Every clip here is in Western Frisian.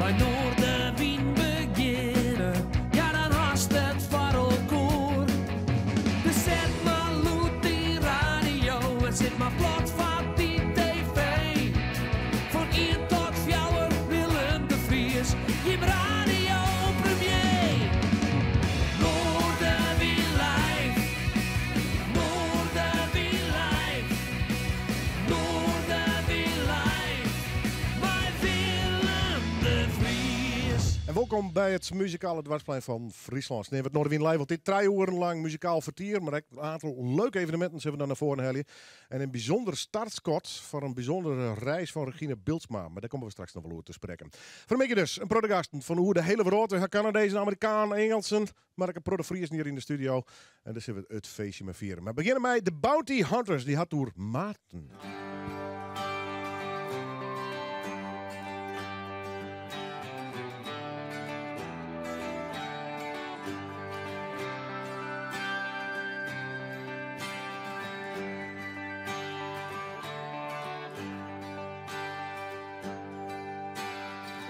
Mei Noardewyn begjinne, ja dan hast it foar elkoar. Dus set mar lûd dyn radio en sit mar plat foar dy TV. Fan ien tot fjouwer Willem de Vries, jim radiopremier. Noardewyn live, Noardewyn live, Noardewyn live, mei Willem de Vries. En wolkom by it muzikale doarpsplein fan Fryslân. Sneon wurdt Noardewyn live altyd trije oeren lang muzikaal fertier, mar ek in oantal leuke eveneminten sille we dan nei foaren helje. En in bysûnder startskot foar in bysûndere reis fan Regine Biltsma. Mar dêr komme we straks noch wol oer te sprekken. Fan 'e middei dus in protte gasten fan oer de hiele wrâld. We ha Kanadezen, Amerikanen, Ingelsen, mar ek in protte Friezen hjir yn de studio. En dêr sille we it feestje mei fiere. Mar begjinne mei de Bounty Hunters, dy hat oer maten.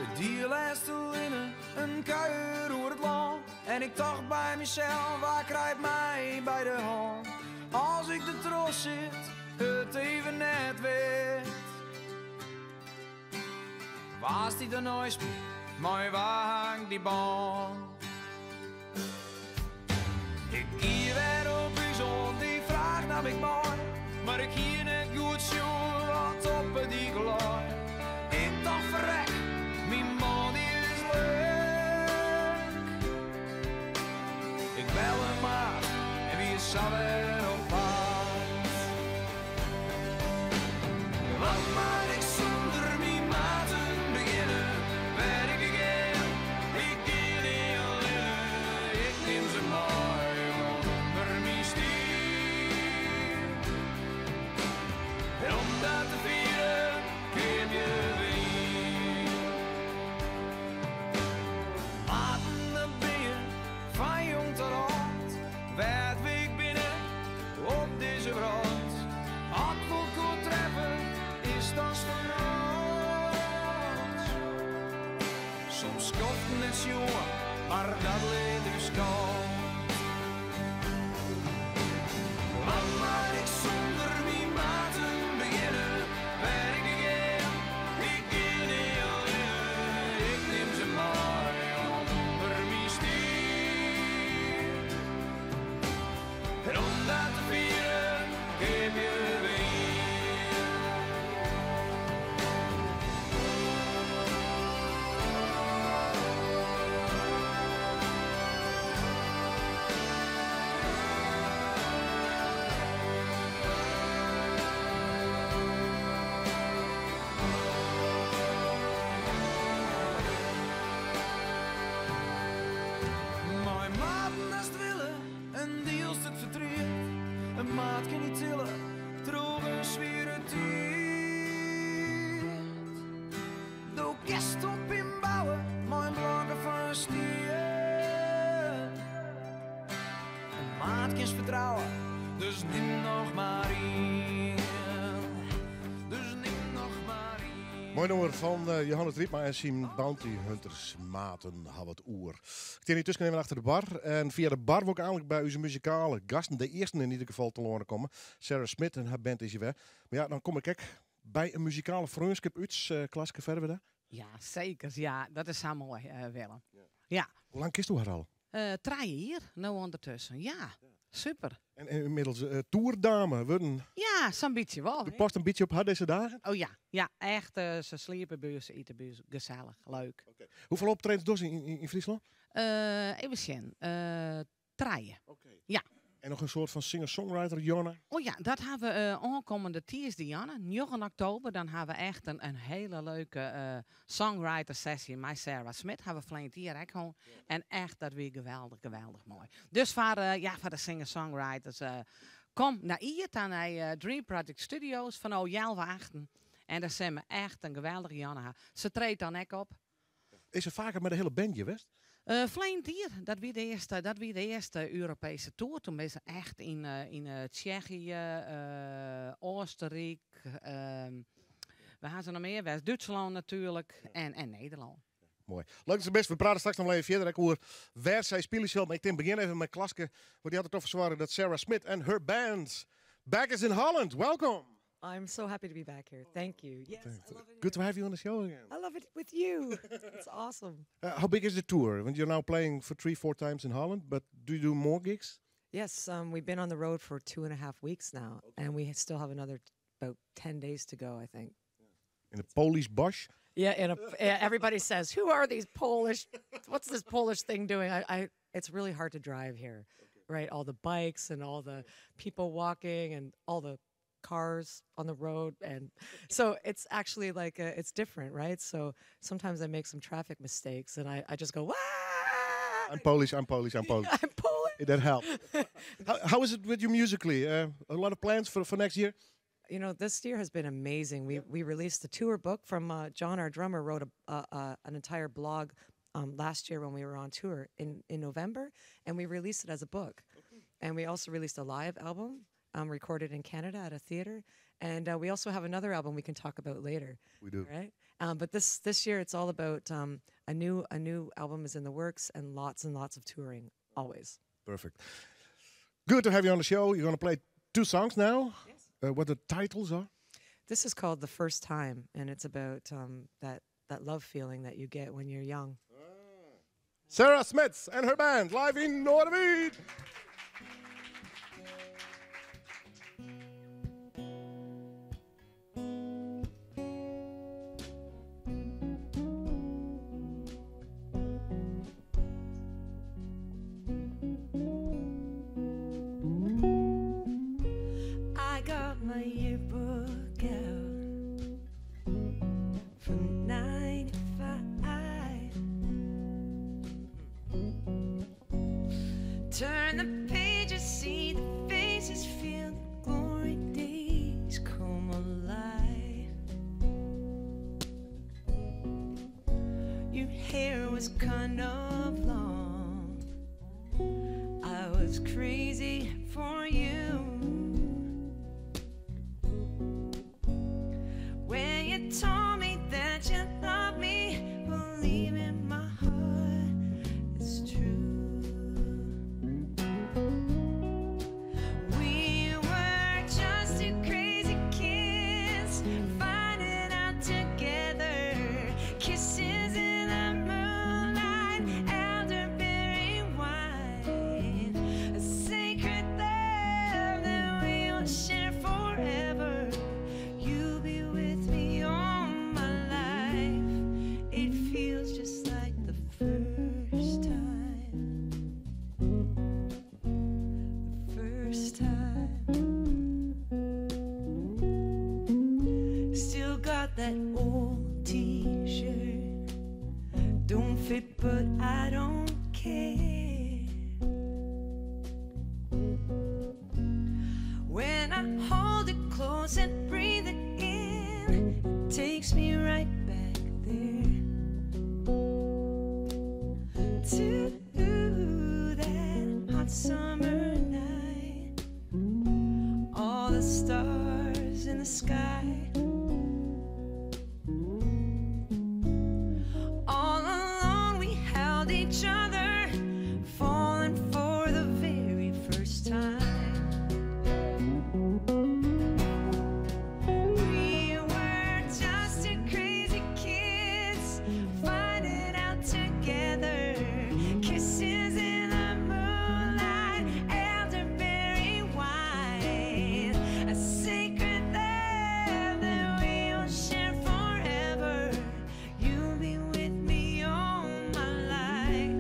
It die lêste linne in kuier oer it lân en ik tocht by mysels, wa krijt my by de hân as ik der troch sit, it even net wit. Wa stiet der neist my, mei wa ha ik dy bân? Ik gie wer op ús oan, dy fraach naam ik mei, mar ik hie net goed sjoen wat op 'e dyk lei. Ik tocht ferrek, myn man dy is leuk. Ik belle maat en wie sa wer op paad. Wat moat ik sûnder myn maten begjinne? Wêr ik ek gean, ik gean nea allinne. Ik nim se mei ûnder myn stier. En om dat te fieren, keapje we ien. Maten, dat bin je fan jong tot âld. Wêr't we ek binne op dizze wrâld. As we elkoar treffe, is dat fan âlds. Soms skoften net sjoen, mar dat lit ús kâld. Wat moat ik sûnder myn maten begjinne? Wêr ik ek gean, ik gean nea allinne. Ik nim se mei ûnder myn stier. En om dat te fieren, keapje we ien. Mei maten hast wille en dielst it fertriet. In maat kin dy tille troch in swiere tiid. Do kinst op him bouwe mei blokken fan stien. In maat kinst fertrouwe, dus nim noch mar ien. Dus nim noch mar ien. Moai nûmer fan Johannes Rypma en syn Bounty Hunters Maten hawwe it oer. Ik stean yntusken even achter de bar en fia de bar wol ik eigenlik by ús muzikale gasten, de earsten yn ieder gefal, telâne komme. Sarah Smith en har band is hjir wer. Mar ja, dan kom ik ek by in muzikale freonskip út, Klaske Ferwerda. Ja, seker. Ja, dat is sa moai, Willem. Ja. Hoe lang kinsto har al? Trije jier no ûndertusken, ja. Super. En ynmiddels toerdame wurden. Ja, sa'n bytsje wol. Do past in bytsje op har dizze dagen? Oh ja, ja, echt. Se sliepe by ús, se ite by ús. Gesellich, leuk. Oké. Hoefolle optredens dochst yn Fryslân? Even sjen. Trije. Oké. Ja. En noch in soart fan singer-songwriter, Janne? Oh ja, dat ha we oankommende tiisdei, Janne, njoggen oktober. Dan ha we echt in hiele leuke songwriter sessie mei Sarah Smith. Ha we ferline jier ek hân. En echt, dat wie geweldich, geweldich moai. Dus foar, ja, foar de singer-songwriters, kom nei Ie ta nei Dream Project Studios fanôf healwei achten. En dan sille we echt in geweldige Janne ha. Se treedt dan ek op. Is se faker mei de hiele band hjir west? Ferline jier, dat wie de earste, dat wie de earste Europeeske toer. Toen binne se echt yn, yn Tsjechië, Oostenryk, wêr ha se noch mear west? Dútslân natuerlik en, en Nederlân. Moai. Leuk dat se bist. We prate straks noch even fierder ek oer wêr sy spylje sil. Mar ik tink begjin even mei Klaske, want dy hat der toch foar soarge dat Sarah Smith en her band back is in Holland. Welcome. I'm so happy to be back here. Thank you. Yes, I love it. Good to have you on the show again. I love it with you. It's awesome. How big is the tour? Want you're now playing for 3, 4 times in Holland, but do you do more gigs? Yes, we've been on the road for 2.5 weeks now, and we still have another about 10 days to go, I think. In the Polish Bosch? Yeah, everybody says, who are these Polish? What's this Polish thing doing? It's really hard to drive here, right? All the bikes and all the people walking and all the cars on the road. And so it's actually like, it's different, right? So sometimes I make some traffic mistakes and I just go, Wah! I'm Polish, I'm Polish, I'm Polish. I'm Polish. That helps. How is it with you musically? A lot of plans for next year? This year has been amazing. We released the tour book from John, our drummer, wrote an entire blog last year when we were on tour in November, and we released it as a book. And we also released a live album recorded in Canada at a theater. And we also have another album we can talk about later. We do. Right? But this year it's all about a new album is in the works and lots of touring, always. Perfect. Good to have you on the show. You're going to play 2 songs now. Yes. What the titles are? This is called The First Time, and it's about that love feeling that you get when you're young. Sarah Smith and her band live in Noardewyn. I got my yearbook out from 95. Turn the pages, see the faces, feel the glory days come alive. Your hair was kind of long. I was crazy for you. When you told me that you loved me, believe in my heart, it's true. We were just two crazy kids, finding out together, kisses in the moonlight, elderberry wine, a sacred love that we will share forever. You'll be with me all my life. It feels just like the first time. The first time. Still got that old t-shirt. Don't fit, but I don't care. When I hold it close and breathe it in, it takes me right back there to that hot summer night. All the stars in the sky. All alone we held each other, falling for the very first time. We were just two crazy kids, finding out together, kisses in the moonlight, elderberry wine, a sacred love that we will share forever. You'll be with me all my life.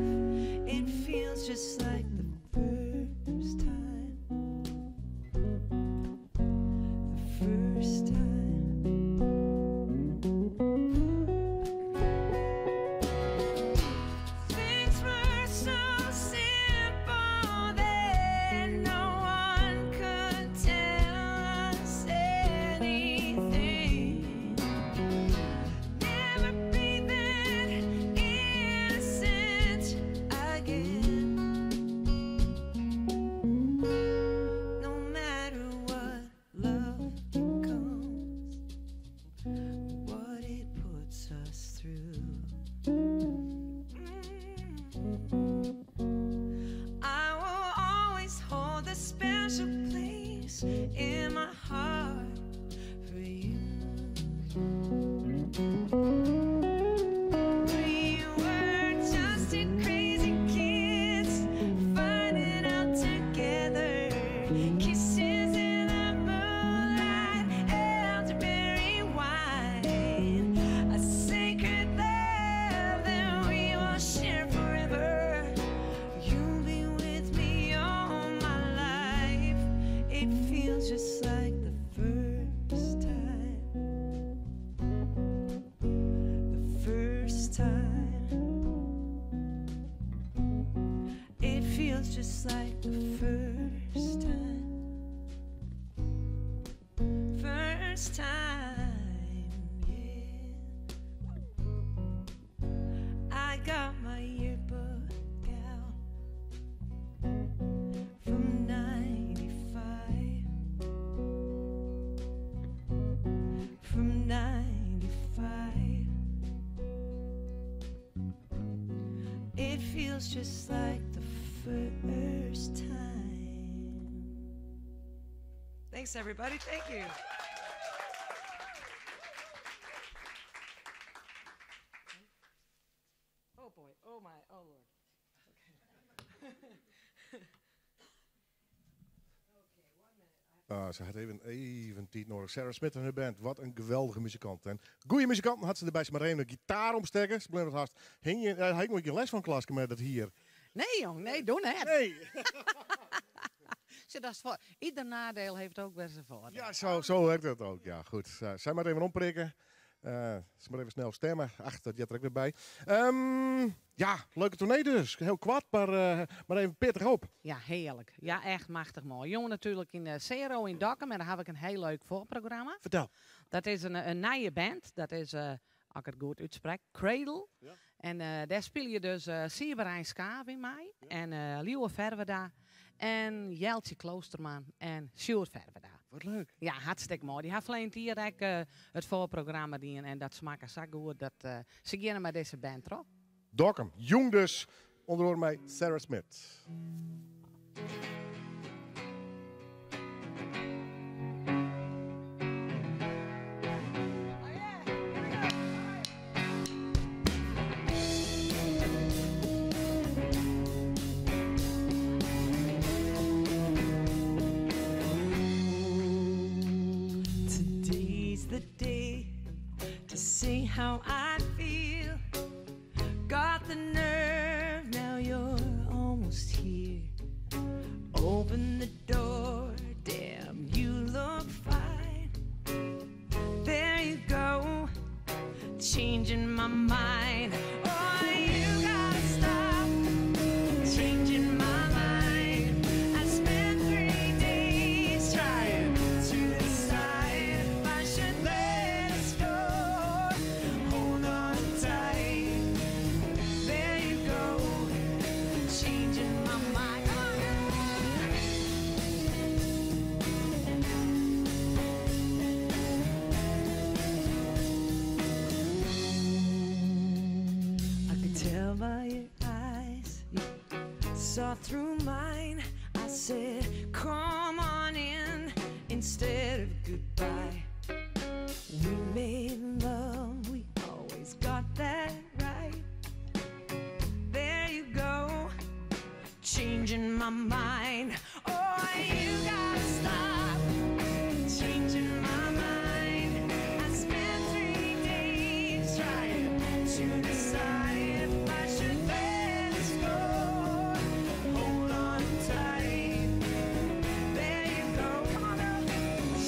just like the first time. First time, yeah. I got my yearbook out from 95. From 95. It feels just like the first time. Thanks, everybody. Thank you. Oh boy, oh my, oh Lord. Okay. Ah, se hat even, even tiid nedich. Sarah Smith en har band, wat in geweldige muzikant. En goede muzikanten hat se derby. Se mar even de gitaar omstekke. Se bleau it hast hingjen. Dêr ha ik noch gjin lêst fan, Klaske, mei dat hier. Nee, jong, nee, doe net. Nee. Sjoch, dat is foar, ieder nadeel heeft ook weer zijn voordeel. Ja, zo, zo werkt dat ook. Ja, goed. Sy moat even omprikke. Se moat even snel stimme. Ach, dat heart der ek wer by. Ja, leuke toernee dus. Hiel koart, mar even pittich op. Ja, hearlik. Ja, echt machtich moai. Jûn natuerlik yn Zero yn Dokkum en dêr haw ik in hiel leuk foarprogramma. Fertel. Dat is in nije band. Dat is, as ik it goed útsprek, Cradle. En dêr spylje dus Sieberein Skaaf yn mei en Liuwe Ferwerda en Jeltsje Kloosterman en Sjoerd Ferwerda. Wat leuk. Ja, hartstikke moai. Dy ha ferline jier ek it foarprogramma dien en dat smakke sa goed dat se geane mei dizze band troch. Dokkum, jûn dus, ûnder oare mei Sarah Smith. Today's the day to see how I feel. Got the nerve, now you're almost here. Open the door, damn, you look fine. There you go, changing my mind. Oh, you gotta stop changing my mind. I spent 3 days trying to decide if I should let us go. Hold on tight. There you go, changing my mind. I could tell by your eyes, you saw through mine. I said, come on in, instead of goodbye. We made love, we always got that right. There you go, changing my mind. Oh, you gotta stop changing my mind. I spent 3 days trying to decide if I should let us go. Hold on tight. There you go, come on girl,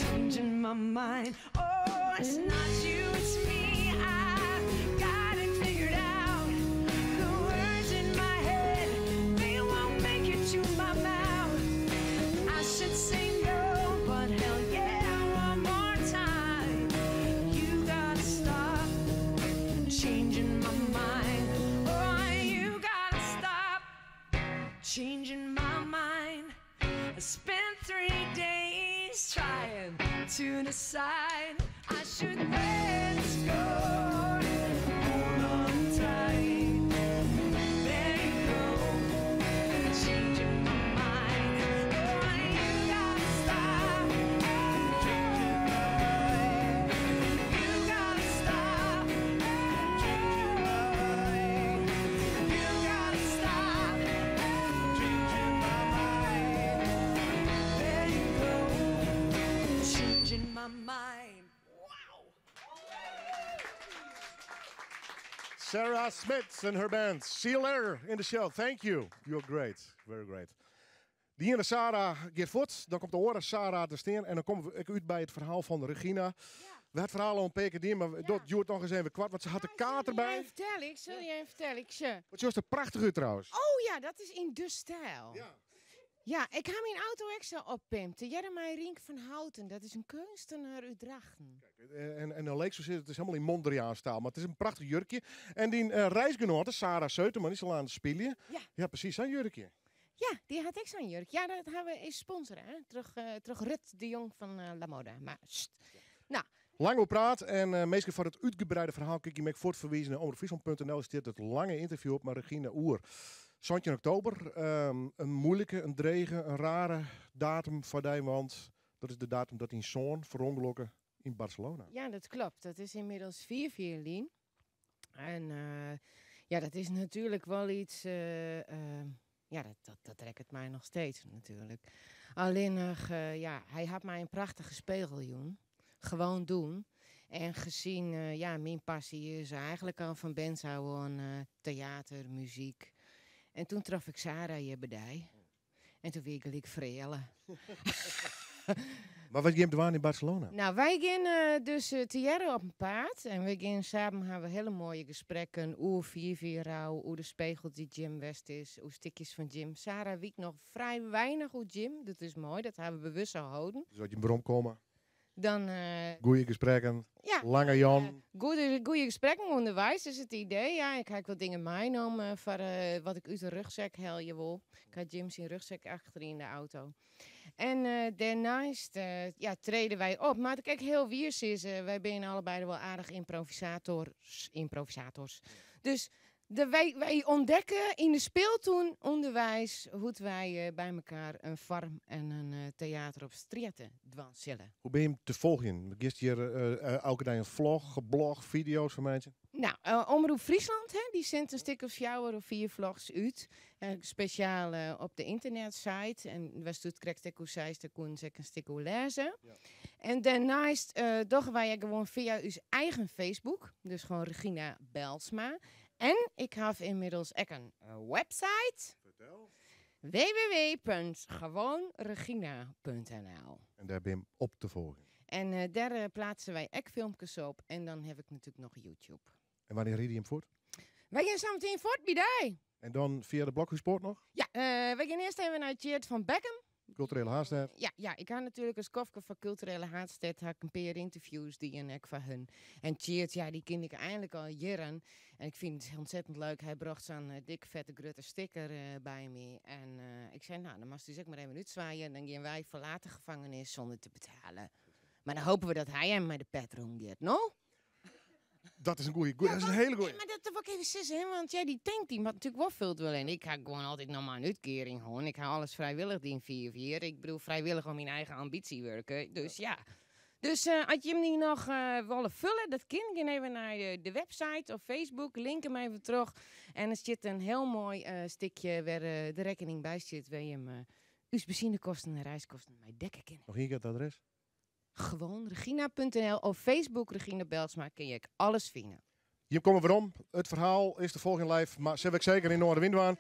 changing my mind. Oh, it's not you, it's me. I got it figured out. The words in my head, they won't make it to my mouth. I should say no, but hell yeah, one more time. You gotta stop changing my mind. Oh, you gotta stop changing my mind. I spent 3 days trying to decide I should let us go. Hold on tight. There you go, changing my mind. Oh, you gotta stop changing my mind. You gotta stop changing my mind. You gotta stop changing my mind. There you go, changing my mind. Wow. Sarah Smith and her band. See you later in the show. Thank you. You're great. Very great. Dy iene Sarah giet fuort. Dan komt de oare Sarah te stean. En dan kom ik út by it ferhaal fan Regina. We het verhaal al een paar keer dien, maar dat duurt nog eens even kwart, want ze had de kaart erbij. Ik zal je even vertellen, ik zal je even vertellen. Ik ze. Wat was er prachtig uit trouwens. Oh ja, dat is in de stijl. Ja. Ja, ik heb mijn auto extra oppimpt. Jeremiah Rink van Houten, dat is een kunstenaar uit Drachten. En dan leek zo zit het is helemaal in Mondriaan-stijl, maar het is een prachtig jurkje. En die reisgenote, Sarah Seuterman, die is al aan het spelen. Ja. Ja, precies, zo'n jurkje. Ja, die had ik zo'n jurk. Ja, dat hebben we is sponsoren, hè? Terug Rut de Jong van La Moda. Maar, sst. Nou. Lang op praat en meestal voor het uitgebreide verhaal kijk je me voortverwezen naar omroepfriesland punt N L. Is dit het lange interview op met Regina Oer. 17 oktober, een moeilijke, een drege, een rare datum voor die, want dat is de datum dat die zoon verongelukken in Barcelona. Ja, dat klopt. Dat is inmiddels 4 vier En ja, dat is natuurlijk wel iets... ja, dat trekt het mij nog steeds natuurlijk. Alleen nog, ja, hij had mij een prachtige spiegel, joen. Gewoon doen. En gezien, ja, mijn passie is eigenlijk al van bens aan, theater, muziek. En toen trof ik Sarah Jebedij. En toen werd ik gelijk vrelen. Maar wat ging je doen in Barcelona? Nou, wij gingen dus te jaren op een paard. En we gingen samen hebben we hele mooie gesprekken. Hoe vier vier rouw, hoe de spiegel die Jim West is, hoe stukjes van Jim. Sarah weet nog vrij weinig hoe Jim. Dat is mooi, dat hebben we bewust gehouden. Dus dat je brom komen? Dan goeie gesprekken, ja, lange Jan. Goeie gesprekken onderwijs is het idee. Ja, ik heb wel dingen meegenomen voor wat ik uit de rugzak haal, je wil. Ik had Jim zijn rugzak achter in de auto. En daarnaast ja, treden wij op. Maar kijk, heel wiers is, wij zijn allebei wel aardig improvisators. Dus wij ontdekken in de speeltoen onderwijs hoe wij bij elkaar een farm en een theater op straten dwan zullen. Hoe ben je hem te volgen? Gisteren hier elke dag een vlog, blog, video's van mij? Nou, Omroep Friesland, hè, die zendt een stuk of 4 of 4 vlogs uit. Speciaal op de internetsite. En was doet krijgt ik hoe zij is, daar kon ze een stuk hoe lezen. En daarnaast doen wij gewoon via uw eigen Facebook. Dus gewoon Regina Bijlsma. En ik heb inmiddels ook een website. Vertel. w w w punt gewoon regina punt n l. En daar ben je op te volgen. En daar plaatsen wij ook filmpjes op. En dan heb ik natuurlijk nog YouTube. En wanneer ried je hem voort? Wij gaan zo meteen voort bij die. En dan via de Blokhuispoort nog? Ja, wij gaan eerst even naar Tjeerd van Bekkum. Culturele Haarstad. Ja, ja, ik had natuurlijk als kofke van Culturele Haarstad had ik een paar interviews die en ik van hun. En Tjeerd, ja, die ken ik eigenlijk al jaren. En ik vind het ontzettend leuk. Hij bracht zo'n dik vette grote sticker bij me. En ik zei, nou, dan mag je dus ook maar even uitzwaaien. En dan gaan wij verlaten gevangenis zonder te betalen. Maar dan hopen we dat hij hem met de pet rondgeeft, no? Dat is een goeie. Goeie, Ja, dat is een want hele goeie. Nee, maar dat wil ik even sissen, hè, want ja, die tank die had natuurlijk wel veel te willen. En ik ga gewoon altijd nog maar een uitkering gewoon. Ik ga alles vrijwillig doen 4-4. Ik bedoel, vrijwillig om mijn eigen ambitie werken. Dus ja. Dus als je hem niet nog willen vullen, dat kan. Ga even naar de website of Facebook. Link hem even terug. En er zit een heel mooi stukje waar de rekening bij zit. Waar je hem uw benzinekosten en reiskosten mee dekken kan. Nog één keer het adres? Gewoon regina punt N L of Facebook Regina Bijlsma kun je alles vinden. Hier komen we om. Het verhaal is de volgende live, maar zet ik zeker in Noarderwyn.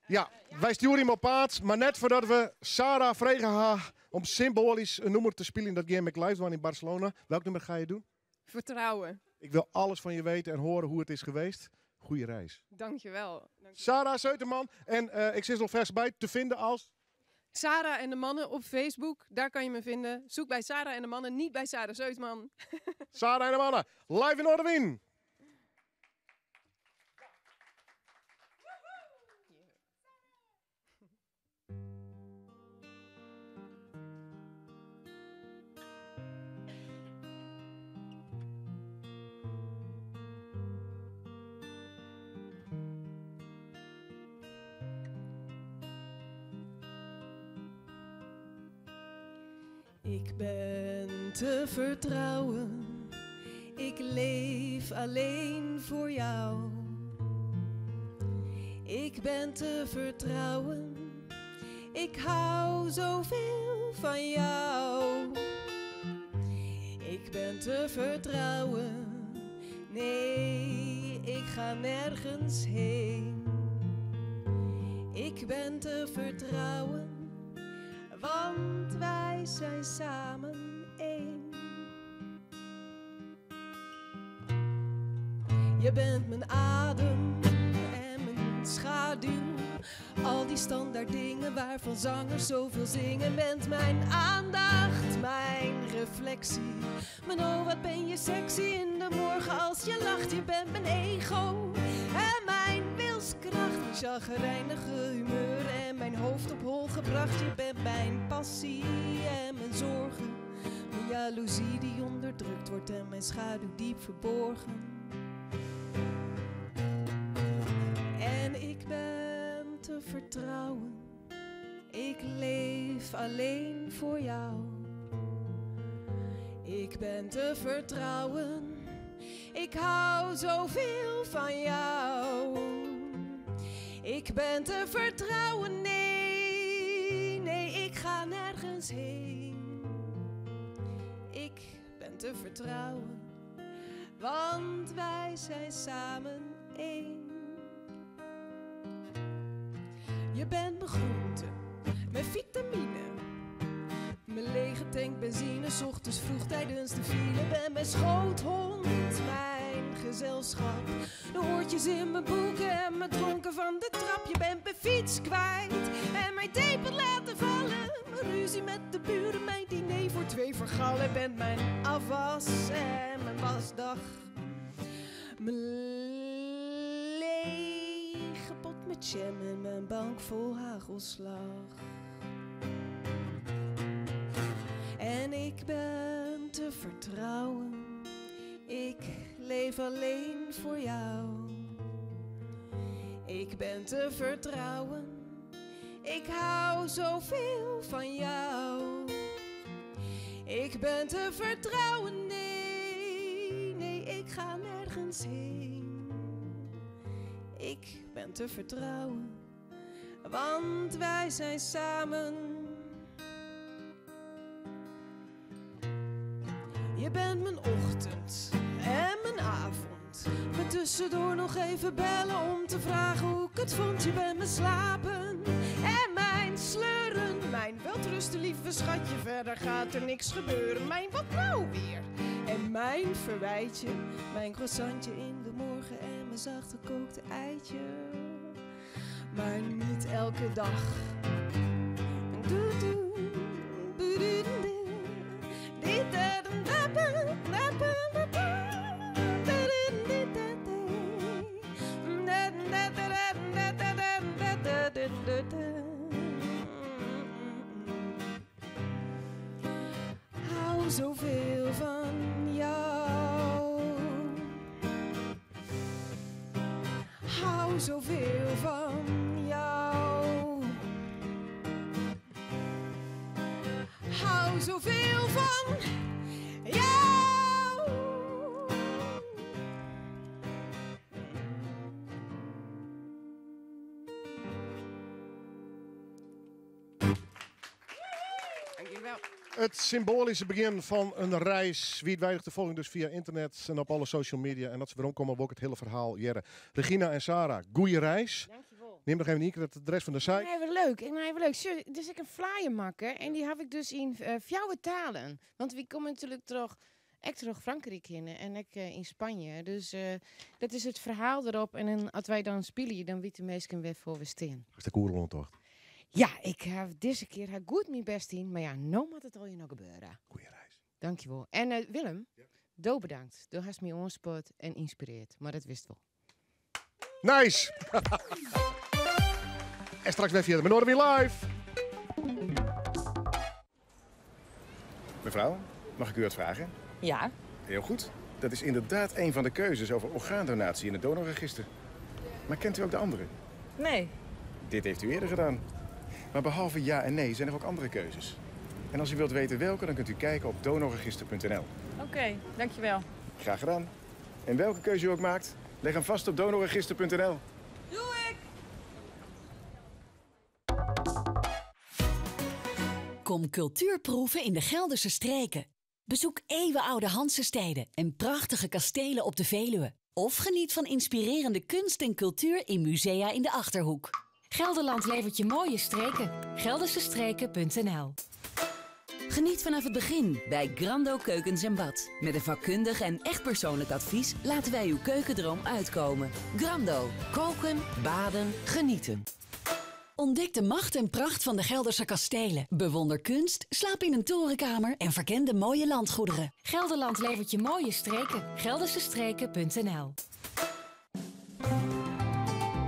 Ja, wij sturen hem op paard, maar net voordat we Sarah vregen haar om symbolisch een nummer te spelen in dat Game Live One in Barcelona. Welk nummer ga je doen? Vertrouwen. Ik wil alles van je weten en horen hoe het is geweest. Goeie reis. Dankjewel. Dankjewel. Sarah Seuterman en ik zit nog vers bij te vinden als... Sarah en de Mannen op Facebook, daar kan je me vinden. Zoek bij Sarah en de Mannen, niet bij Sarah Seuterman. Sarah en de Mannen, live in Noardewyn. Ik ben te vertrouwen, ik leef alleen voor jou. Ik ben te vertrouwen, ik hou zoveel van jou. Ik ben te vertrouwen, nee, ik ga nergens heen. Ik ben te vertrouwen, want wij zijn samen één. Je bent mijn adem en mijn schaduw. Al die standaard dingen waarvan zangers zoveel zingen. Bent mijn aandacht, mijn reflectie. Mijn oh, wat ben je sexy in de morgen als je lacht. Je bent mijn ego en mijn wilskracht. Mijn chagrijnige humeur en mijn hoofd op hol gebracht. Je bent mijn passie en mijn zorgen. Mijn jaloezie die onderdrukt wordt en mijn schaduw diep verborgen. En ik ben te vertrouwen. Ik leef alleen voor jou. Ik ben te vertrouwen. Ik hou zoveel van jou. Ik ben te vertrouwen. Nee, nee, ik ga nergens heen. Ik ben te vertrouwen, want wij zijn samen één. Je bent mijn groente, mijn vitamine. Mijn lege tank benzine, 's ochtends vroeg tijdens de file. Ben mijn schoothond, mijn gezelschap. De oortjes in mijn boeken en mijn dronken van de trap. Je bent mijn fiets kwijt en mijn tepel laten vallen. Mijn ruzie met de buren, mijn diner voor twee vergallen. Bent mijn afwas en mijn wasdag. Mijn lege pot met jam en mijn bank vol hagelslag. En ik ben te vertrouwen. Ik leef alleen voor jou. Ik ben te vertrouwen. Ik hou zoveel van jou. Ik ben te vertrouwen. Nee, nee, ik ga nergens heen. Ik ben te vertrouwen, want wij zijn samen. Je bent mijn ochtend en mijn avond. Me tussendoor nog even bellen om te vragen hoe ik het vond. Je bent mijn slapen en mijn sleuren. Mijn welterusten, lieve schatje, verder gaat er niks gebeuren. Mijn wat nou weer? En mijn verwijtje, mijn croissantje in de morgen en mijn zacht gekookte eitje. Maar niet elke dag. Doe, doe, doe, doe, doe. Di, da, da, da, ba, da, ba, da, ba. Da, da, di, da, di. Da, da, da, da, da, da, da, da, da, da, da. Hou zoveel van jou. Hou zoveel van jou. Hou zoveel van jou. Dankjewel. Het symbolische begin van een reis. Wie het weinig te volgen dus via internet en op alle social media. En dat ze weer omkomen, ook het hele verhaal. Jerre. Regina en Sarah, goeie reis. Dankjewel. Neem nog even één keer het adres van de site. Nee, even leuk. Ik nou even leuk. Zo, Dus ik een flyer maken en die heb ik dus in fjouwe talen. Want we komen natuurlijk terug, ik terug Frankrijk in en ik in Spanje. Dus dat is het verhaal erop. En dan, als wij dan spelen, dan weten de meesten weer voor we staan. Dat is de koerlon toch? Ja, ik heb deze keer heb goed mijn best in. Maar ja, nou moet het al je nog gebeuren. Goeie reis. Dankjewel. En Willem, do bedankt. Du hast me ongespoord en inspireerd. Maar dat wist wel. Nice! En straks weer via de Noorderwiel Live. Mevrouw, mag ik u wat vragen? Ja. Heel goed. Dat is inderdaad een van de keuzes over orgaandonatie in het donorregister. Maar kent u ook de andere? Nee. Dit heeft u eerder gedaan. Maar behalve ja en nee zijn er ook andere keuzes. En als u wilt weten welke, dan kunt u kijken op donorregister.nl. Oké, dankjewel. Graag gedaan. En welke keuze u ook maakt, leg hem vast op donorregister.nl. Doe ik! Kom cultuur proeven in de Gelderse streken. Bezoek eeuwenoude Hansesteden en prachtige kastelen op de Veluwe. Of geniet van inspirerende kunst en cultuur in musea in de Achterhoek. Gelderland levert je mooie streken. Geldersestreken.nl. Geniet vanaf het begin bij Grando Keukens en Bad. Met een vakkundig en echt persoonlijk advies laten wij uw keukendroom uitkomen. Grando. Koken, baden, genieten. Ontdek de macht en pracht van de Gelderse kastelen. Bewonder kunst, slaap in een torenkamer en verken de mooie landgoederen. Gelderland levert je mooie streken. Geldersestreken.nl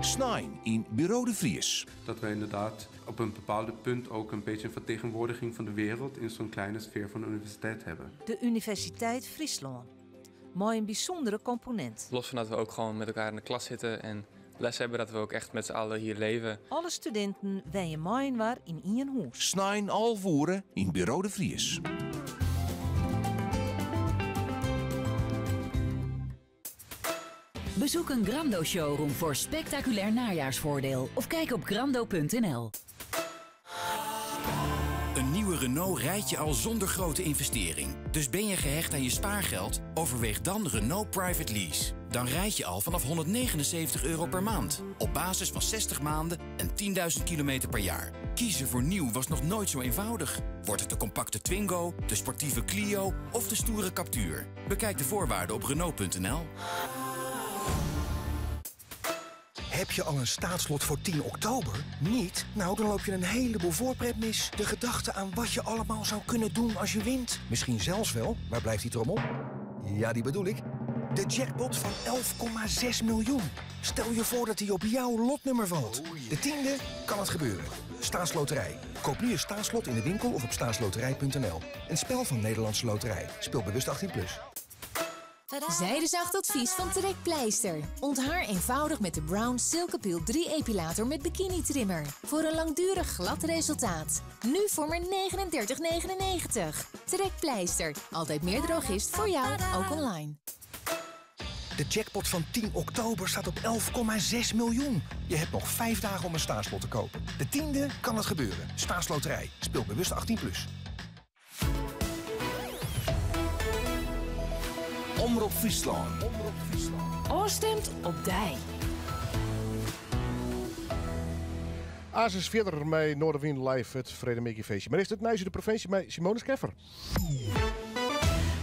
Snein yn Buro de Vries. Dat wij inderdaad op een bepaald punt ook een beetje een vertegenwoordiging van de wereld in zo'n kleine sfeer van de universiteit hebben. De Universiteit Fryslân. Mei in bysûndere komponint. Los van dat we ook gewoon met elkaar in de klas zitten en les hebben, dat we ook echt met z'n allen hier leven. Alle studinten wenje mei-inoar yn ien hûs. Snein 11 oere yn Buro de Vries. Bezoek een Grando showroom voor spectaculair najaarsvoordeel of kijk op grando.nl. Een nieuwe Renault rijd je al zonder grote investering. Dus ben je gehecht aan je spaargeld? Overweeg dan Renault Private Lease. Dan rijd je al vanaf 179 euro per maand. Op basis van 60 maanden en 10.000 kilometer per jaar. Kiezen voor nieuw was nog nooit zo eenvoudig. Wordt het de compacte Twingo, de sportieve Clio of de stoere Captur? Bekijk de voorwaarden op Renault.nl. Heb je al een staatslot voor 10 oktober? Niet? Nou, dan loop je een heleboel voorpret mis. De gedachte aan wat je allemaal zou kunnen doen als je wint. Misschien zelfs wel, waar blijft die trommel? Ja, die bedoel ik. De jackpot van 11,6 miljoen. Stel je voor dat die op jouw lotnummer valt. De tiende kan het gebeuren. Staatsloterij. Koop nu je staatslot in de winkel of op staatsloterij.nl. Een spel van Nederlandse Loterij. Speel bewust 18+. Plus. Zijdezacht advies van Trekpleister. Onthaar eenvoudig met de Braun Silk-epil 3 epilator met bikini trimmer. Voor een langdurig glad resultaat. Nu voor maar 39,99. Trekpleister. Altijd meer drogist voor jou, ook online. De jackpot van 10 oktober staat op 11,6 miljoen. Je hebt nog 5 dagen om een staatslot te kopen. De tiende kan het gebeuren. Staatsloterij. Speel bewust 18+. Plus. Omrop Fryslân. Ofstimd op dy. Asis fierder mei Noardewyn Live, it freedtemiddeifeestje. Mar earst it nijs út de provinsje mei Simone Scheffer.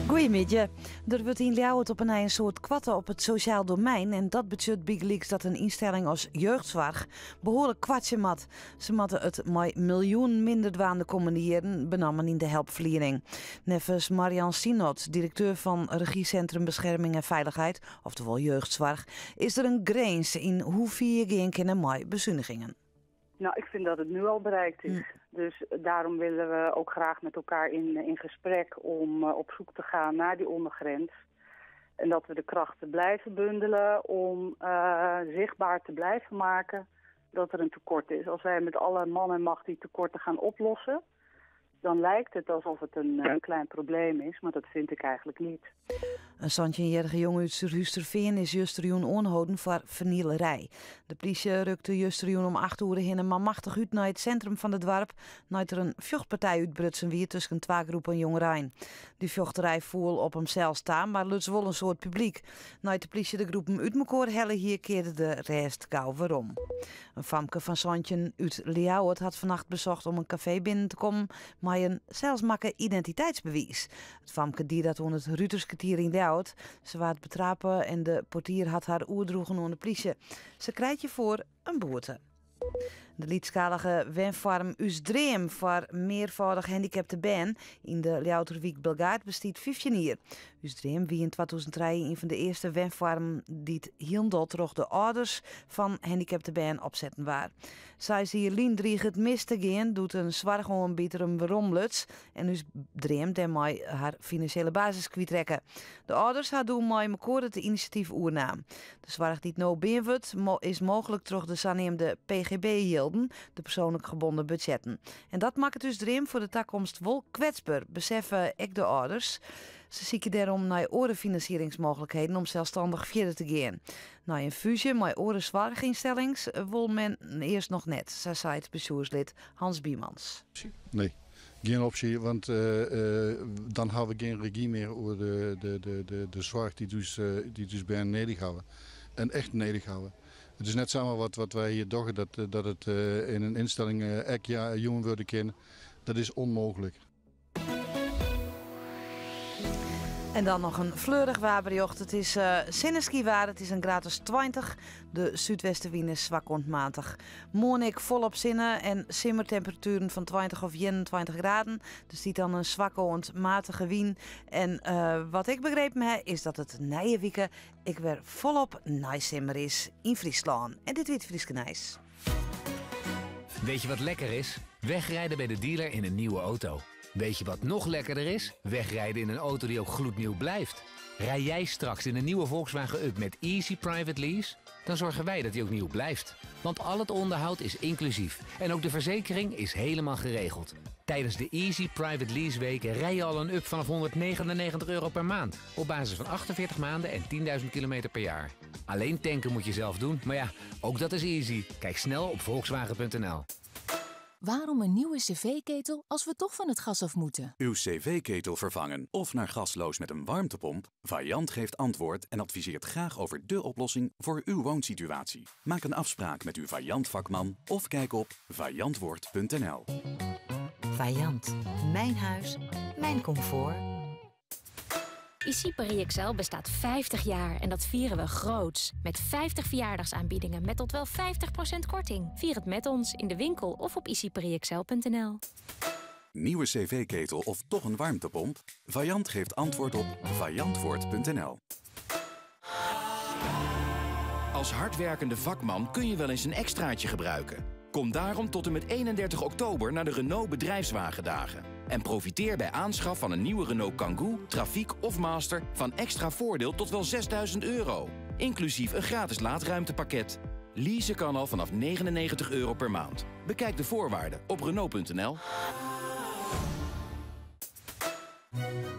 Goeiemiddei. Der wurdt yn Ljouwert op 'e nij in soad koarte op it sosjaal domein en dat betsjut bygelyks dat in ynstelling as jeugdsoarch behoarlik koartsje moat. Se moatte it mei miljoenen minder dwaan de kommende jierren, benammen yn de helpferliening. Neffens Marian Sinot, direkteur fan Regiecentrum Bescherming en Veiligheid, oftewol jeugdsoarch, is der in grins yn hoe fier je gean kinne mei besunigingen. Nou, ik vind dat het nu al bereikt is. Dus daarom willen we ook graag met elkaar in gesprek om op zoek te gaan naar die ondergrens. En dat we de krachten blijven bundelen om zichtbaar te blijven maken dat er een tekort is. Als wij met alle man en macht die tekorten gaan oplossen, dan lijkt het alsof het een klein probleem is, maar dat vind ik eigenlijk niet. In 17-jarige jonge út Surhústerfean is justerjûn oanholden foar fernielerij. De plysje rukte justerjûn om 8 oere hinne manmachtich út nei it sintrum fan it doarp, nei't der in fjochtpartij útbrutsen wie tusken twa groepen jongerein. Dy fjochterij foel op himsels ta, mar luts wol in soad publyk. Nei't de plysje de groepen út mekoar helle hie, kearde de rêst gau werom. In famke fan 17 út Ljouwert hat fannacht besocht om in kafee binnen te kommen mei in selsmakke identiteitsbewiis. It famke die dat oan it Ruterskertier yn Ljouwert. Se waard betrape en de portier hat har oerdroegen oan de plysje. Se krijt hjirfoar in boete. De lytsskalige wenfoarm Us Dream foar mearfâldich handikapte bern yn de Ljouwerter wyk Bilgaard bestiet 15 jier. Us Dream wie yn 2003 ien fan de earste wenfoarmen dy't hielendal troch de âlders fan handikapte bern opsetten waard. Seis jier lyn drige it mis te gean doe't in soarchoanbieder him weromluts en Us Dream dêrmei har finansjele basis kwytrekke. De âlders ha doe mei mekoar it inisjatyf oernaam. De soarch dy't no bean wurdt is mooglik troch de saneamde PGB-jilden, de persoonlijk gebonden budgetten. En dat makket Us Dream foar de takomst wol kwetsber, beseffe ek de âlders. Se sykje dêrom nei oare finansieringsmooglikheden om selsstannich fierder te gean. Nei in fúzje mei oare soarchynstellings wol men earst noch net, sa seit bestjoerslid Hans Biemans. Nee, gjin opsje, want dan hawwe we gjin regy mear oer de soarch dy't ús bern nedich hawwe. En echt nedich hawwe. It is net samar wat wy hjir dogge, dat it yn in ynstelling ek jûn wurde kin. Dat is ûnmooglik. En dan noch in fleurich waarberjocht. It is uh, sinneskiwaar, it is in graad as 20. De súdwestewyn is swak oant matich. Moarn ek folop sinne en simmertemperatueren fan 20 of 21 graden. Der stiet dan in swakke oant matige wyn. En uh, wat ik begrepen ha, is dat it nije wike ek wer folop neisimmer is yn Fryslân. En dit wie it Fryske Nijs. Weet je wat lekker is? Wegrijden bij de dealer in een nieuwe auto. Weet je wat nog lekkerder is? Wegrijden in een auto die ook gloednieuw blijft. Rij jij straks in een nieuwe Volkswagen Up met Easy Private Lease? Dan zorgen wij dat die ook nieuw blijft. Want al het onderhoud is inclusief. En ook de verzekering is helemaal geregeld. Tijdens de Easy Private Lease weken rij je al een Up vanaf €199 per maand. Op basis van 48 maanden en 10.000 kilometer per jaar. Alleen tanken moet je zelf doen, maar ja, ook dat is easy. Kijk snel op volkswagen.nl. Waarom een nieuwe cv-ketel als we toch van het gas af moeten? Uw cv-ketel vervangen of naar gasloos met een warmtepomp? Vaillant geeft antwoord en adviseert graag over dé oplossing voor uw woonsituatie. Maak een afspraak met uw Vaillant vakman of kijk op vaillantwoord.nl. Vaillant. Mijn huis, mijn comfort. ICI Paris XL bestaat 50 jaar en dat vieren we groots. Met 50 verjaardagsaanbiedingen met tot wel 50% korting. Vier het met ons in de winkel of op iciparisxl.nl. Nieuwe cv-ketel of toch een warmtepomp? Vaillant geeft antwoord op vaillantwoord.nl. Als hardwerkende vakman kun je wel eens een extraatje gebruiken. Kom daarom tot en met 31 oktober naar de Renault Bedrijfswagendagen. En profiteer bij aanschaf van een nieuwe Renault Kangoo, Trafiek of Master van extra voordeel tot wel €6000. Inclusief een gratis laadruimtepakket. Leasen kan al vanaf €99 per maand. Bekijk de voorwaarden op Renault.nl.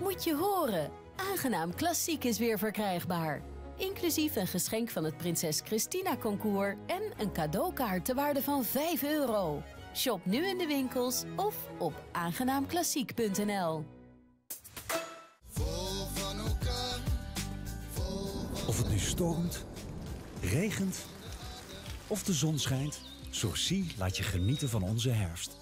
Moet je horen, Aangenaam Klassiek is weer verkrijgbaar. Inclusief een geschenk van het Prinses Christina Concours en een cadeaukaart te waarde van €5. Shop nu in de winkels of op aangenaamklassiek.nl. Of het nu stormt, regent of de zon schijnt, Sourcy laat je genieten van onze herfst.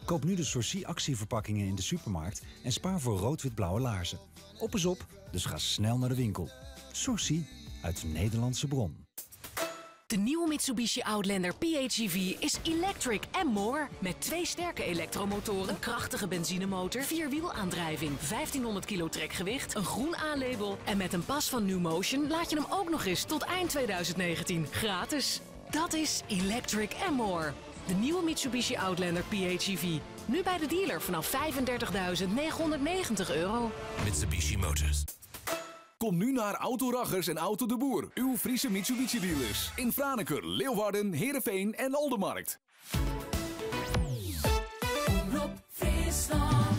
Koop nu de Sourcy actieverpakkingen in de supermarkt en spaar voor rood-wit-blauwe laarzen. Op is op, dus ga snel naar de winkel. Sourcy uit Nederlandse bron. De nieuwe Mitsubishi Outlander PHEV is electric and more. Met twee sterke elektromotoren, een krachtige benzinemotor, vierwielaandrijving, 1500 kilo trekgewicht, een groen A-label en met een pas van New Motion laat je hem ook nog eens tot eind 2019 gratis. Dat is electric and more. De nieuwe Mitsubishi Outlander PHEV. Nu bij de dealer vanaf €35.990. Mitsubishi Motors. Kom nu naar Auto Raggers en Auto de Boer, uw Friese Mitsubishi dealers. In Franeker, Leeuwarden, Heerenveen en Oldemarkt. Omrop Fryslân.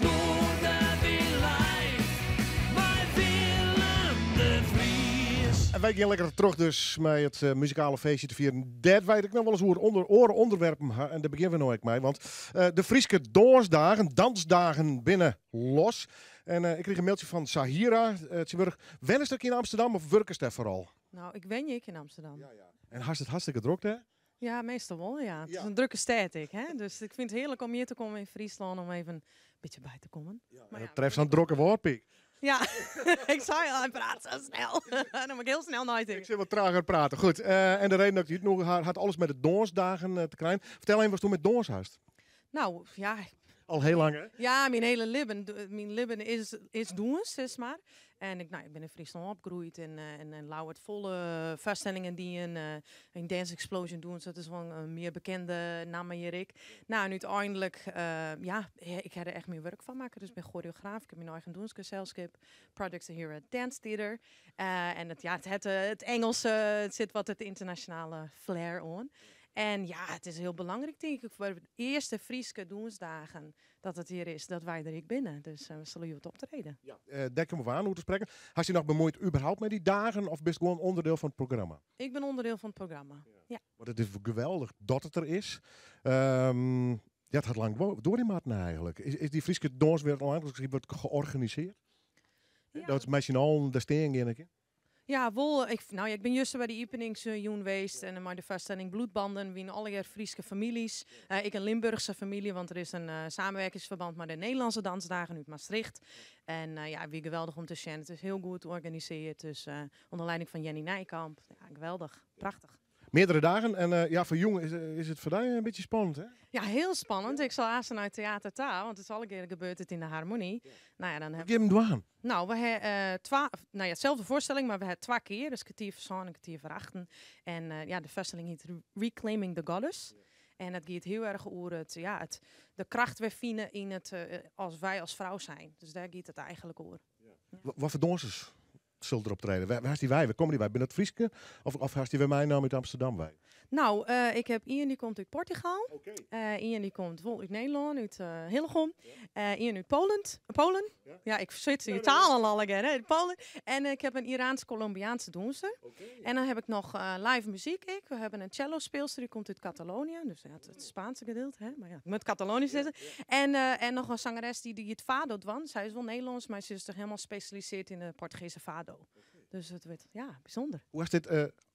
Noardewyn live, mei Willem de Vries. En wy gean lekker troch dus mei it eh, muzikale feestje te fieren. Dêr wit ik noch wolris oer ûnder oare ûnderwerpen ha. En dêr begjinne we no ek mei. Want eh, de Fryske dânsdagen, dansdagen binne los. En eh, ik krige in mailtsje fan Sahira. Uh, Wennest ek yn Amsterdam of wurkest dêr foaral? No, ik wenje ek yn Amsterdam. En hast it hartstikke drok dêr? Ja, meastal wol, ja. It is in drokke stêd ek, hè. Dus ik fyn it hearlik om hjir te kommen yn Fryslân om even in bytsje by te kommen. Maar ja, treft sa'n drokke wâldpyk. Ja, ik sei al, hy praat sa snel. Dan moat ik hiel snel neitinke. Ik sil wat trager prate. Goed, en de reden dat ik dy útnûge ha, hat alles mei de dânsdagen te krijen. Fertel even watsto mei dâns hast. No, ja. Al hiel lang, hè? Ja, myn hiele libben. Myn libben is dûns, sis mar. En ik, no, ik bin yn Fryslân opgroeid en leau it folle foarstellingen dien. In Dance Explosion dûns, dat is wol in mear bekende namme hjir ek. No, en úteinlik, ja, ik ha der echt myn wurk fan makke. Dus ik bin goreograaf, ik ha myn eigen dûnsgeselskip, Project Sahira Dance Theater. En it, ja, it hat it Ingelske, it sit wat it ynternasjonale flair oan. En ja, it is hiel belangryk tink ik foar de earste Fryske dûnsdagen dat it hjir is, dat wy der ek binne. Dus we sille hjoed optrede. Ja, dêr komme we oan oer te sprekken. Hast dy noch bemuoid überhaupt mei dy dagen of bist gewoan ûnderdiel fan it programma? Ik bin ûnderdiel fan it programma, ja. Want it is geweldich dat it der is. Ja, it hat lang duorje moatten eigentlik. Is dy Fryske dânswereld al lang wat georganisearre? Ja. Dat mei syn allen dêr stean gean kin? Ja, wol. Ik, nou ja, ik bin juster by de iepeningsjûn west en mei de foarstelling Bloedbanden wiene allegear Fryske famyljes. Ek in Limburchse famylje, want der is in samenwerkingsverband mei de Nederlandse Dansdagen út Maastricht. En ja, it wie geweldich om te sjen. It is hiel goed organisearre, dus ûnder lieding fan Jenny Nijkamp. Ja, geweldich. Prachtich. Meardere dagen en ja, foar jûn is it foar dy in bytsje spannend, hè? Ja, hiel spannend. Ik sil aanst nei it teater ta, want it is allegear gebeurt it yn de Harmonie. Nou ja, dan Wat gean jim dwaan? Nou, we ha twa, nou ja, itselde foarstelling, mar we ha twa kear, dus kertier foar sân en kertier foar achten. En ja, de foarstelling hjit Reclaiming the Goddess. En dat giet hiel erch oer it, ja, it, de kracht wer fine yn it, as wy as frou zijn. Dus dêr giet it eigentlik oer. Wat foar dânsers sil der optrede? Wêr hast dy wei? Wêr komme dy wei? Binne dat Fryske of hast dy wer meinaam út Amsterdam wei? Nou, ik heb ien dy komt út Portugal. Ien dy komt wol út Nederlân, út Hillegom. Ien út Poland, Polen. Ja, ik swits dy talen allegear, hè. Polen. En ik heb in Iraans-Colombiaanse dûnser. En dan heb ik noch live muzyk ek. We hebben in cello-speelster, dy komt út Catalonië. Dus ja, it Spaanse gedeelte, hè. Mar ja, ik moat Katalonysk sizze. En noch in sangeres dy't it fado dwaan. Sy is wol Nederlânsk, mar sy is toch hielendal spesjalisearre yn de Portugese fado. Dus it wurdt, ja, bysûnder. Hoe hast dit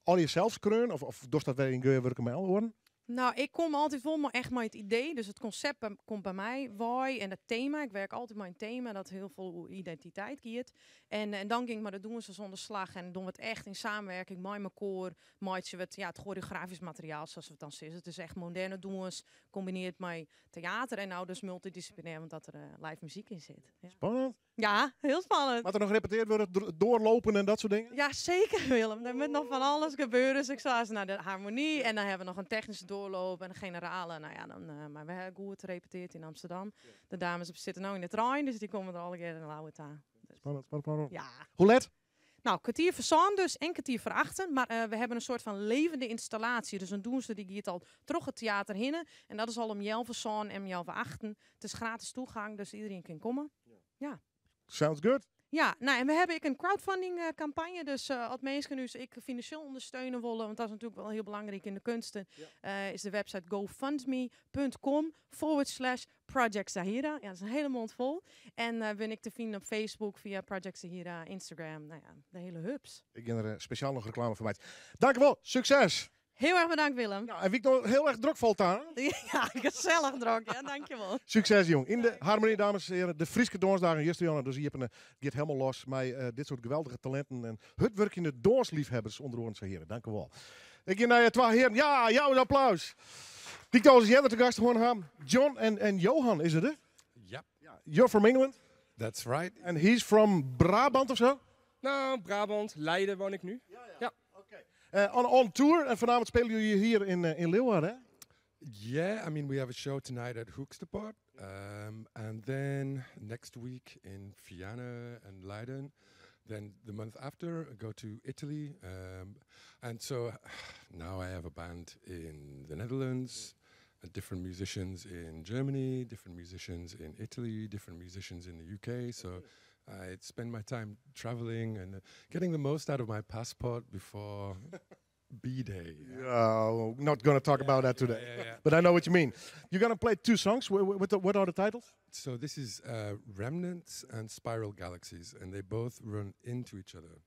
allegear sels skreaun of dochst dat wer yn gearwurking mei oaren? Nou, ik kom altyd wol mei echt mei it idee. Dus it konsept komt by my wei en it tema. Ik wurk altyd mei in tema dat hiel folle oer identiteit giet. En dan gean ik mei de dûnsers oan de slach en dogge we it echt yn samenwerking mei mekoar. Meitsje we it, ja, it choreografysk materiaal, sa't we it dan sizze. It is echt moderne dûns kombinearre mei teater en nou dus multidisciplinêr, want dat der live muzyk yn sit. Ja. Spannend. Ja, hiel spannend. Moat der noch repetearre wurde, doorlopen en dat soart dingen? Ja, seker Willem. Der moat noch fan alles gebeure. Dus ik sil aanst nei de Harmonie en dan ha we noch in technyske doorloop en in generale. Nou ja, dan, mar we ha goed repetearre yn Amsterdam. De dames sitte no yn de trein, dus dy komme der allegear yn Lauwe ta. Dus. Spannend, spannend, spannend. Ja. Hoe let? Nou, kertier foar sân dus en kertier foar achten. Mar we hawwe in soart fan levende ynstallaasje. Dus in dûnser dy giet al troch it teater hinne. En dat is al om healwei sân en om healwei achten. It is gratis toegang, dus iderien kin komme. Ja. Sounds good. Ja, nou, en we hawwe ek in crowdfunding kampanje. Dus as minsken ús ek finansjeel ûndersteune wolle, want dat is natuerlik wol hiel belangryk yn de keunsten, is de website gofundme.com/ProjectZahira. Ja, dat is in hiele mond fol. En bin ik te finen op Facebook fia Project Zahira, Instagram, nou ja, de hiele hubs. Ik gean der spesjaal noch reklame foar meitsjen. Dankjewol, sukses! Hiel erch bedankt Willem. Nou, en wie ik noch hiel erch drok falt aan. Ja, gesellich drok. Ja, dankjewol. Sukses jong. Yn de Harmonie, dames en heren, de Fryske Dânsdagen juster dus iepene giet hielendal los mei dit soart geweldige talinten en hurdwurkjende dânsleafhawwers ûnder oaren Zahira. Dankjewol. Ik gean nei twa hearen. Ja, jou in applaus. Dy't ik al ris earder te gast hân ha. John en Johan, is it hè? Ja. You're from England? That's right. And he's from Brabant of zo? Nou, Brabant, Leiden woon ik nu. Ja. On tour en vanavond spelen jullie hier in Leeuwarden, hè? Yeah, I mean, we have a show tonight at Hoekse Poort. And then next week in Vianen and Leiden. Then the month after, I go to Italy. And so now I have a band in the Netherlands, and different musicians in Germany, different musicians in Italy, different musicians in the UK. So I spend my time traveling and getting the most out of my passport before B-Day. Oh, not going to talk about that today. But I know what you mean. You're going to play two songs. What are the titles? So this is Remnants and Spiral Galaxies, and they both run into each other.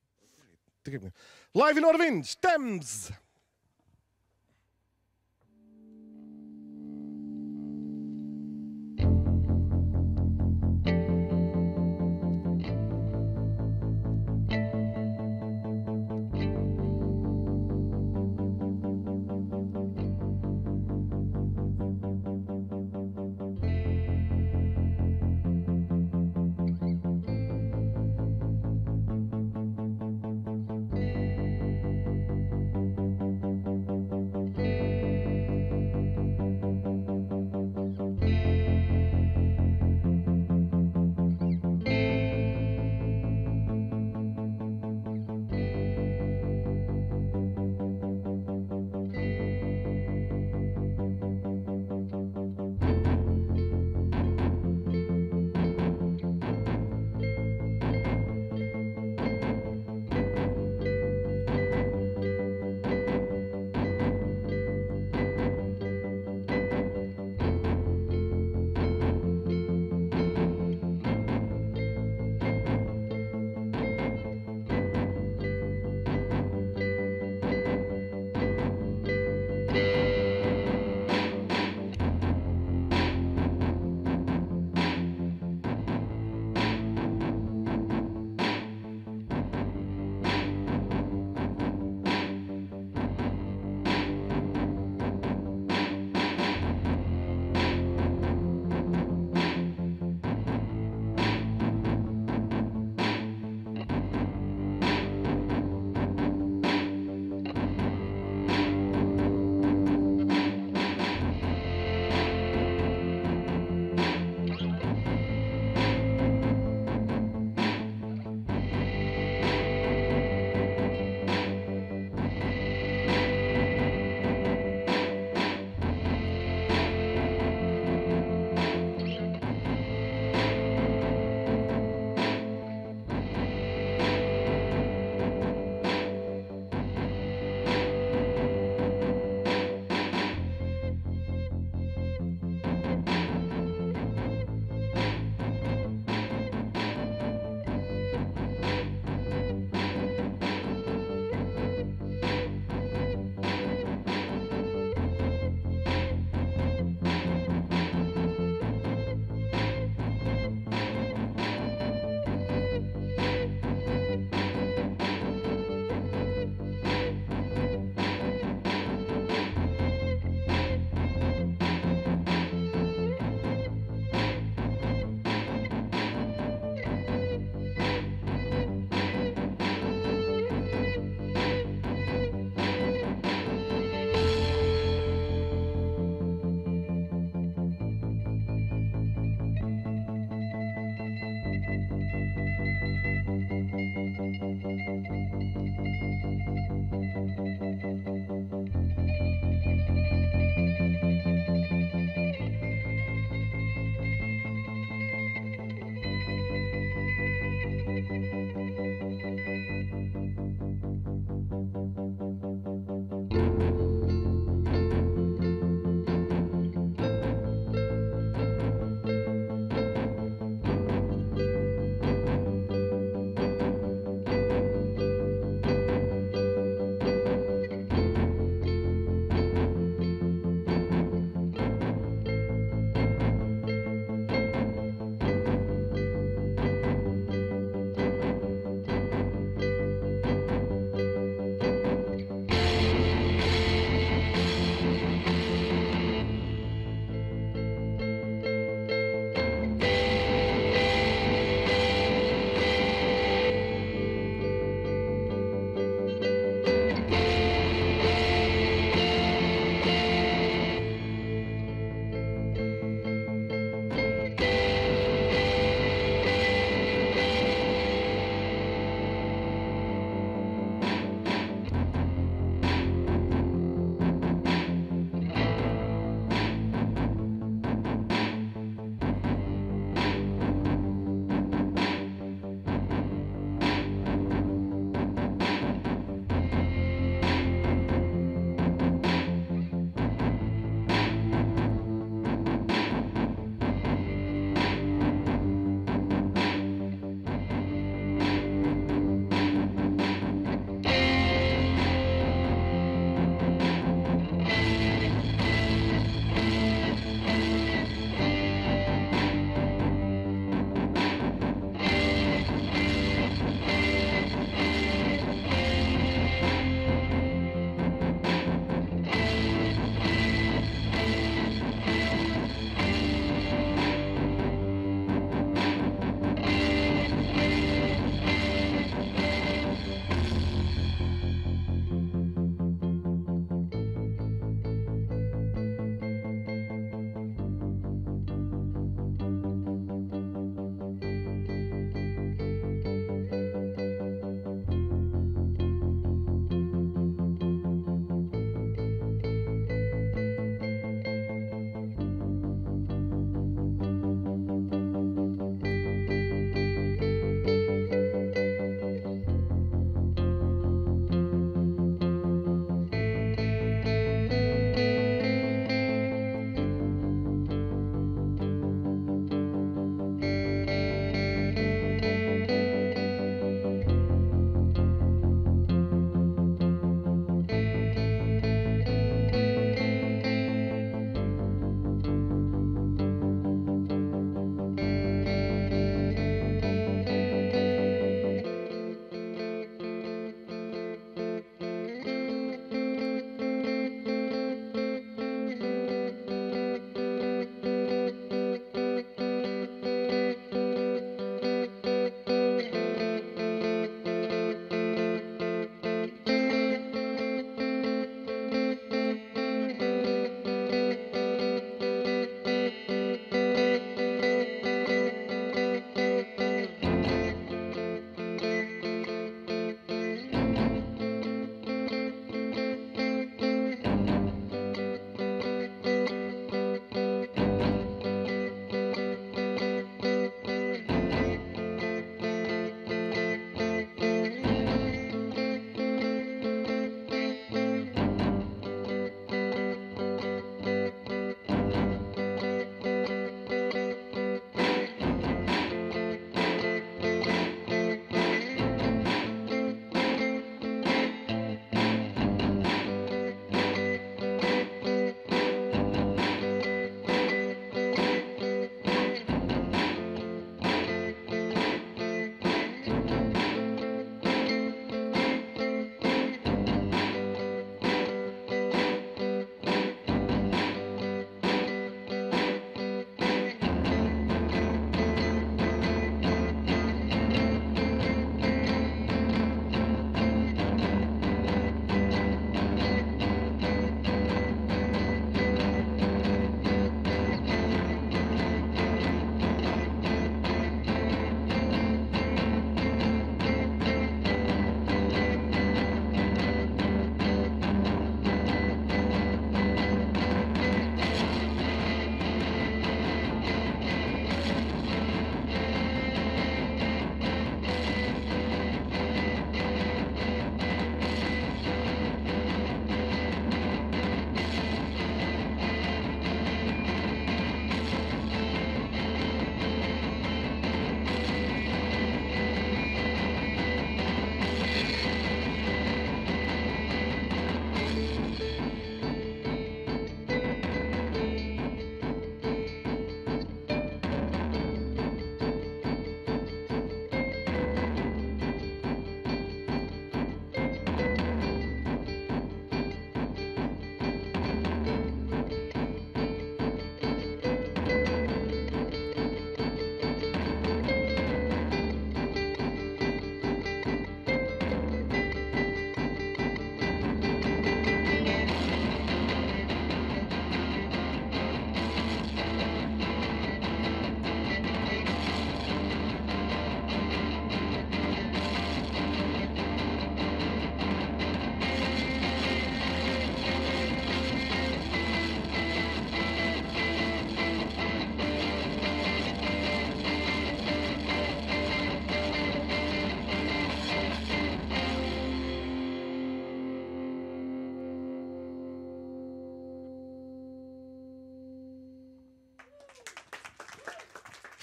Live in Noardewyn, Stems!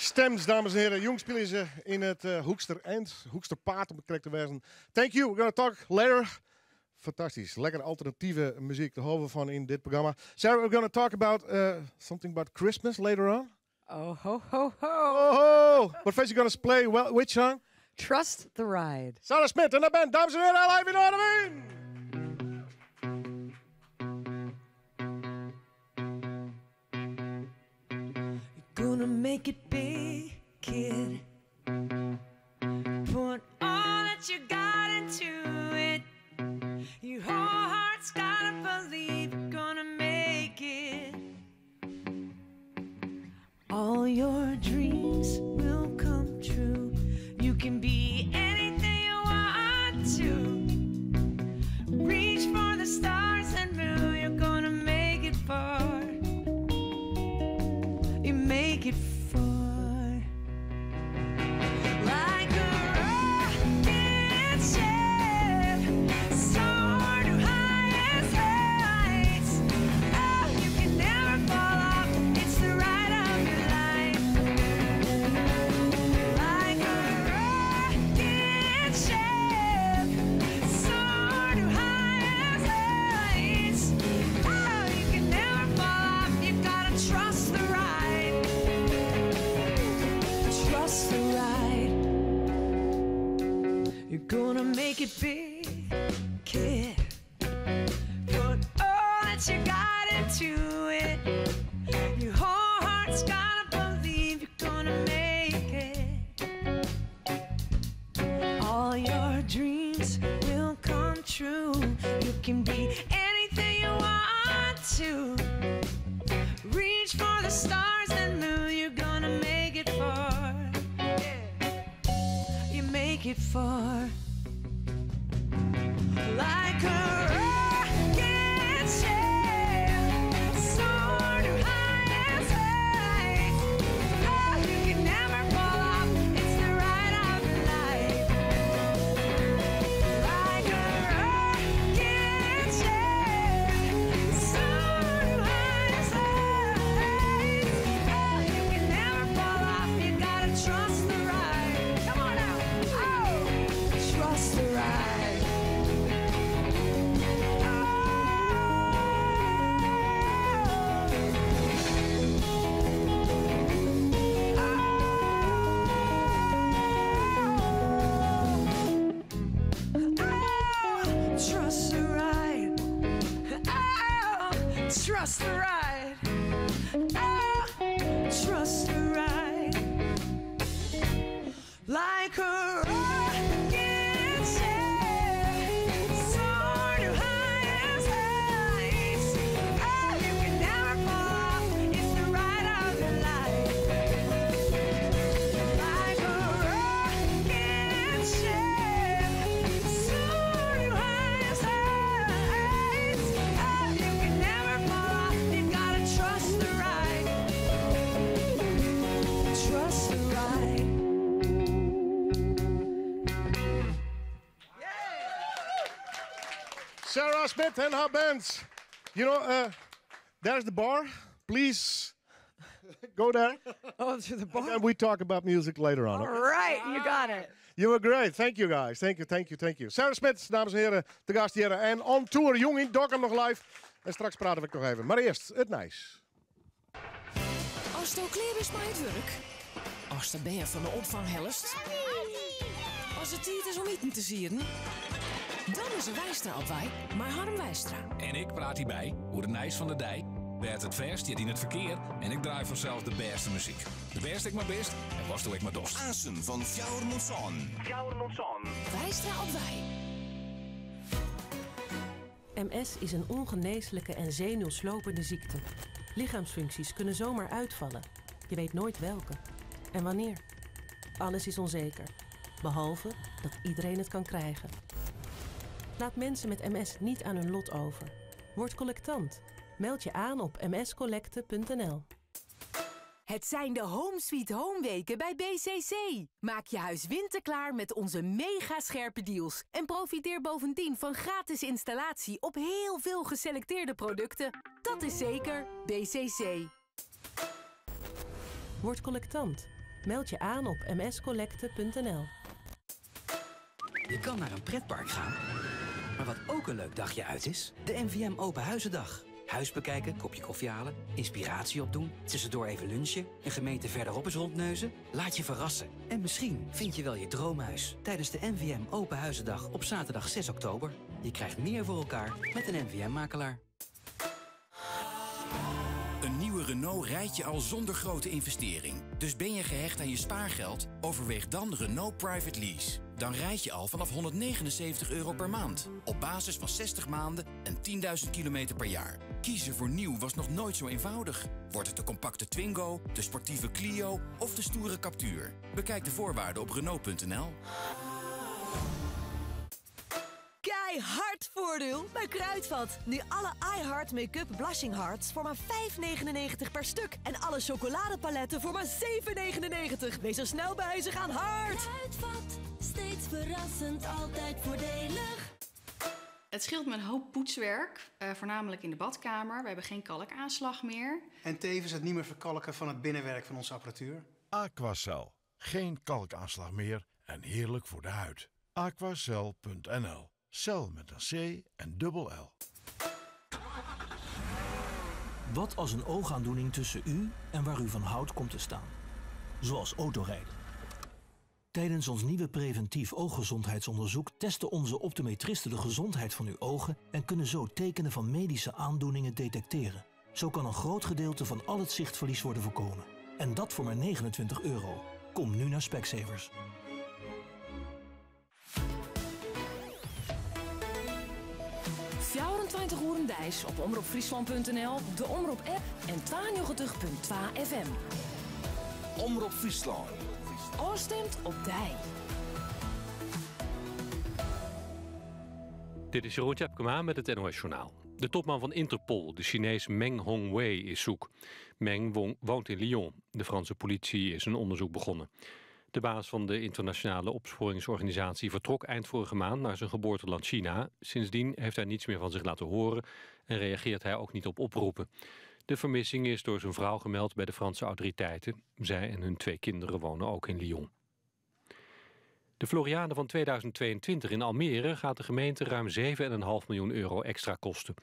Stems, dames en heren. Jong spylje se yn it Hoekster End. Hoeksterpaad om krekt te wêzen. Thank you. We're gonna talk later. Fantastysk. Lekker alternative muzyk. Dêr hâlde we fan yn dit programma. Sarah, we're gonna talk about something about Christmas later on. Oh, ho, ho, ho. Oh, ho. But first you're gonna play well, which song? Trust the Ride. Sarah Smit en de band. Dames en heren, live yn Noardewyn! Gonna make it big, kid. Put all that you got into it. Your whole heart's gotta believe you're gonna make it. All your dreams will come true. You can be anything you want to. Reach for the stars and moon. You're gonna make it far. You make it far. Like a rocket ship, soar to highest heights. Oh, you can never fall off. It's the ride of your life. Like a rocket ship, soar to highest heights. Oh, you can never fall off. You gotta trust the ride. Trust the ride. You're gonna make it big, kid. Put all that you got into it. Your whole heart's gotta believe you're gonna make it. All your dreams will come true. You can be anything you want to. Reach for the stars and moon. You're gonna make it far. Yeah. You make it far. Like a rocket ship, soar to highest heights. Oh, you can never fall off. It's the ride of your life. Like a rocket ship, soar to highest heights. Oh, you can never fall off. You gotta trust the ride. Come on now. Oh, trust the ride. Oh, trust the ride. Oh, trust the ride. Oh, trust the ride. Like a rocket ship, soar to highest heights. Oh, you can never fall off. It's the ride of your life. Like a rocket ship, soar to highest heights. Oh, you can never fall off. You gotta trust the ride. Trust the ride. Sarah Smit en haar band. There's the bar. Please go there. Oh, to the bar. And we talk about music later on. All right, you got it. You were great. Thank you, guys. Thank you, thank you, thank you. Sarah Smit, dames en heren, te gast hier. En on tour, jong yn Dokkum noch live. En straks prate we noch even. Mar earst, it nijs. Asto klear bist mei it wurk. Ast de bern fan de opfang hellest. As it tiid is om iten te sieden. Dan is der Weistra op wei mei Harm Weistra. En ik praat hjirby oer it nijs fan de dei, wêr't it fêst stiet yn it ferkear en ik draai fansels de bêste muzyk. De bêste ek mar bist en watsto ek mar dochst. Asen fan fjouwer oant sân. Weistra op wei. MS is een ongeneeslijke en zenuwslopende ziekte. Lichaamsfuncties kunnen zomaar uitvallen. Je weet nooit welke en wanneer. Alles is onzeker, behalve dat iedereen het kan krijgen. Laat mensen met MS niet aan hun lot over. Word collectant. Meld je aan op mscollecte.nl. Het zijn de Home Sweet Home weken bij BCC. Maak je huis winterklaar met onze mega scherpe deals. En profiteer bovendien van gratis installatie op heel veel geselecteerde producten. Dat is zeker BCC. Word collectant. Meld je aan op mscollecte.nl. Je kan naar een pretpark gaan, maar wat ook een leuk dagje uit is... de NVM Open Huizendag. Huis bekijken, kopje koffie halen, inspiratie opdoen... tussendoor even lunchen, een gemeente verderop eens rondneuzen. Laat je verrassen. En misschien vind je wel je droomhuis... tijdens de NVM Open Huizendag op zaterdag 6 oktober. Je krijgt meer voor elkaar met een NVM-makelaar. Een nieuwe Renault rijd je al zonder grote investering. Dus ben je gehecht aan je spaargeld? Overweeg dan Renault Private Lease. Dan rijd je al vanaf 179 euro per maand. Op basis van 60 maanden en 10.000 kilometer per jaar. Kiezen voor nieuw was nog nooit zo eenvoudig. Wordt het de compacte Twingo, de sportieve Clio of de stoere Captur? Bekijk de voorwaarden op Renault.nl. Keihard voordeel bij Kruidvat. Nu alle iHeart Make-up Blushing Hearts voor maar 5,99 per stuk. En alle chocoladepaletten voor maar 7,99. Wees er snel bij, ze gaan hard. Kruidvat, steeds verrassend, altijd voordelig. Het scheelt me een hoop poetswerk, voornamelijk in de badkamer. We hebben geen kalkaanslag meer. En tevens het niet meer verkalken van het binnenwerk van onze apparatuur. Aquacel. Geen kalkaanslag meer en heerlijk voor de huid. Aquacel.nl. Cel met een C en dubbel L. Wat als een oogaandoening tussen u en waar u van houdt komt te staan? Zoals autorijden. Tijdens ons nieuwe preventief ooggezondheidsonderzoek testen onze optometristen de gezondheid van uw ogen en kunnen zo tekenen van medische aandoeningen detecteren. Zo kan een groot gedeelte van al het zichtverlies worden voorkomen. En dat voor maar 29 euro. Kom nu naar Specsavers. 24 oeren deis op omropfriesland.nl, de Omrop app en 92.2 FM. Omrop Fryslân. Ofstimd op dei. Dit is Jeroen Tjepkema met het NOS Journaal. De topman van Interpol, de Chinees Meng Hongwei, is zoek. Meng woont in Lyon. De Franse politie is een onderzoek begonnen. De baas van de internationale opsporingsorganisatie vertrok eind vorige maand naar zijn geboorteland China. Sindsdien heeft hij niets meer van zich laten horen en reageert hij ook niet op oproepen. De vermissing is door zijn vrouw gemeld bij de Franse autoriteiten. Zij en hun twee kinderen wonen ook in Lyon. De Floriade van 2022 in Almere gaat de gemeente ruim 7,5 miljoen euro extra kosten.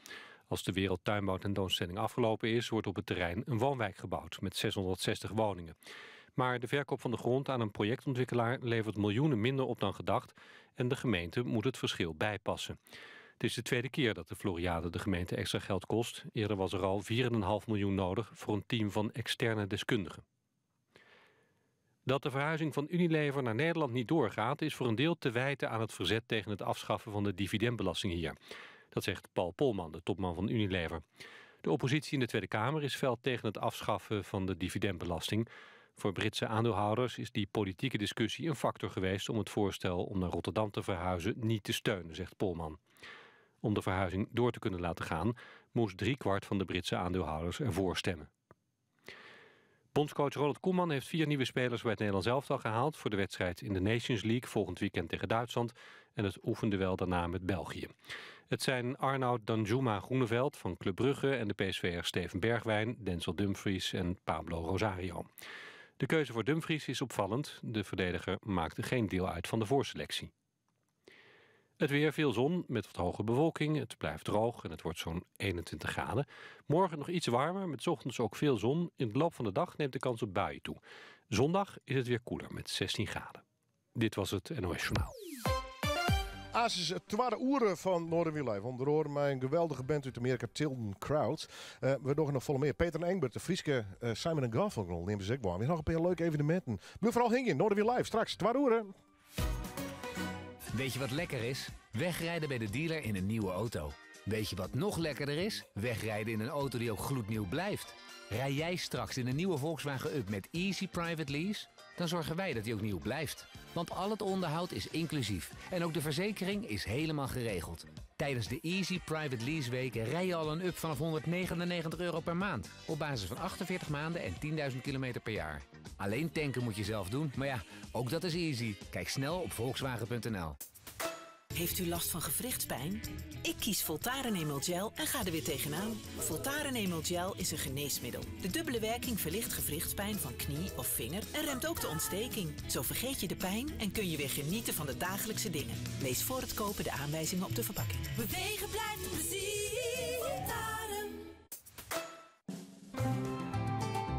Als de wereldtuinbouwtentoonstelling afgelopen is, wordt op het terrein een woonwijk gebouwd met 660 woningen. Maar de verkoop van de grond aan een projectontwikkelaar levert miljoenen minder op dan gedacht en de gemeente moet het verschil bijpassen. Het is de tweede keer dat de Floriade de gemeente extra geld kost. Eerder was er al 4,5 miljoen nodig voor een team van externe deskundigen. Dat de verhuizing van Unilever naar Nederland niet doorgaat, is voor een deel te wijten aan het verzet tegen het afschaffen van de dividendbelasting hier. Dat zegt Paul Polman, de topman van Unilever. De oppositie in de Tweede Kamer is fel tegen het afschaffen van de dividendbelasting. Voor Britse aandeelhouders is die politieke discussie een factor geweest om het voorstel om naar Rotterdam te verhuizen niet te steunen, zegt Polman. Om de verhuizing door te kunnen laten gaan, moest 3/4 van de Britse aandeelhouders ervoor stemmen. Bondscoach Ronald Koeman heeft 4 nieuwe spelers bij het Nederlands elftal gehaald voor de wedstrijd in de Nations League volgend weekend tegen Duitsland en het oefenduel daarna met België. Het zijn Arnaud Danjuma Groeneveld van Club Brugge en de PSV'er Steven Bergwijn, Denzel Dumfries en Pablo Rosario. De keuze voor Dumfries is opvallend. De verdediger maakte geen deel uit van de voorselectie. Het weer, veel zon met wat hoge bewolking. Het blijft droog en het wordt zo'n 21 graden. Morgen nog iets warmer, met 's ochtends ook veel zon. In de loop van de dag neemt de kans op buien toe. Zondag is het weer koeler met 16 graden. Dit was het NOS Journaal. Asis, het tweede oeren van Noardewyn Live. Onder andere mijn geweldige band uit Amerika, Tilden Crowd. We doen nog volle meer. Peter en Engbert, de Frieske Simon en Garfunkel nemen ze ook wel. We hebben nog een paar leuke evenementen. Blijf vooral hingen, Noardewyn Live. Straks, tweede oeren. Weet je wat lekker is? Wegrijden bij de dealer in een nieuwe auto. Weet je wat nog lekkerder is? Wegrijden in een auto die ook gloednieuw blijft. Rij jij straks in een nieuwe Volkswagen Up met Easy Private Lease? Dan zorgen wij dat die ook nieuw blijft. Want al het onderhoud is inclusief. En ook de verzekering is helemaal geregeld. Tijdens de Easy Private Lease weken rij je al een Up vanaf 199 euro per maand. Op basis van 48 maanden en 10.000 kilometer per jaar. Alleen tanken moet je zelf doen. Maar ja, ook dat is easy. Kijk snel op volkswagen punt N L. Heeft u last van gewrichtspijn? Ik kies Voltaren Emel Gel en ga er weer tegenaan. Voltaren Emel Gel is een geneesmiddel. De dubbele werking verlicht gewrichtspijn van knie of vinger en remt ook de ontsteking. Zo vergeet je de pijn en kun je weer genieten van de dagelijkse dingen. Lees voor het kopen de aanwijzingen op de verpakking. Bewegen blijft plezier. Voltaren.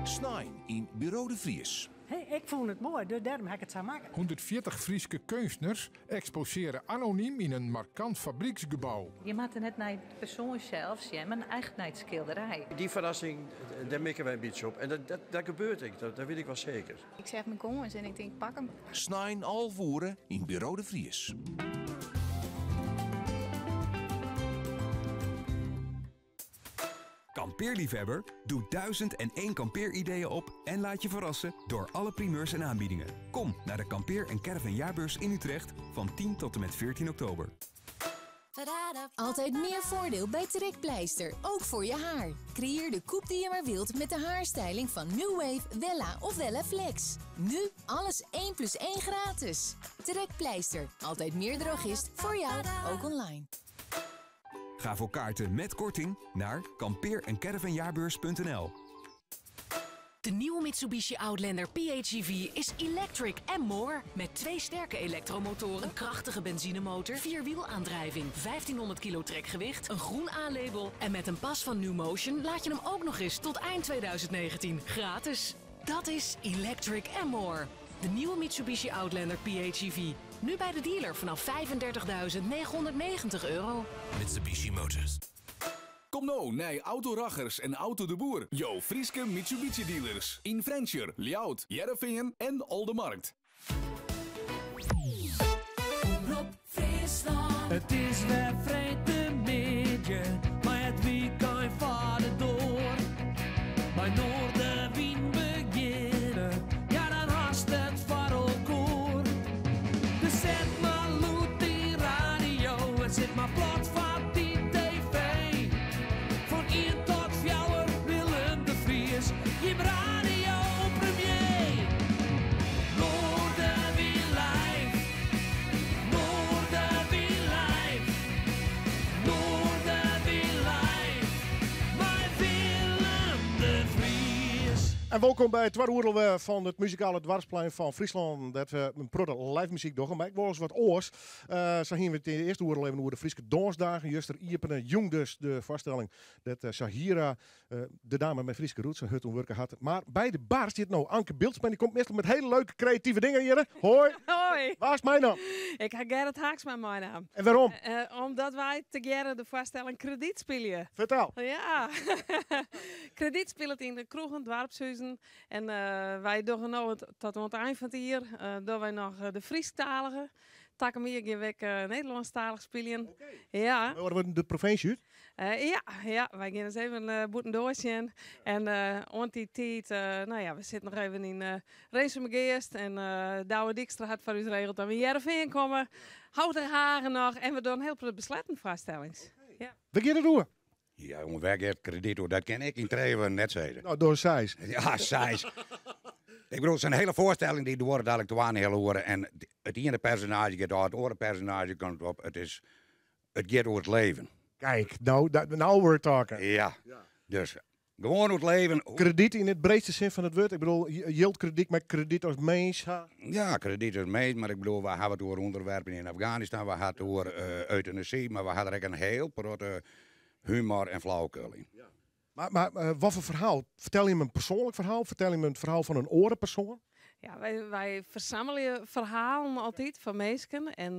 Snein yn Buro de Vries. Hey, ik fûn it moai, dus dêrom ha ik it sa makke. 140 Fryske keunstners eksposearje anonym yn in markant fabryksgebou. Je moatte net nei de persoan sels sjen, mar echt nei it skilderij. Dy ferrassing, dêr mikke wy in bytsje op. En dat, dat, dat gebeurt ek, dat, dat wit ik wol seker. Ik seach myn kâns en ik tink, pak 'm. Snein 11 oere yn Buro de Vries. Kampeerliefhebber, doe 1001 kampeerideeën op en laat je verrassen door alle primeurs en aanbiedingen. Kom naar de Kampeer- en Caravan Jaarbeurs in Utrecht van 10 tot en met 14 oktober. Altijd meer voordeel bij Trekpleister, ook voor je haar. Creëer de coupe die je maar wilt met de haarstyling van New Wave, Wella of Wella Flex. Nu alles 1 plus 1 gratis. Trekpleister, altijd meer drogist voor jou, ook online. Ga voor kaarten met korting naar kampeer- en caravanjaarbeurs.nl. De nieuwe Mitsubishi Outlander PHEV is electric and more. Met twee sterke elektromotoren, een krachtige benzinemotor, vierwielaandrijving, 1500 kilo trekgewicht, een groen A-label en met een pas van New Motion laat je hem ook nog eens tot eind 2019 gratis. Dat is electric and more. De nieuwe Mitsubishi Outlander PHEV. Nu bij de dealer vanaf 35.990 euro. Mitsubishi Motors. Kom no nei Auto Rachers en Auto de Boer. Jo Fryske Mitsubishi dealers. Yn Frjentsjer, Ljouwert, Hearrenfean en Oldemarkt. It is wer freedtemiddei, mei it wykein foar de doar. Mei Noardewyn begjinne, ja dan hast it foar elkoar. Dus set mar lûd dyn radio en sit mar plat foar dy TV. Fan ien tot fjouwer Willem de Vries, jim radio premier. Noardewyn live, Noardewyn live, Noardewyn live, mei Willem de Vries. En wolkom by it twadde oere fan it muzikale doarpsplein fan Fryslân. Dêr't we in protte live muzyk dogge, mar ek wolris wat oars. Sa hiene we it yn de earste oere al even oer de Fryske Dânsdagen. Juster iepene jûn dus de foarstelling dêr't Sahira, de dame mei Fryske roots, sa hurd oan wurke hat. Mar by de bar stiet no Anke Biltsma. Dy komt meastal mei hiele leuke kreative dingen hjir. Hoi. Hoi. Wa hast meinaam? Ik ha Gerrit Haaksma meinaam. En wêrom? Omdat wy tegearre de foarstelling Kredyt spylje. Fertel. Ja. Kredyt spilet yn de kroegen, doarpshuzen. En wy dogge no it, tot oan it ein fan it jier, dogge wy noch de Frysktalige. Takom jier gean we ek Nederlânsktalich spyljen. Ja. Waar wurdt de provinsje út? Ja, ja, wy gean ris even bûtendoar sjen. En oant dy tiid, no ja, we sitte noch even yn Rinsumageast. En Douwe Dijkstra hat foar ús regeld dat we yn Hearrenfean komme. Houtigehage noch. En we dogge in hiel protte besletten foarstellings. Ja. Wêr giet it oer? Ja, jonge, wêr giet kredyt oer? Dat kin ik yn trije wurden net sizze. No, doch seis. Ja, seis. Ik bedoel, it is in hiele foarstelling dy duorret eigenlik twaenheal oere. En it iene personaazje giet ôf, it oare personaazje komt op. It, is, it giet oer it leven. Kijk, no, now we're talking. Ja, dus gewoan oer it leven. Kredyt yn it breedste sin fan it wurd. Ik bedoel, jildkredyt, mar kredyt as mins. Ha. Ja, kredyt as mins, mar ik bedoel, we hawwe it oer ûnderwerpen yn Afganistan, we hawwe it oer eutanasy, mar we hawwe der ek in hiel protte humor en flauwekul yn. Mar wat foar ferhaal? Fertel jim in persoanlik ferhaal? Fertel jim it ferhaal fan in oare persoan? Ja, wy fersammelje ferhalen altyd fan minsken en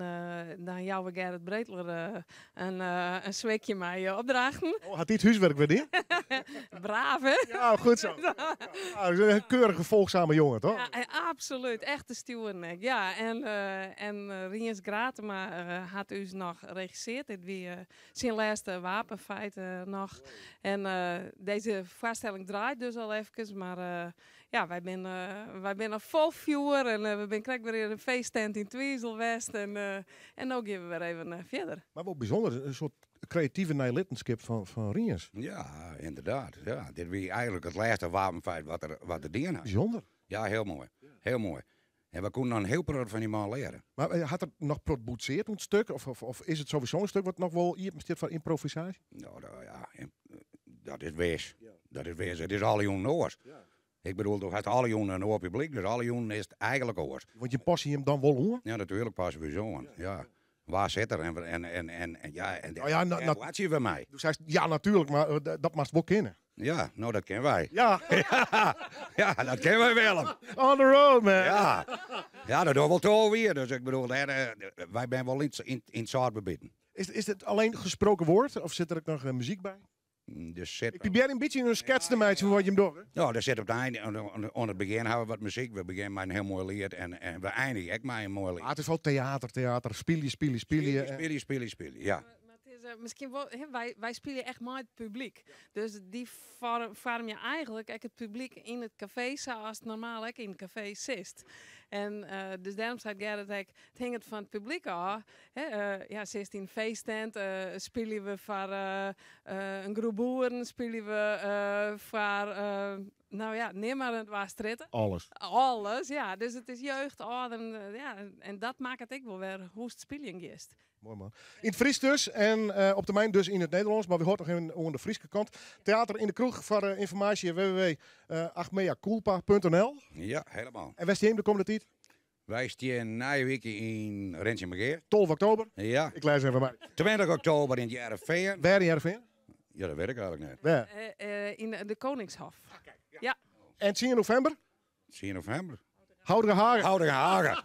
dan jouwe we Gerrit Breteler in swikje mei opdrachten. Oh, hat dy it húswurk wer dien? Braaf, hè? Ja, goed zo. Ja, in keurige, folchsame jonge, toch? Ja, absolút. Echt te stjoeren ek. Ja, en Rients Gratema hat ús noch regisseard. Dit wie syn lêste wapenfeit noch. En dizze foarstelling draait dus al efkes, mar ja, wy binne fol fjoer en we binne krekt wer yn in feesttent yn Twizel west en no gean we wer even fierder. Mar wol bysûnder, in soart kreative neilittenskip fan Rients. Ja, ynderdaad. Ja, dit wie eigenlik it lêste wapenfeit wat er, wat er dien hat. Bysûnder. Ja, hiel moai. Hiel moai. En we koenen dan hiel protte fan dy man leare. Mar eh, hat er noch prot boetseard oan it stuk? Of, of, of is it sowieso in stuk wat noch wol iepen stiet foar ymprovisaasje? No, da, ja, dat is wis. Dat is wis. It is alle jûnen oars. Ik bedoel, do hast alle jûnen in oar publyk, dus alle jûnen is it eigenlik oars. Want je passe jim dan wol oan? Ja, natuerlik passe we ús oan. Ja. Wa sit der en, en, en, en, en ja, en Nou ja, na, dêr boartsje we mei. Do seist ja, natuerlik, mar eh, dat moatst wol kinne. Ja, no dat kinne wy. Ja. ja, dat kinne wy, Willem. On the road, man. Ja, ja dat dogge we al 12 jier, dus ik bedoel, dêr, eh, wy binne wol yn, yn, yn it sâlt bebiten. Is, is it alleen gesproken woord of sit der ek noch eh, muzyk by? Der sit Ik probearje in bytsje in skets te meitsjen fan wat jim dogge. No, der sit op it ein, oan it begjin hawwe we wat muzyk. We begjinne mei in hiel moai liet en, en we einigje ek mei in moai liet. Ah, it is wol teater, teater, spylje, spylje, spylje. Spylje, spylje, spylje, ja. Mar it is eh, miskien wol, hè, wy, wy spylje echt mei it publyk. Dus dy foarmje eigenlik ek it publyk yn it kafee sa as it normaal ek yn it kafee sitst. En eh, dus dêrom seit Gerrit ek, it hinget fan it publyk ôf. Hè, ja, sitst yn in feesttent, spylje we foar in groep boeren, spylje we foar, no ja, neam mar in strjitte. Alles. Alles, ja. Dus it is jeugd, âlderen, ja, en dat makket ek wol wer hoe'tst spyljen giest. Moai man. Yn it Frysk dus en op termyn dus yn it Nederlânsk, mar we hâlde noch even oan de Fryske kant. Teater yn de kroech foar ynformaasje www.achmeaculpa.nl. Ja, helemaal. En wêr stean jim de kommende tiid? Wy stean nije wike yn Rinsumageast. 12 oktober? Ja. Ik lês even mei. 20 oktober yn it Hearrenfean. Wêr yn Hearrenfean? Ja, dat wit ik eigenlik net. Wêr? Yn de Koningshof. Ja. En 10 novimber? 10 novimber. Houtigehage. Houtigehage.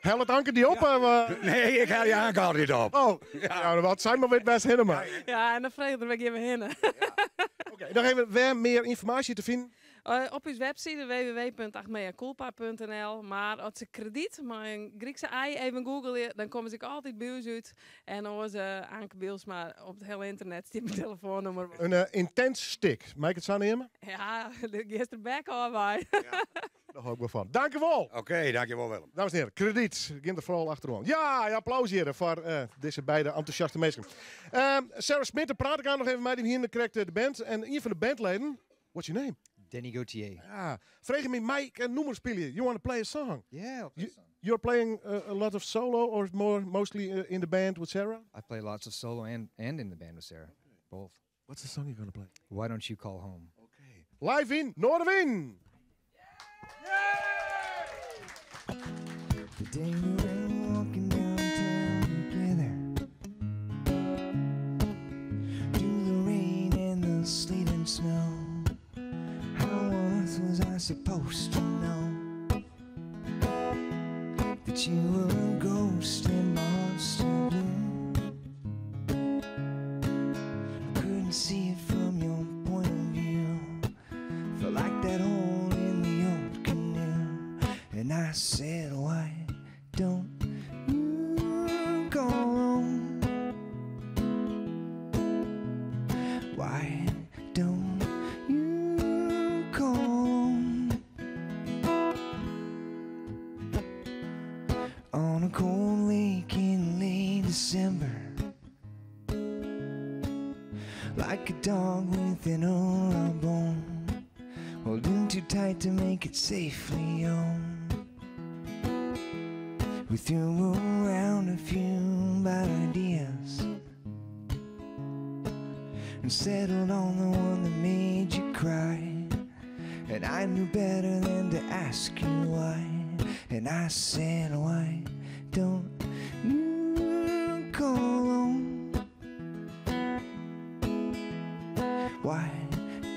Hellet Anke dy op? Of? Nee, ik helje Anke altyd op. Oh, ja, wat sy mar wit wêr'tst hinne moat. Ja, en dan freget er wêr gean we hinne. Oké, noch even wêr mear ynformaasje te finen? Op ús webside www.achmeaculpa.nl. Mar as se kredyt mei in Grykske i even googleje, dan komme se ek altyd by ús út. En oars Anke Bylsma op it hiele ynternet stiet myn telefoannûmer wol. In yntins stik, mei ik it sa neame? Ja, dêr giest der bek ôf mei. Dêr hâld ik wol fan. Dankjewol! Oké, dankjewol Willem. Dames en heren, kredyt. Gean der foaral achteroan. Ja, ja, applaus hjir foar dizze beide entûsjaste minsken. Sarah Smit, dêr praat ik noch even mei. Dy hiene krekt de band. En ien fan de bandleden, what's your name? Danny Gauthier. Ah, frege my, mei ik in nûmer spylje? You want to play a song? Yeah, I'll play a song. You're playing a lot of solo or more mostly in the band with Sarah? I play lots of solo and in the band with Sarah. Both. What's the song you're gonna play? Why Don't You Call Home? Okay. Live in Noardewyn! The day we were walking downtown together through the rain and the sleet and snow. How on earth was I supposed to know that you were a ghost and my heart still blue? I couldn't see it from your point of view. Felt like that hole in the old canoe. And I said, why don't you call home? Why don't you call home? On a cold lake in late December, like a dog with an old bone, holding too tight to make it safely home. We threw around a few bad ideas and settled on the one that made you cry. And I knew better than to ask you why. And I said, why don't you call home? Why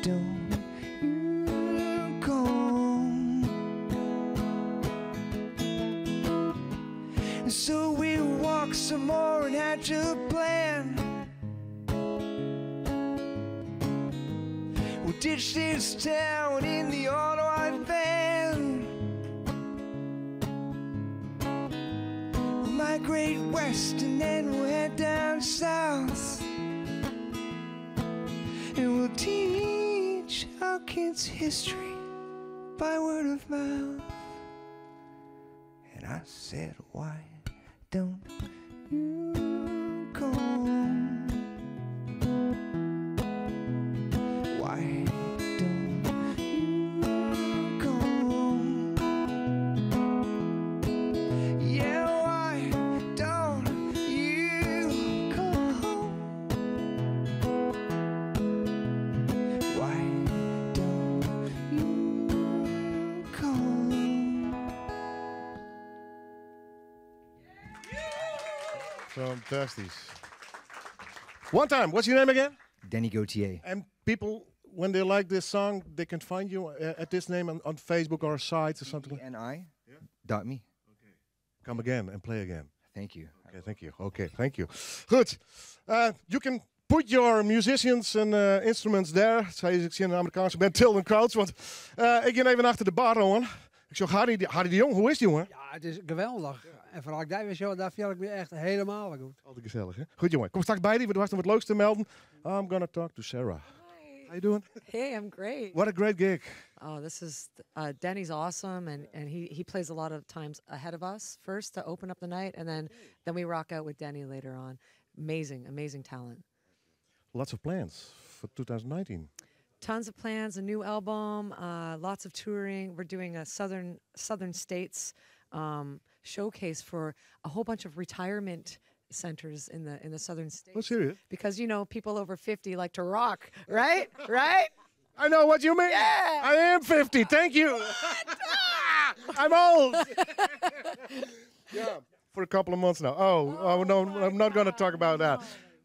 don't you call home? And so we walked some more and had to plan. We'll ditch this town in the auto white van. We'll migrate west and then we'll head down south. And we'll teach our kids history by word of mouth. And I said, why don't you call home? Why don't you call home? Fantastisch. One time, what's your name again? Denny Gauthier. And people, when they like this song, they can find you at this name on Facebook or sites or something? N-I dot me. Come again and play again. Thank you. Okay, thank you. Okay, thank you. Goed. You can put your musicians and instruments there. Sei ik tsjin de Amerikaanske band Tilden Crouch. Want ik gean even achter de bar oan. Ik sjoch Harry, Harry de Jong. Hoe is het, jongen? Ja, it is geweldich. En foaral ik dy wer sjoch, dêr fiel ik my echt hielendal goed. Altyd gesellich, hè? Goed, jongen. Kom straks by dy, want do hast noch wat leuks te melden. I'm gonna talk to Sarah. Hi. How you doing? Hey, I'm great. What a great gig. Oh, this is Denny's awesome, and he plays a lot of times ahead of us first to open up the night, and then we rock out with Denny later on. Amazing, amazing talent. Lots of plans for 2019. Tons of plans, a new album, lots of touring. We're doing a southern states showcase for a whole bunch of retirement centers in the southern states. Oh, serious? Because people over 50 like to rock, right? Right? I know what you mean. Yeah. I am 50. Thank you. I'm old. Yeah, for a couple of months now. Oh, no, I'm not going to talk about that.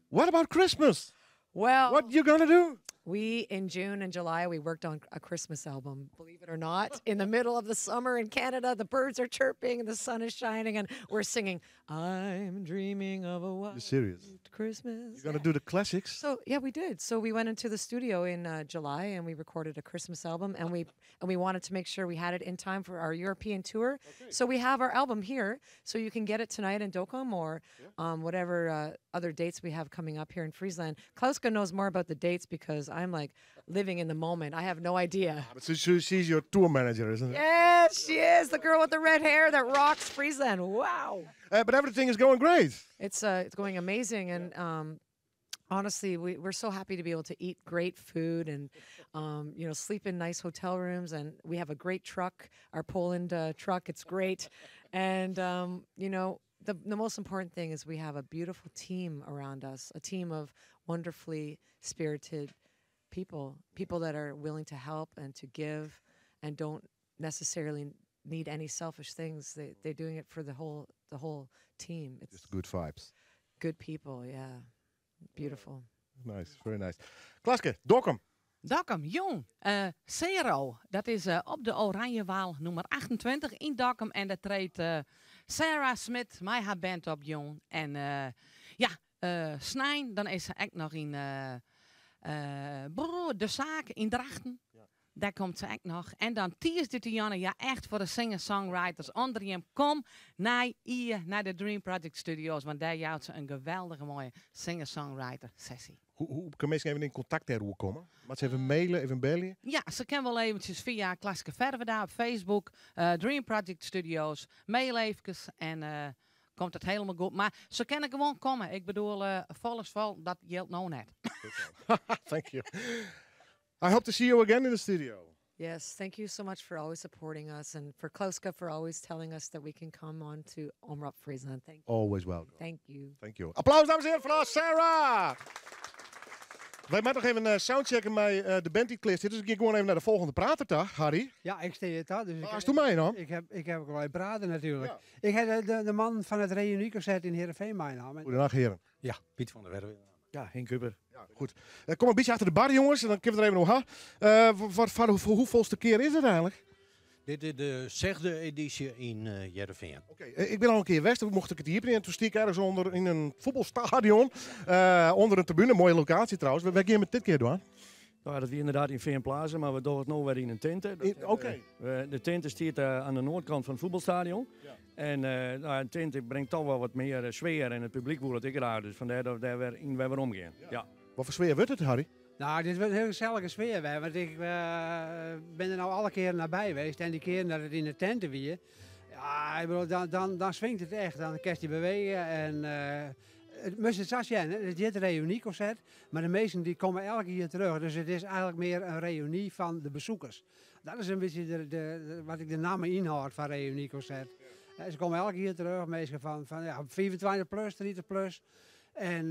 What about Christmas? Well, what you going to do? We, in June and July, we worked on a Christmas album, believe it or not. In the middle of the summer in Canada, the birds are chirping and the sun is shining, and we're singing, I'm dreaming of a white You're serious? Christmas. You're going to do the classics? So, yeah, we did. So we went into the studio in July and we recorded a Christmas album, and we wanted to make sure we had it in time for our European tour. So we have our album here, so you can get it tonight in Dokkum or whatever other dates we have coming up here in Friesland. Klauska knows more about the dates because I'm like living in the moment. I have no idea. But she's your tour manager, isn't it? Yes, she is the girl with the red hair that rocks Friesland. Wow. But everything is going great. It's going amazing, and honestly, we're so happy to be able to eat great food and sleep in nice hotel rooms, and we have a great truck, our Poland truck. It's great, and the most important thing is we have a beautiful team around us, a team of wonderfully spirited people, people that are willing to help and to give, and don't necessarily need any selfish things. They're doing it for the whole team. It's Just good vibes. Good people, yeah. Beautiful. Nice, very nice. Klaske, Dokkum. Dokkum, jong. Zero, dat is op de Oranjewaal nûmer 28 yn Dokkum. En dêr treedt Sarah Smit, mei har band op, jong. En ja, snein, dan is se ek noch yn broer, De Zaak yn Drachten. Dêr komt se ek noch. En dan tiisdeitejûn, ja echt foar de singer-songwriters ûnder jim. Kom nei Ie, nei de Dream Project Studios, want dêr jout se in geweldige moaie singer-songwriter sessie. Hoe kinne minsken even yn kontakt dêroer komme? Moatte se even maile, even belje? Ja, se kinne wol eventsjes fia Klaske Ferwerda op Facebook, Dream Project Studios, mail eefkes en komt it hielendal goed. Mar se kinne gewoan komme. Ik bedoel, fol is fol, dat jildt no net. Thank you. I hope to see you again in the studio. Yes, thank you so much for always supporting us and for Klauska for always telling us that we can come on to Omrop Friesland. Thank you. Always welcome. Thank you. Thank you. Applaus, dames en heren, foar Sarah! Wy moatte noch even soundchecken mei de band dy't klear sit. Dus ik gean gewoan even nei de folgjende prater ta, Harry. Ja, ik stean hjir ta. Dus ik, Hast do my dan? Ik ha ek wol prate natuerlik. Ik ha de man fan it reünyconcert yn Heerenveen meinaam. Goedendag, heren. Ja, Piet van der Werf. Ja, Henk Huber. Ja, goed. Kom in bytsje achter de bar, jongens, en dan kinne we it der even oer ha. Foar hoefolste kear is it eigentlik? Dit is de sechde edysje yn Hearrenfean. Oké, ik bin al in kear west, doe mocht ik it iepenje en doe stie ik ergens ûnder yn in fuotbalstadion. Ûnder in tribune, moaie lokaasje trouwens. Wêr geane we it dit kear dwaan? No, dat wie ynderdaad yn Feanplaza, mar we dogge it no wer yn in tinte. De tinte stiet oan de noardkant fan it fuotbalstadion. En no, in tinte bringt dochs wol wat mear sfear en it publyk wol it ek graach. Dus fandêr dat we dêr wer yn wer weromgean. Ja. Wat foar sfear wurdt it, Harry? No, dit wurdt in hiel gesellige sfear wer, want ik bin der no alle kearen nei by west en dy kearen dat it yn de tinte wie, ja, ik bedoel, dan swingt it echt, dan kinst dy bewege en it moast it sa sjen, hè. It hjit reünyconcert, mar de minsken dy komme elk jier werom, dus it is eigentlik mear in reüny fan de besikers. Dat is in bytsje wat ik de namme ynhâld fan reünyconcert. Se komme elk jier werom, minsken fan ja, 25 plus, 30 plus. En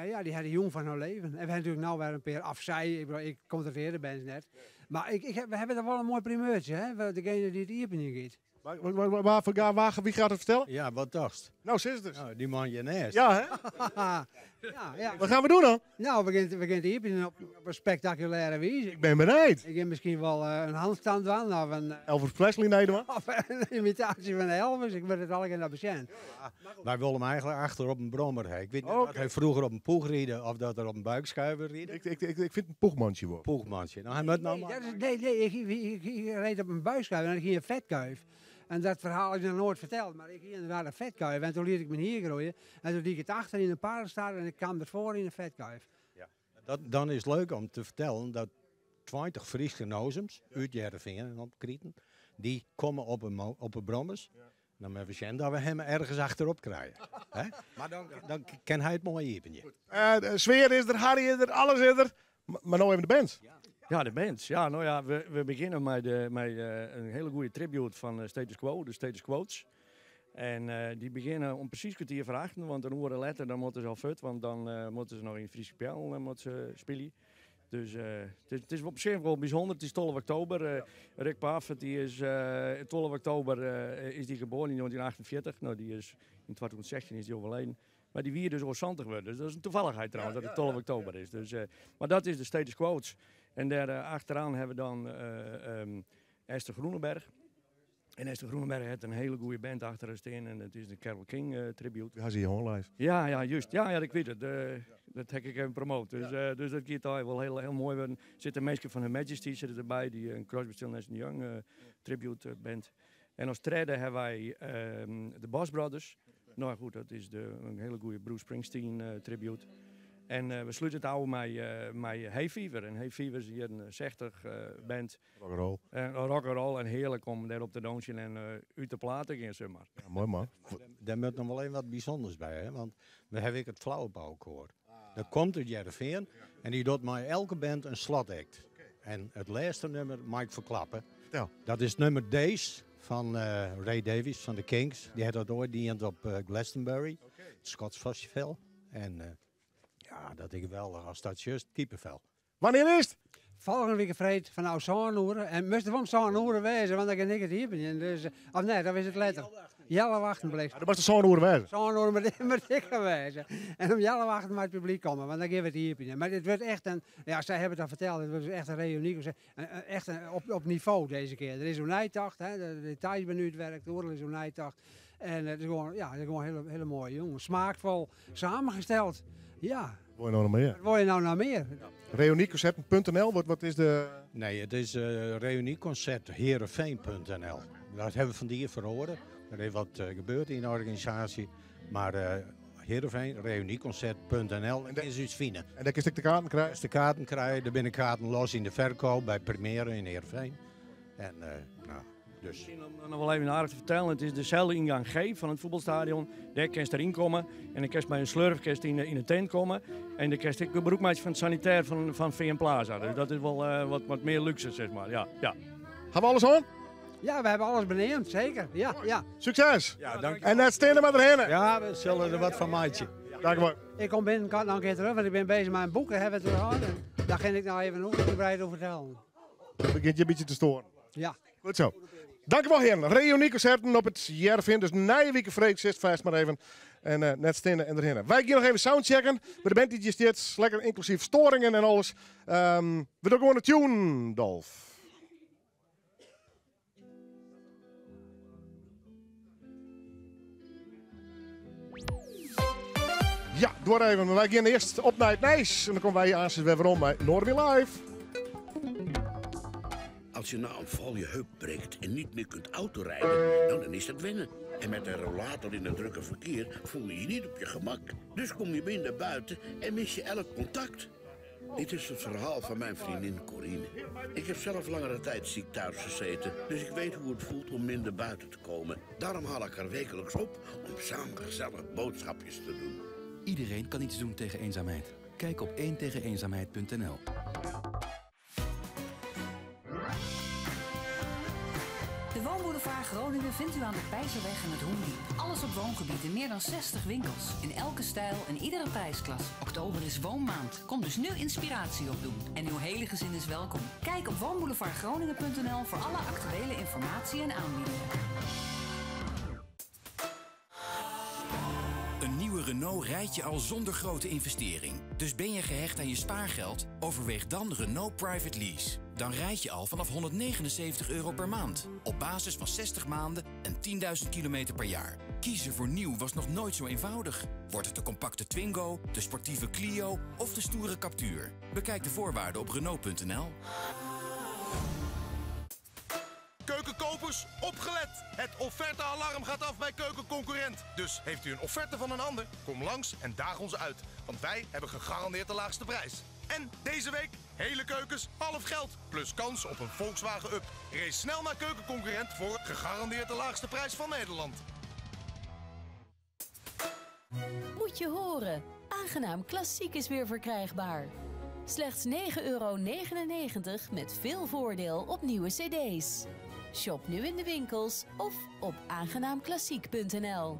ja, dy ha de jûn fan har libben. En we ha natuerlik no wer in pear afzij. Ik bedoel, ik kontrolearje de bands net. Mar we hawwe der wol in moai primeurtsje, hè? Degene dy't it iepenjen giet. Waar, waar, waar, waar, wie gaat het vertellen? Ja, wat dacht? Nou, sis het eens. Nou, die man je naast. Ja, hè? Ja. Wat gaan we doen dan? Nou, we gaan hier op een spectaculaire wijze. Ik ben bereid. Ik heb misschien wel een handstand aan of een... Elvis Presley, nee, maar. Of een imitatie van Elvis. Ik ben het al naar patiënt. Ja, wij willen hem eigenlijk achter op een brommer. Hè. Ik weet niet of hij vroeger op een poeg rieden of dat er op een buikschuiver rieden. Ik vind een poegmandje wel. Poegmandje. Nou, hij moet nou Nee, maar... nee, ik reed op een buikschuiver en ik ging een vetkuif. En dat verhaal is nog nooit verteld, maar ik ging inderdaad een vetkuif. En toen liet ik me hier groeien. En toen liet ik het achter in een paardenstaart en ik kwam ervoor in een vetkuif. Ja. Dan is het leuk om te vertellen dat 20 Friese nozems uit Heerenveen en op Krieten, die komen op een brommers. Ja. Dan hebben we zien dat we hem ergens achterop krijgen. Hè? Maar dan kan hij het mooi iepenje. De sfeer is er, Harry is er, alles is er. Maar nou even de band. Ja. Ja, de band. Ja, nou ja, we beginnen met een hele goede tribute van Status Quo, de Status Quotes. En die beginnen om precies 7:45, want een uur later dan moeten ze al fut, want dan moeten ze nog in Friese Pijl spelen. Dus het is op zich wel bijzonder. Het is 12 oktober. Rick Parfitt, die is 12 oktober is die geboren in 1948. Nou, die is in 2016 is die overleden. Maar die wier dus oorsantig worden. Dus dat is een toevalligheid trouwens, dat het 12 oktober is. Dus, maar dat is de Status Quotes. En daar achteraan hebben we dan Esther Groenenberg. En Esther Groenenberg heeft een hele goede band achter haar staan. En het is de Carole King tribute. Ja, zie je gewoon live. Ja, juist. Ja, ik weet het. Dat heb ik even promoot. Dus, dus dat gaat daar wel heel, heel mooi worden. Er zitten mensen van Her Majesty zitten erbij, die een Crosby, Stills Nash Young tribute band. En als tweede hebben wij de Boss Brothers. Nou goed, dat is een hele goede Bruce Springsteen tribute. En we sluiten het oude met Hay Fever. En Hay Fever is hier een 60 band. Rock'n'roll. En rock'n'roll en heerlijk om daarop te dansen en uit de platen te gaan, zeg maar. Ja, mooi man. Daar moet nog wel even wat bijzonders bij, hè? Want we hebben ook het Flauwbouwkoor. Dat komt uit Heerenveen en die doet met elke band een slotact. En het laatste nummer mag ik verklappen. Vertel. Dat is nummer Days van Ray Davies van de Kinks. Die had dat ooit diend op Glastonbury, het Scots Festival. En ja, dat is geweldig als dat juist kiepenvel. Wanneer is het? Volgende week vreed van nou zo'n En moest er van zo'n wezen, want dan kan ik het hier ben. Dus, of nee, dat is het letter. Jelle wachten bleef. Ja, dat was de zo'n wezen. Zo'n met dikke wezen. En om jelle wachten maar het publiek komen, want dan geven we het hier binnen. Maar dit werd echt een, ja, zij hebben het al verteld, het wordt echt een reunie. Echt een, op niveau deze keer. Er is een nijtacht, hè, de details zijn nu het werk, de oorlog is een nijtacht. En het is gewoon, ja, het is gewoon hele, hele mooie jongen. Smaakvol, samengesteld. Ja. Wil je nou nog meer? Wat wil je nou nog meer? Ja. Reunieconcert.nl, wat is de... Nee, het is reunieconcertheerenveen.nl. Dat hebben we van die verhoren. Er is wat gebeurd in de organisatie. Maar Heerenveen, reunieconcert.nl, en is iets fine. En daar kun je de kaarten krijgen? De kaarten krijgen, er binnen kaarten los in de verkoop bij Primera in Heerenveen. En, nou, dus. Misschien om nog wel even aardig te vertellen, het is dezelfde ingang G van het voetbalstadion. Daar kun je erin komen en dan kun je bij een slurf kun je in de tent komen. En dan kun je ook gebruik maken van het sanitair van VM Plaza. Dus dat is wel wat meer luxe, zeg maar. Ja, ja. Gaan we alles aan? Ja, we hebben alles benoemd, zeker. Ja, ja. Succes! Ja, dank je. En net stenen maar erheen. Ja, we zullen er wat van maken. Dank je wel. Ik kom binnenkort nog een keer terug, want ik ben bezig met mijn boeken. Hebben we het gehad. En daar ga ik nou even uitgebreid over vertellen. Dat begint je een beetje te storen. Ja. Goed zo. Dank u wel, heren. Reunieconcerten op het Heerenveen. Dus Nijenwieke Freek zit vast maar even. En net stinnen en erheen. Wij gaan nog even soundchecken. Bij de band die je zit. Lekker inclusief storingen en alles. We doen gewoon een tune, Dolf. Ja, door even. Maar wij gaan eerst op naar het Nijs. En dan komen wij aan weer om bij Noardewyn Live. Als je na een val je heup breekt en niet meer kunt autorijden, dan is dat wennen. En met een rollator in het drukke verkeer voel je je niet op je gemak. Dus kom je minder buiten en mis je elk contact. Dit is het verhaal van mijn vriendin Corine. Ik heb zelf langere tijd ziek thuis gezeten, dus ik weet hoe het voelt om minder buiten te komen. Daarom haal ik haar wekelijks op om samen gezellig boodschapjes te doen. Iedereen kan iets doen tegen eenzaamheid. Kijk op eentegeneenzaamheid.nl. De Woonboulevard Groningen vindt u aan de Peizerweg en het Hoendiep. Alles op woongebied in meer dan 60 winkels. In elke stijl en iedere prijsklasse. Oktober is woonmaand. Kom dus nu inspiratie opdoen. En uw hele gezin is welkom. Kijk op woonboulevardgroningen.nl voor alle actuele informatie en aanbiedingen. Renault rijd je al zonder grote investering. Dus ben je gehecht aan je spaargeld? Overweeg dan Renault Private Lease. Dan rijd je al vanaf €179 per maand. Op basis van 60 maanden en 10.000 kilometer per jaar. Kiezen voor nieuw was nog nooit zo eenvoudig. Wordt het de compacte Twingo, de sportieve Clio of de stoere Captur? Bekijk de voorwaarden op Renault.nl. Keukenkopers, opgelet! Het offertealarm gaat af bij Keukenconcurrent. Dus heeft u een offerte van een ander? Kom langs en daag ons uit. Want wij hebben gegarandeerd de laagste prijs. En deze week hele keukens, half geld. Plus kans op een Volkswagen Up. Race snel naar Keukenconcurrent voor gegarandeerd de laagste prijs van Nederland. Moet je horen. Aangenaam klassiek is weer verkrijgbaar. Slechts €9,99 met veel voordeel op nieuwe cd's. Shop nu in de winkels of op aangenaamklassiek.nl.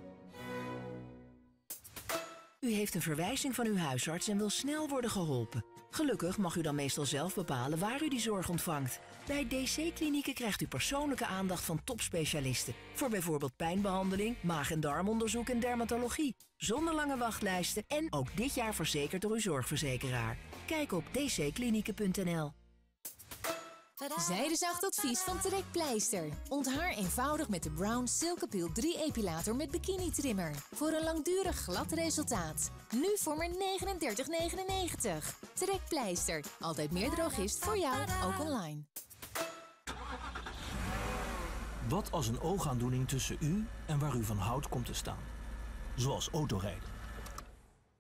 U heeft een verwijzing van uw huisarts en wil snel worden geholpen. Gelukkig mag u dan meestal zelf bepalen waar u die zorg ontvangt. Bij DC-klinieken krijgt u persoonlijke aandacht van topspecialisten. Voor bijvoorbeeld pijnbehandeling, maag- en darmonderzoek en dermatologie. Zonder lange wachtlijsten en ook dit jaar verzekerd door uw zorgverzekeraar. Kijk op dcklinieken.nl. Zijdezacht advies van Trekpleister. Onthaar eenvoudig met de Braun Silkepeel 3 epilator met bikini trimmer. Voor een langdurig glad resultaat. Nu voor maar 39,99. Trekpleister. Altijd meer drogist voor jou, ook online. Wat als een oogaandoening tussen u en waar u van houdt komt te staan? Zoals autorijden.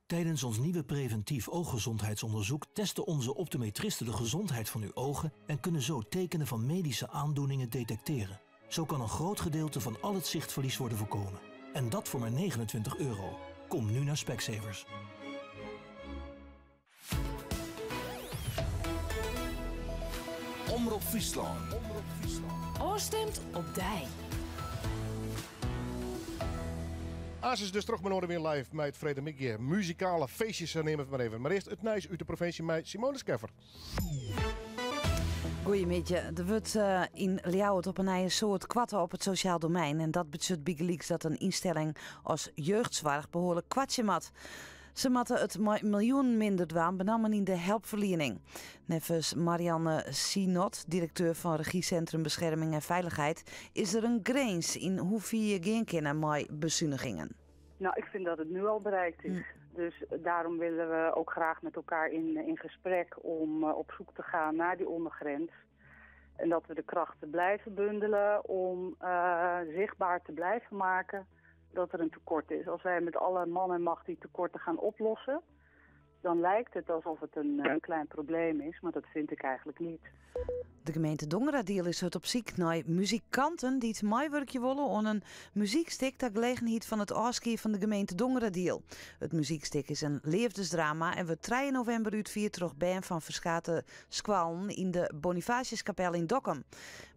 Tijdens ons nieuwe preventief ooggezondheidsonderzoek testen onze optometristen de gezondheid van uw ogen en kunnen zo tekenen van medische aandoeningen detecteren. Zo kan een groot gedeelte van al het zichtverlies worden voorkomen. En dat voor maar €29. Kom nu naar Specsavers. Omrop Fryslân. Ofstemt op dij. As is dus terug met Noardewyn Live met Frede Mickey. Muzikale feestjes, neem het maar even. Maar eerst it nijs út de provinsje met Simone Skeffer. Goeiemiddei. Der wurdt yn Ljouwert op 'e nij in soad koarte op it sosjaal domein. En dat betsjut bygelyks dat in ynstelling as jeugdsoarch behoarlik koartsje moat. Se moatte it mei miljoenen minder dwaan, benammen yn de helpferliening. Neffens Marianne Sinot, direkteur fan Regiecentrum Bescherming en Veiligheid, is der in grins yn hoe fier je gean kinne mei besunigingen. Nou, ik vind dat het nu al bereikt is. Dus daarom willen we ook graag met elkaar in gesprek om op zoek te gaan naar die ondergrens. En dat we de krachten blijven bundelen om zichtbaar te blijven maken dat er een tekort is. Als wij met alle man en macht die tekorten gaan oplossen, dan lijkt het alsof het een klein probleem is, maar dat vind ik eigenlijk niet. De gemeente Dongeradiel is hurd op syk nei muzikanten dy't meiwurkje wolle oan in muzykstik ta gelegenheid fan it ôfskie fan de gemeente Dongeradiel. It muzykstik is in leafdesdrama en wurdt 3 novimber útfierd troch bern fan ferskate skoallen yn de Bonifatiuskapel yn Dokkum.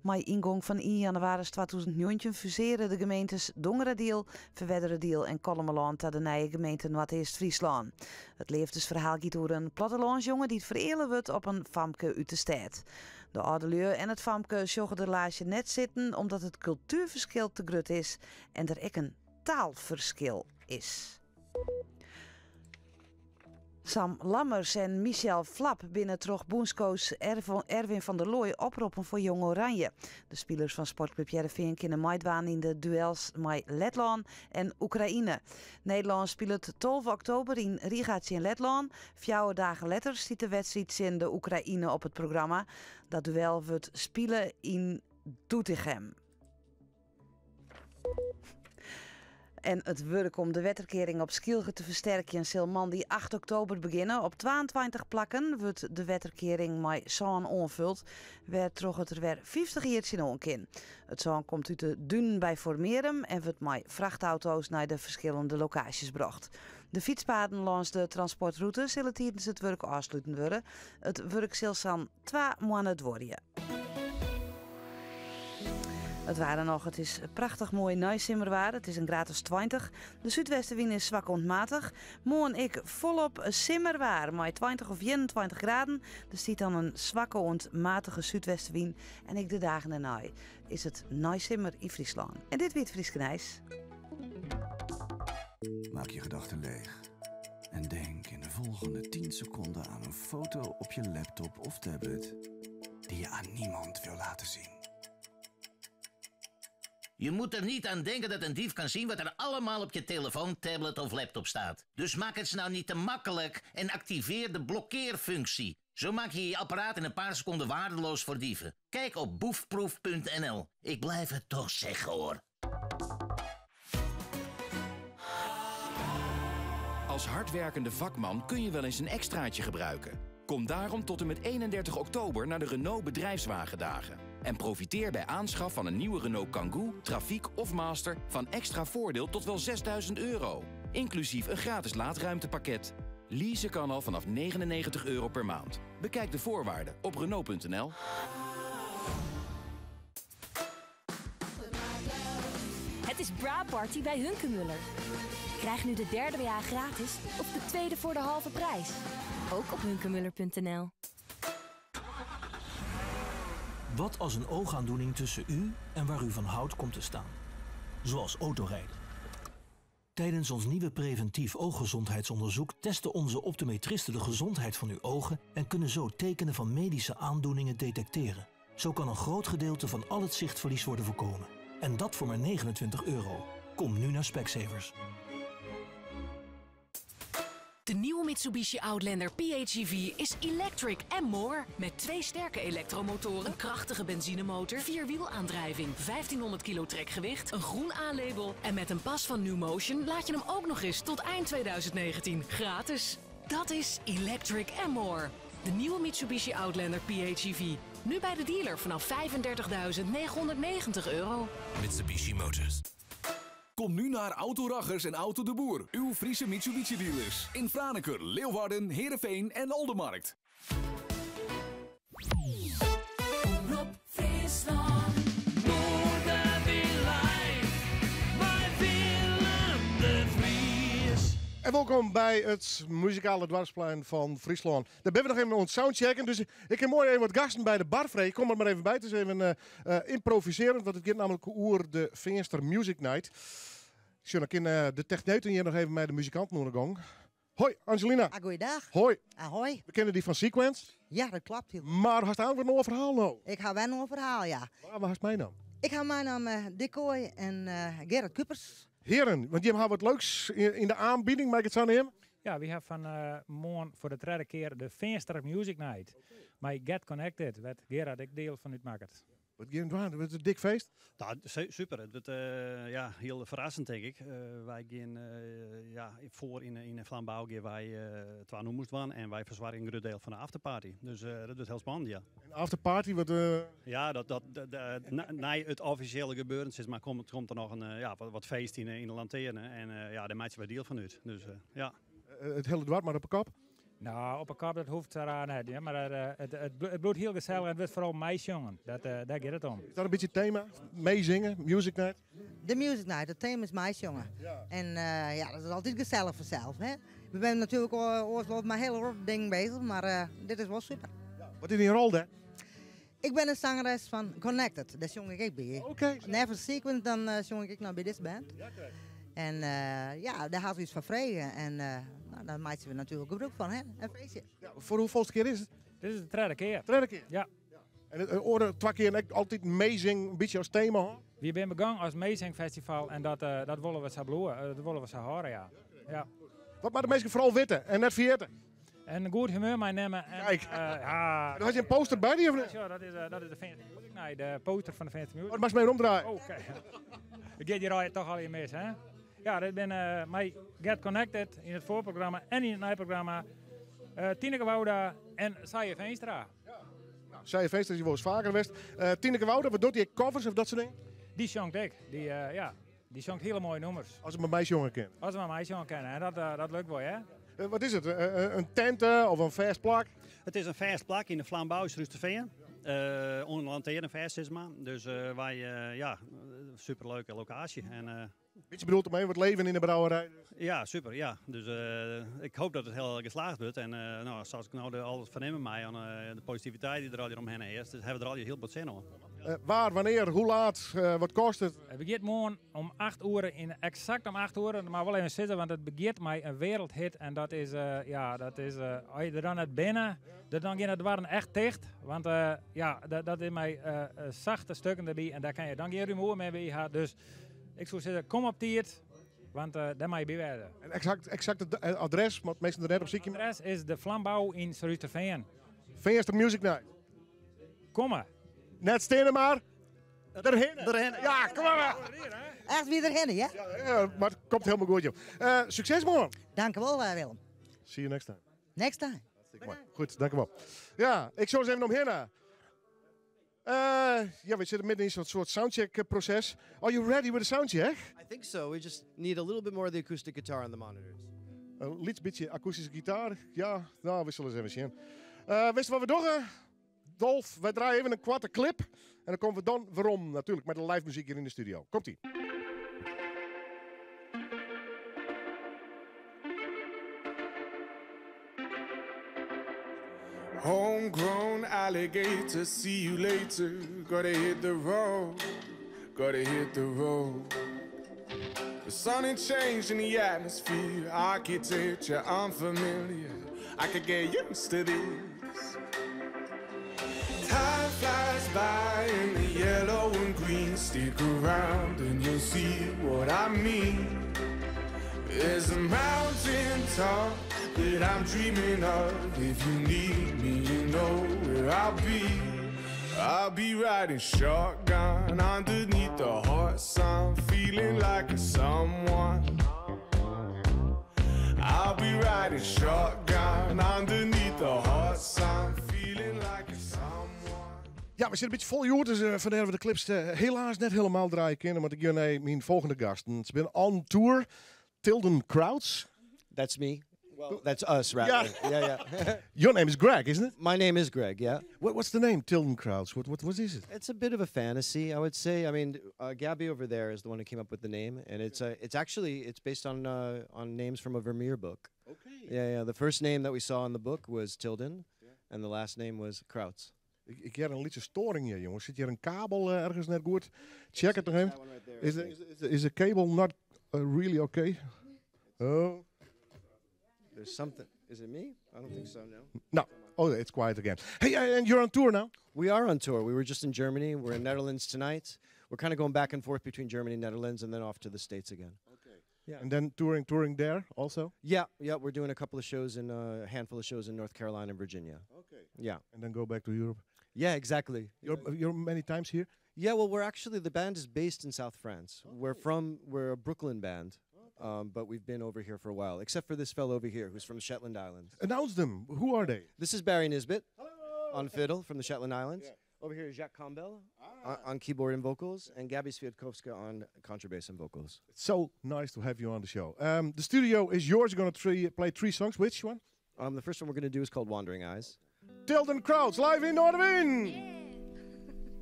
Mei yngong fan ien jannewaris 2019 fusearje de gemeentes Dongeradiel, Ferwerderadiel en Kollumerlân ta de nije gemeente Noardeast-Fryslân. It leafdesferhaal giet oer in plattelânsjonge dy't fereale wurdt op in famke út de stêd. De âldelju en it famke sjogge de relaasje net sitten omdat it kultuerferskil te grut is en der ek in taalferskil is. Sam Lammers en Michel Vlap binne troch bûnscoach Erwin van der Looy oproppen foar Jong Oranje. De spilers fan Sportklup Hearrenfean kinne meidwaan yn de duels mei Letlân en Oekraïne. Nederlân spilet 12 oktober yn Riga tsjin Letlân. Fjouwer dagen letter stiet de wedstriid tsjin de Oekraïne op it programma. Dat duel wurdt spile yn Doetinchem. En it wurk om de wetterkearing op Skylge te fersterkjen sil moandei 8 oktober begjinne. Op 22 plakken wurdt de wetterkearing mei sân oanfuld, wêrtroch it der wer 50 jier tsjinoan kin. It sân komt út de dunen by Formearum en wurdt mei frachtauto's nei de ferskillende lokaasjes brocht. De fytspaden lâns de transportrûte sille tidens it wurk ôfsluten wurde. It wurk sil sa'n twa moanne duorje. It waar noch, it is prachtich moai neisimmerwaar. It is in graad as 20. De súdwestewyn is swak oant matich. Moarn ek folop simmerwaar mei 20 of 21 graden. Der stiet dan in swakke oant matige súdwestewyn en ek de dagen dêrnei is it neisimmer yn Fryslân. En dit wie it Fryske Nijs. Maak je gedachten leeg. En denk in de volgende 10 seconden aan een foto op je laptop of tablet die je aan niemand wil laten zien. Je moet er niet aan denken dat een dief kan zien wat er allemaal op je telefoon, tablet of laptop staat. Dus maak het ze nou niet te makkelijk en activeer de blokkeerfunctie. Zo maak je je apparaat in een paar seconden waardeloos voor dieven. Kijk op boefproof.nl. Ik blijf het toch zeggen hoor. Als hardwerkende vakman kun je wel eens een extraatje gebruiken. Kom daarom tot en met 31 oktober naar de Renault Bedrijfswagendagen. En profiteer bij aanschaf van een nieuwe Renault Kangoo, Trafiek of Master van extra voordeel tot wel 6000 euro. Inclusief een gratis laadruimtepakket. Leasen kan al vanaf 99 euro per maand. Bekijk de voorwaarden op Renault.nl. Het is Bra Party bij Hunkemöller. Krijg nu de derde BH gratis of de tweede voor de halve prijs. Ook op hunkemöller.nl. Wat als een oogaandoening tussen u en waar u van houdt komt te staan? Zoals autorijden. Tijdens ons nieuwe preventief ooggezondheidsonderzoek testen onze optometristen de gezondheid van uw ogen en kunnen zo tekenen van medische aandoeningen detecteren. Zo kan een groot gedeelte van al het zichtverlies worden voorkomen. En dat voor maar 29 euro. Kom nu naar Specsavers. De nieuwe Mitsubishi Outlander PHEV is electric and more. Met twee sterke elektromotoren, een krachtige benzinemotor, vierwielaandrijving, 1500 kilo trekgewicht, een groen A-label en met een pas van New Motion laat je hem ook nog eens tot eind 2019 gratis. Dat is electric and more. De nieuwe Mitsubishi Outlander PHEV. Nu bij de dealer vanaf 35.990 euro. Mitsubishi Motors. Kom nu naar Autoraggers en Auto de Boer, uw Friese Mitsubishi dealers. In Franeker, Leeuwarden, Heerenveen en Oldemarkt. Omrop Fryslân. Noardewyn live. Mei Willem de Vries. En welkom bij het muzikale dwarsplein van Fryslân. Daar ben we nog even ons soundchecken. Dus ik heb mooi even wat gasten bij de bar. Freek. Kom er maar even bij. Het is even improviserend, want het gaat namelijk oer de Feanster Music Night. Ik zie nog in de techneuten hier nog even bij de muzikanten onder de gong. Hoi, Angelina. Ah, goeiedag. Hoi. Ahoy. We kennen die van Sequence. Ja, dat klopt. Heel. Maar hast aan een verhaal nou? Ik ga wel nog een verhaal, ja. Waar hast mijn naam? Ik ga mijn naam Dick Kooij en Gerrit Kupers. Heren, want die hebben wat leuks in de aanbieding, mag ik het zo nemen? Ja, we hebben van morgen voor de derde keer de Feanster Music Night. Maar Get Connected, met Gerard ik deel van uitmaakt. Wat gaan we doen? Wat is een dik feest? Nou, super. Het wordt heel verrassend, denk ik. Wij gaan voor in een flambouw gaan wij twee nummers doen en wij verzorgen een groot deel van de afterparty. Dus dat wordt heel spannend, ja. Een afterparty? Wat? Ja, na het officiële gebeuren, zeg maar, komt er nog een wat feest in de lanterne. En daar maken we deel van uit. Dus ja. Het hele dorp maar op de kop? Nou, op een kop dat hoeft eraan niet, hè. Maar het bloedt heel gezellig en het wordt vooral meisjongen. Dat daar gaat het om. Is dat een beetje het thema? Meezingen, Music Night? De Music Night, het thema is meisjongen. En dat is altijd gezellig vanzelf. Hè? We zijn natuurlijk ooit wel met heel veel dingen bezig, maar dit is wel super. Ja. Wat is die rol daar? Ik ben een zangeres van Connected, daar zong ik ook bij. Never Sequence, dan zong ik nou bij deze band. Ja, kijk. En daar hadden we iets van vregen en daar maken we natuurlijk gebruik van, hè? Een feestje. Ja, voor hoeveelste keer is het? Dit is de derde keer. Derde keer? Ja. Ja. En het oren twee keer en altijd meezing, een beetje als thema, hoor? We zijn begonnen als meezingfestival en dat willen we zo bloeien, dat willen we zo horen, ja. Ja. Wat maar de mensen vooral witten en net vergeten. En een goed humeur meenemen. En, Kijk. ja. En had je een poster bij die of niet? Ja, dat is de Feanster Music Night, de poster van de Feanster Music. Oh, dat mag je mee omdraaien. Oké. Ik ga die rij toch al in mis, hè? Ja, dit ben mij Get Connected in het voorprogramma en in het nijprogramma. Tineke Wouda en Saje Veenstra. Ja. Nou, Saje Veenstra is hier wel eens vaker geweest. Tineke Wouda, wat doet die? Covers of dat soort dingen? Die zongt ik. Die zongt hele mooie nummers. Als ze maar mij jongen kennen. Als ze maar mij jongen kennen, hè? Dat lukt wel, hè? Wat is het? Een tent of een vast plak? Het is een vast plak in de Flambouw, Rusterveen. Onder lantaarn vast, zeg maar. Dus wij ja, superleuke locatie. En Beetje bedoeld om even wat leven in de brouwerij. Ja, super. Ja. Dus ik hoop dat het heel geslaagd wordt. En nou, zoals ik nou alles vernemen mij aan de positiviteit die er al hier omheen is, dus hebben we er al heel wat zin in. Waar, wanneer, hoe laat, wat kost het? Het begint morgen om 8 uur, exact om 8 uur, maar wel even zitten, want het begint met een wereldhit. En dat is, ja, dat is, als je er dan net binnen, dan gaan het dwarren echt dicht. Want ja, dat is met zachte stukken erbij en daar kan je dan geen rumoer mee bij hebben. Dus ik zou zeggen, kom op tijd, want daar mag je bij werden. En exact het adres, want meestal er net op ziek. Het adres is de Flambouw in Surhústerfean. Feanster Music Night. Kom maar. Net stenen maar. Erheen. Erheen. Ja, kom maar. Echt weer erheen, ja? Ja, maar het komt helemaal goed, joh. Succes morgen. Dank u wel, Willem. See you next time. Next time. Hartstikke mooi. Goed, dank u wel. Ja, ik zou eens even omheen. Ja, we zitten midden in zo'n soort soundcheck proces. Are you ready with the soundcheck? I think so. We just need a little bit more of the acoustic guitar on the monitors. Een liet beetje akoestische gitaar. Ja, nou, we zullen eens even zien. Weet je wat we doen? Dolf, wij draaien even een kwarte clip. En dan komen we dan weerom natuurlijk met de live muziek hier in de studio. Komt-ie. Homegrown alligator, see you later. Gotta hit the road, gotta hit the road. The sun ain't changed in the atmosphere. Architecture unfamiliar. I could get used to this. Time flies by in the yellow and green. Stick around and you'll see what I mean. There's a mountain top that I'm dreaming of. If you need me, you know where I'll be. I'll be riding shotgun underneath the hot sun, feeling like a someone. I'll be riding shotgun underneath the hot sun, feeling like a someone. Ja, we zitten een beetje vol, joh, dus vandaar we de clips helaas net helemaal draaien kunnen. Want ik ga naar mijn volgende gasten. Ze zijn on tour. Tilden Krauts. That's me. Well, that's us, rather. Yeah. Yeah. Your name is Greg, isn't it? My name is Greg, yeah. What's the name, Tilden Krauts? What is it? It's a bit of a fantasy, I would say. I mean, Gabby over there is the one who came up with the name, and it's based on names from a Vermeer book. Okay. Yeah, yeah. The first name that we saw in the book was Tilden, and the last name was Krauts. Ik heb een lichte storing hier, jongens. Zit hier een kabel ergens net goed? Check het nog even. That one right there, Is I the cable not really okay? Oh. There's something. Is it me? I don't think so, no. No. Oh, it's quiet again. Hey, and you're on tour now? We are on tour. We were just in Germany. We're in Netherlands tonight. We're kind of going back and forth between Germany and Netherlands and then off to the States again. Okay. Yeah. And then touring there also? Yeah, yeah. We're doing a couple of shows in, a handful of shows in North Carolina and Virginia. Okay. Yeah. And then go back to Europe? Yeah, exactly. You're many times here? Yeah, well, we're actually, the band is based in South France. Okay. We're a Brooklyn band. But we've been over here for a while, except for this fellow over here who's from Shetland Islands. Announce them. Who are they? This is Barry Nisbet. Hello. On fiddle from the Shetland Islands. Yeah. Over here is Jacques Combel on keyboard and vocals, and Gabby Swiatkowska on contrabass and vocals. It's so nice to have you on the show. The studio is yours. You're going to play 3 songs. Which one? The first one we're going to do is called Wandering Eyes. Tilden Krauts, live in Noardewyn!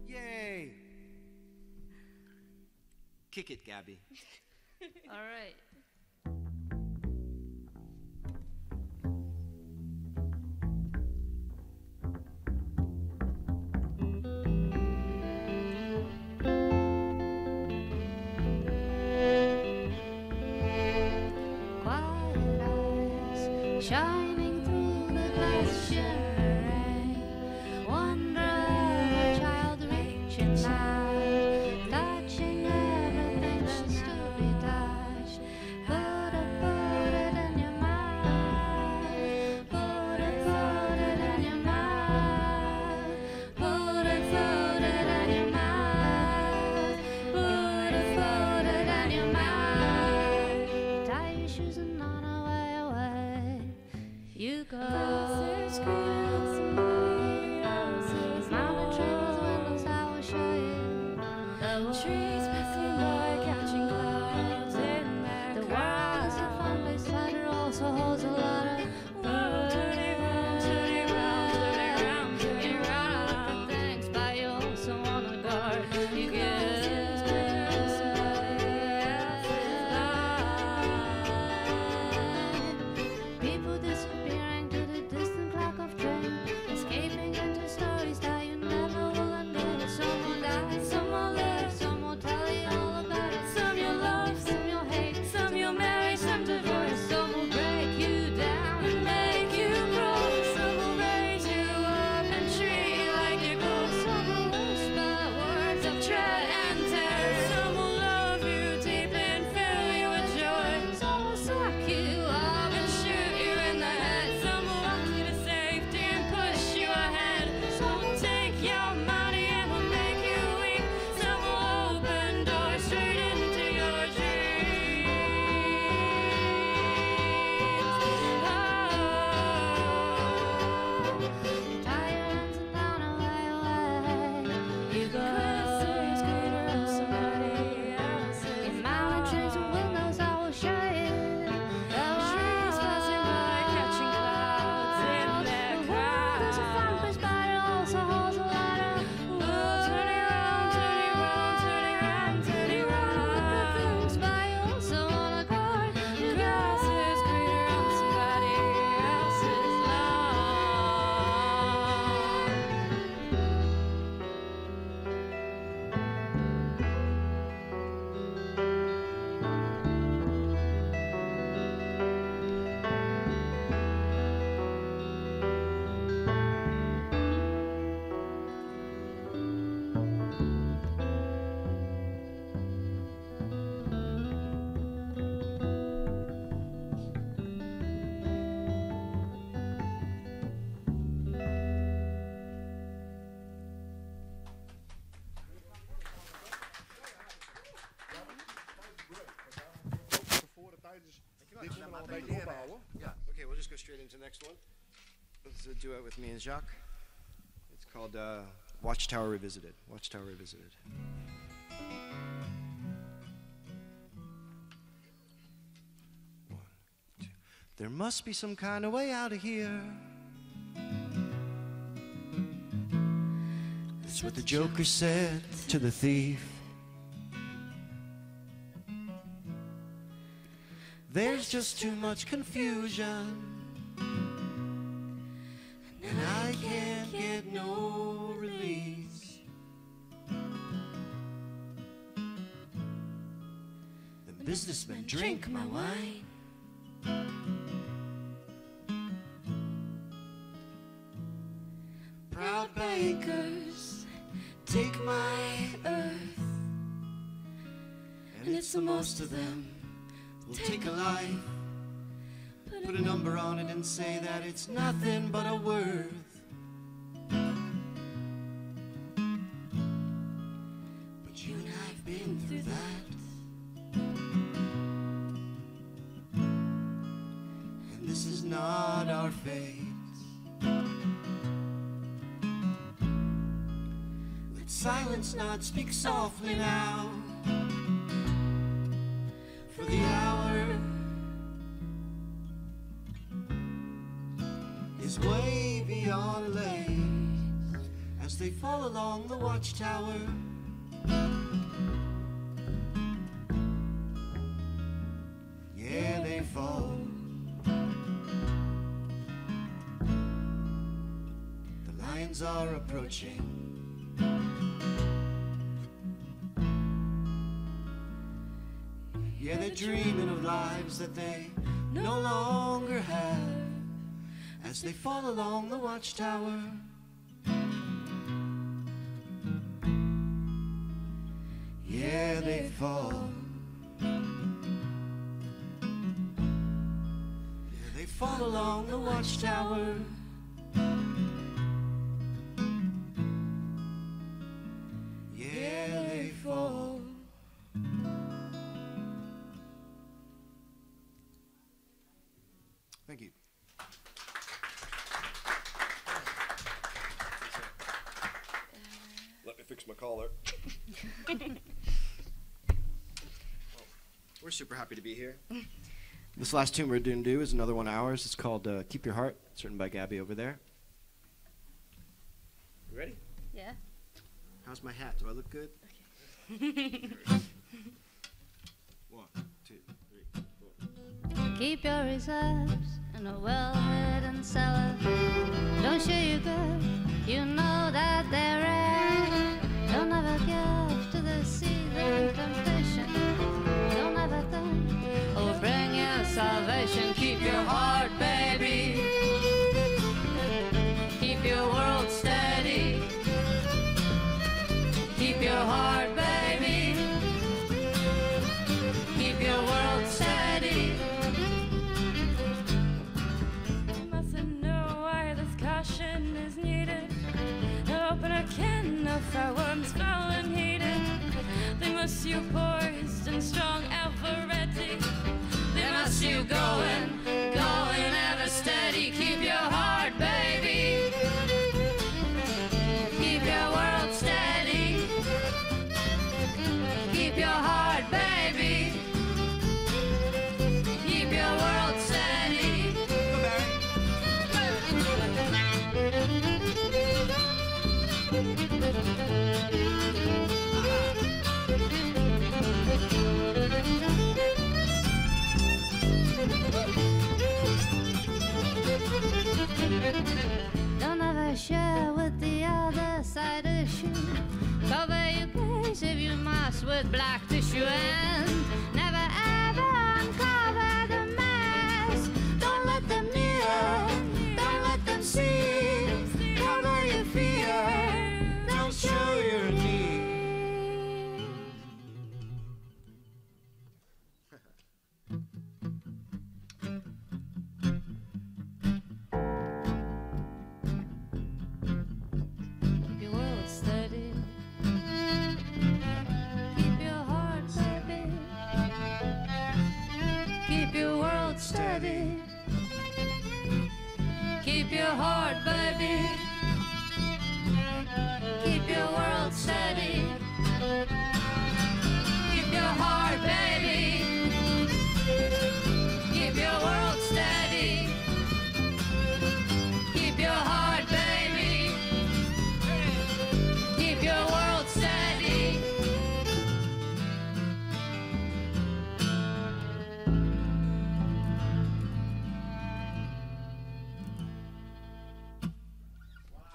Yeah. Yay! Kick it, Gabby. All right. Quiet eyes shining through the glass, shimmering. Wonder of a child reaching out, touching everything that's to be touched. Put it, put it in your mouth. Put it, put it in your mouth. Put it, put it in your mouth. Put it, put it in your mouth. Tie your shoes and on away, away you go. Mountain train with windows, I will show you. The trees passing by, catching clouds in their The world is a fun place, but it also holds a lot of world. Turning round, turning round, turning round, turning round with the things, but you also wanna guard. You get. Change the next one. This is a duet with me and Jacques. It's called Watchtower Revisited. Watchtower Revisited. One, two. There must be some kind of way out of here. That's what the Joker said to the thief. There's just too much confusion. And I can't get no release. The businessmen drink my wine. Proud bankers take my earth. And it's the most of them will take a life, put a number on it and say that it's nothing but a worth. But you and I've been through that. And this is not our fate. Let silence not speak softly now. For the hour is way beyond late as they fall along the watchtower. Yeah, they fall. The lions are approaching. Yeah, they're dreaming of lives that they no longer have as they fall along the watchtower. Yeah, they fall. Yeah, they fall along the watchtower. Yeah, they fall. Thank you. Let me fix my collar. We're super happy to be here. This last tune we're going to do is another one of ours. It's called Keep Your Heart. It's written by Gabby over there. You ready? Yeah. How's my hat? Do I look good? Okay. 1, 2, 3, 4. Keep your reserves in a well-hidden cellar. Don't show your good, you know that they're rare. Don't ever give to the seething temptation. Don't ever think oh, bring you salvation. Keep your heart, baby. Keep your world steady. Keep your heart, baby. Keep your world steady. You mustn't know why this caution is needed. Open a can of fireworms, foul and heated. They must you poised and strong, ever ready. They must you going, going ever steady. Keep your heart, baby. Keep your world steady. Keep your heart, baby. Keep your world steady. Don't ever share with the other side issue. Cover your case if you must with black tissue and never ever uncover the mess. Don't let them near, don't let them see. Cover your fear, don't show your need. Keep your world steady. Keep your heart, baby. Keep your heart, baby. Keep your world steady. Keep your heart, baby. Keep your world steady. Keep your heart, baby. Keep your world steady.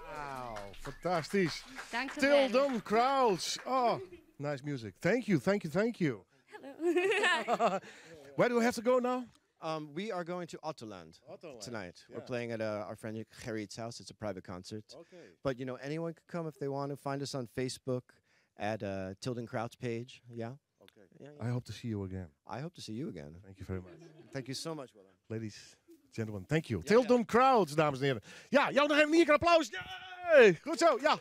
Wow, fantastisch. Dank u wel. Tilden Crowds. Oh, nice music. Thank you, thank you, thank you. Hello. Where do we have to go now? We are going to Ottoland, Ottoland, tonight. yeah. We're playing at our friend Gerrit's house. It's a private concert. Okay. But you know, anyone could come if they want to. Find us on Facebook at Tilden Krauts page. Yeah. Okay. Yeah, yeah. I hope to see you again. I hope to see you again. Thank you very much. Thank you so much, Willem. Ladies, gentlemen, thank you. Tilden Crowds, dames en heren. Ja, jou nog even een keer applaus. Yay! Goed zo, ja.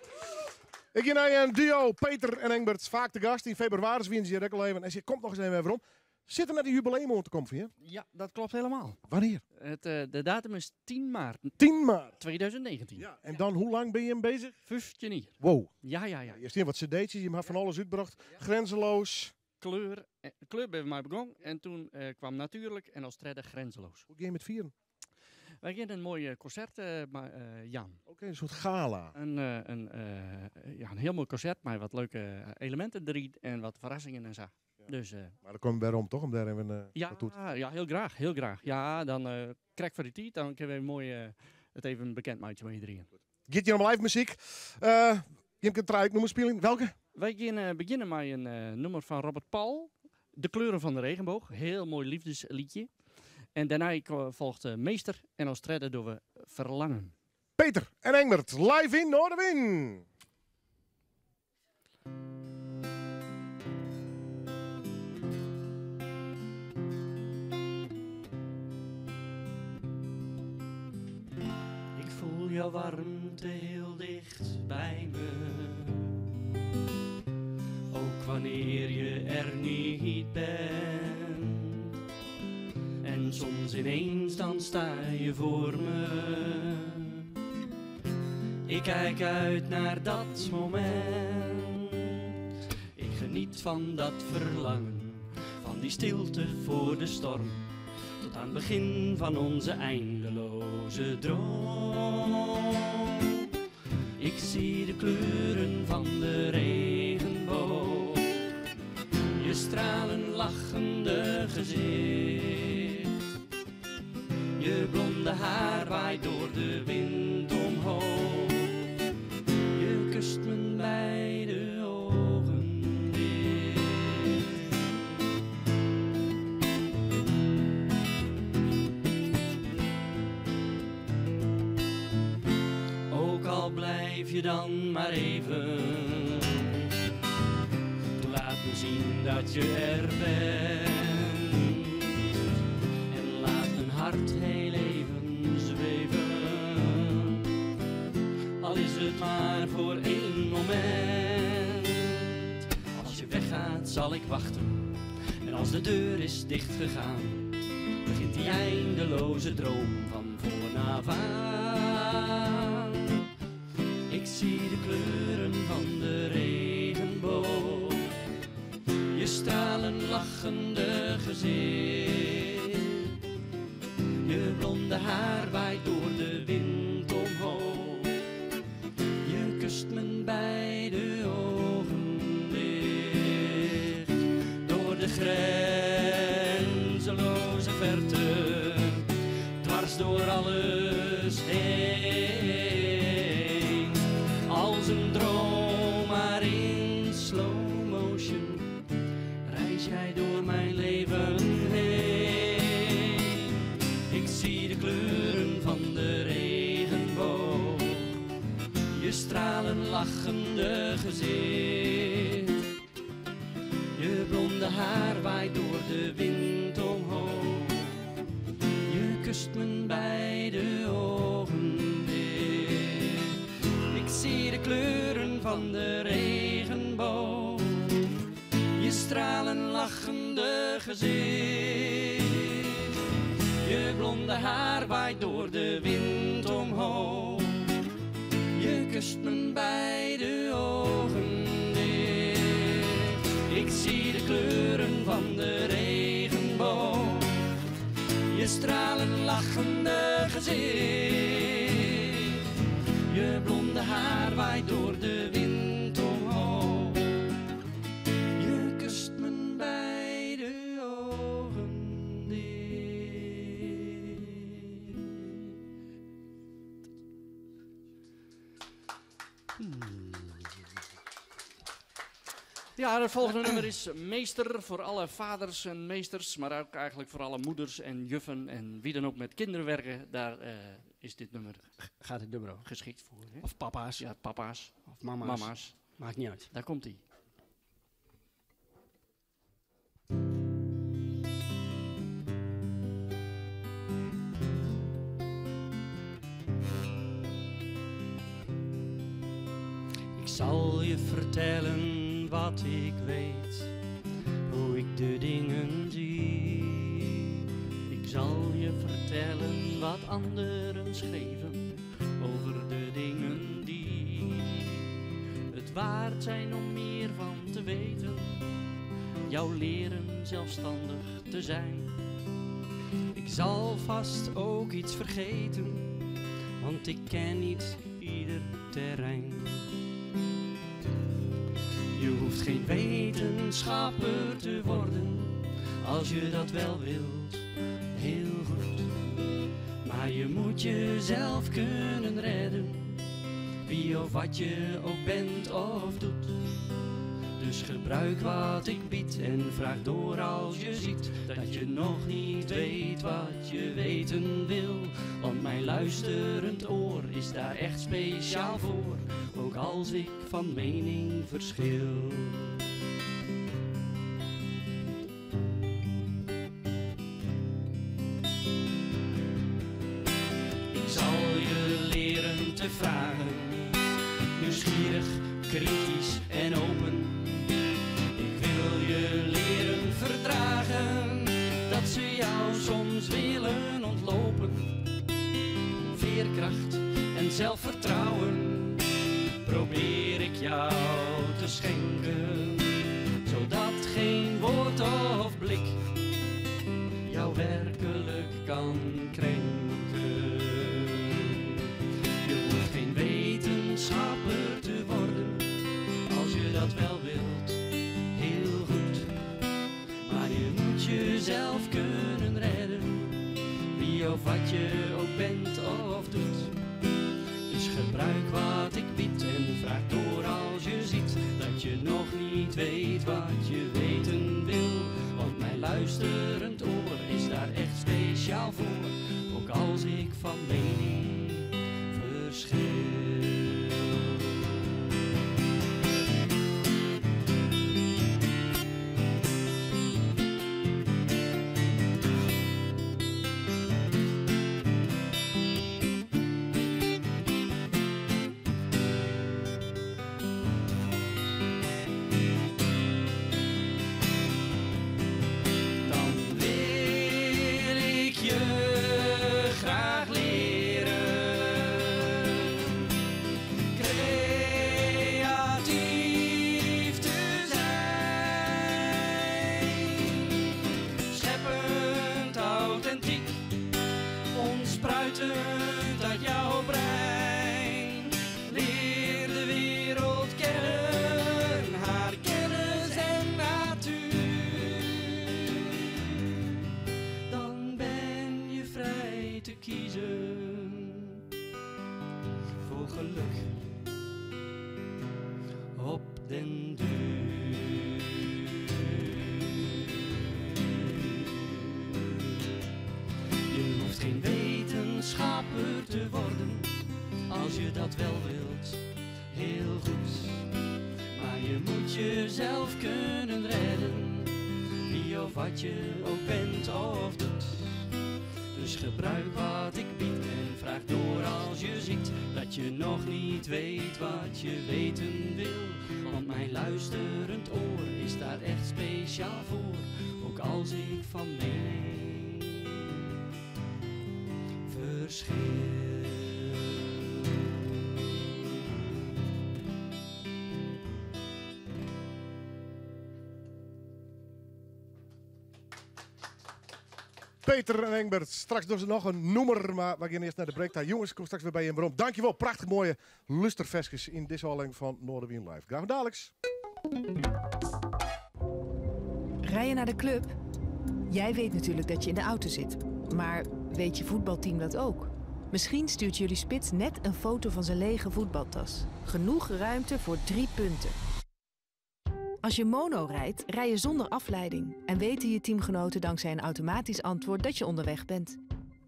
Ik ga naar een duo, Peter en Engbert, vaak te gast. In februari winnen ze hier ook al even. En ze komt nog eens even waarom. Zit er naar de jubileum om te komen van je? Ja, dat klopt helemaal. Wanneer? De datum is 10 maart. 10 maart? 2019. Ja, en dan hoe lang ben je hem bezig? 15 jaar. Wow. Ja. Je hebt wat cd'tjes, je hebt van alles uitgebracht. Grenzeloos. Kleur ben mij begonnen en toen kwam Natuurlijk en als derde Grenzeloos. Hoe ga je met vieren? Wij gaan een mooi concert, maar, Jan. Oké, een soort gala. Een heel mooi concert, maar wat leuke elementen erin en wat verrassingen en zo. Dus, maar dan kom je weer om, toch? Om daar even ja, naartoe te ja, heel graag, heel graag. Ja, dan krijg ik voor die tijd, dan kunnen we mooi het even bekend maken met iedereen. Giet je om live muziek? Je kunt het noemen spelen. Welke? Wij gaan beginnen met een nummer van Robert Paul. De kleuren van de regenboog. Heel mooi liefdesliedje. En daarna volgt Meester en als derde doen we Verlangen. Peter en Engbert, live in Noardewyn. Ik voel jouw warmte heel dicht bij me. Ook wanneer je er niet bent. En soms ineens dan sta je voor me. Ik kijk uit naar dat moment. Ik geniet van dat verlangen, van die stilte voor de storm. Tot aan het begin van onze eindeloze droom. Ik zie de kleuren van de regenboog. Je stralen lachende gezicht. Je blonde haar waait door de wind omhoog. Je kust mijn beide ogen dicht. Ook al blijf je dan maar even, laat me zien dat je er bent. En laat mijn hart heel even zweven. Al is het maar voor één moment. Als je weggaat zal ik wachten. En als de deur is dichtgegaan, begint die eindeloze droom van vooraf aan. Ik zie de kleuren van de regenboog. Je stralen lachende gezicht. Je blonde haar waait door de wind omhoog. Je kust mijn beide ogen dicht. Door de grenzeloze verte, dwars door alles heen. Als een droom, maar in slow motion, reis jij door mijn leven heen. Ik zie de kleuren van de regenboog, je stralen lachende gezicht. Je blonde haar waait door de wind omhoog. Je kust mijn beide ogen dicht. Ik zie de kleuren van de regenboog. Je stralen lachende gezicht. Je blonde haar waait door de wind omhoog. omhoog. Je kust mijn beide ogen dicht. Ik zie de kleuren van de regenboog. Je stralend lachende gezicht. Je blonde haar waait door de wind omhoog. Je kust mijn beide ogen dicht. Ja, het volgende nummer is Meester voor alle vaders en meesters, maar ook eigenlijk voor alle moeders en juffen en wie dan ook met kinderen werken. Daar is dit nummer Gaat het nummer over. geschikt voor. Hè? Of papa's. Ja, papa's. Of mama's. Mama's. Maakt niet uit. Daar komt hij. Ik zal je vertellen wat ik weet, hoe ik de dingen zie. Ik zal je vertellen wat anderen schreven over de dingen die het waard zijn om meer van te weten. Jou leren zelfstandig te zijn. Ik zal vast ook iets vergeten, want ik ken niet ieder terrein. Je hoeft geen wetenschapper te worden, als je dat wel wilt, heel goed. Maar je moet jezelf kunnen redden, wie of wat je ook bent of doet. Dus gebruik wat ik bied en vraag door als je ziet dat je nog niet weet wat je weten wil. Want mijn luisterend oor is daar echt speciaal voor, ook als ik van mening verschil. Ik zal je leren te vragen, nieuwsgierig, kritisch en open. Ik wil je leren verdragen dat ze jou soms willen ontlopen. Veerkracht en zelfvertrouwen probeer ik jou te schenken, zodat geen woord of blik jou werkelijk kan krenken. Je hoeft geen wetenschapper te worden als je dat wel wilt, heel goed. Maar je moet jezelf kunnen redden, wie of wat je ook bent of doet. Dus gebruik wat ik bied en vraag door als je ziet dat je nog niet weet wat je weten wil. Want mijn luisterend oor is daar echt speciaal voor, ook als ik van mening verschil. Dan wil ik je graag leren creatief te zijn, scheppend, authentiek, ontspruitend uit jouw brein. Leer de wereld kennen, haar kennis en natuur. Dan ben je vrij te kiezen voor geluk op den duur. Je hoeft geen wetenschapper te worden als je dat wel wilt, heel goed. Maar je moet jezelf kunnen redden, wie of wat je ook bent of doet. Dus gebruik wat ik bied en vraag door als je ziet dat je nog niet weet wat je weten wil. Want mijn luisterend oor is daar echt speciaal voor, ook als ik van mening verschil. Peter en Engbert, straks doen ze nog een noemer, maar we gaan eerst naar de break. Daar. Jongens, ik kom straks weer bij je waarom. Dankjewel, prachtig mooie lustervestjes in deze aflevering van Noardewyn Live. Graag dadelijks. Rij je naar de club? Jij weet natuurlijk dat je in de auto zit. Maar weet je voetbalteam dat ook? Misschien stuurt jullie spits net een foto van zijn lege voetbaltas. Genoeg ruimte voor 3 punten. Als je mono rijdt, rij je zonder afleiding. En weten je teamgenoten dankzij een automatisch antwoord dat je onderweg bent.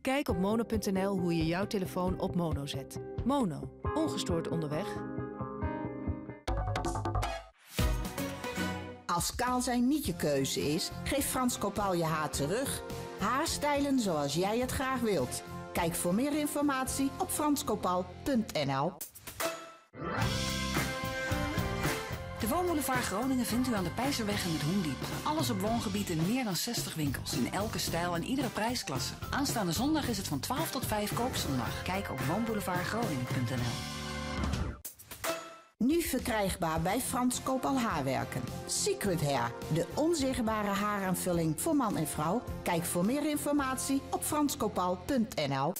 Kijk op mono.nl hoe je jouw telefoon op mono zet. Mono. Ongestoord onderweg. Als kaal zijn niet je keuze is, geef Frans Kopal je haar terug. Haarstijlen zoals jij het graag wilt. Kijk voor meer informatie op franskopal.nl. De Woonboulevard Groningen vindt u aan de Peizerweg en het Hoendiep. Alles op woongebied in meer dan 60 winkels. In elke stijl en iedere prijsklasse. Aanstaande zondag is het van 12 tot 5 koopzondag. Kijk op woonboulevardgroningen.nl. Nu verkrijgbaar bij Frans Kopal Haarwerken. Secret Hair, de onzichtbare haaraanvulling voor man en vrouw. Kijk voor meer informatie op franskopal.nl.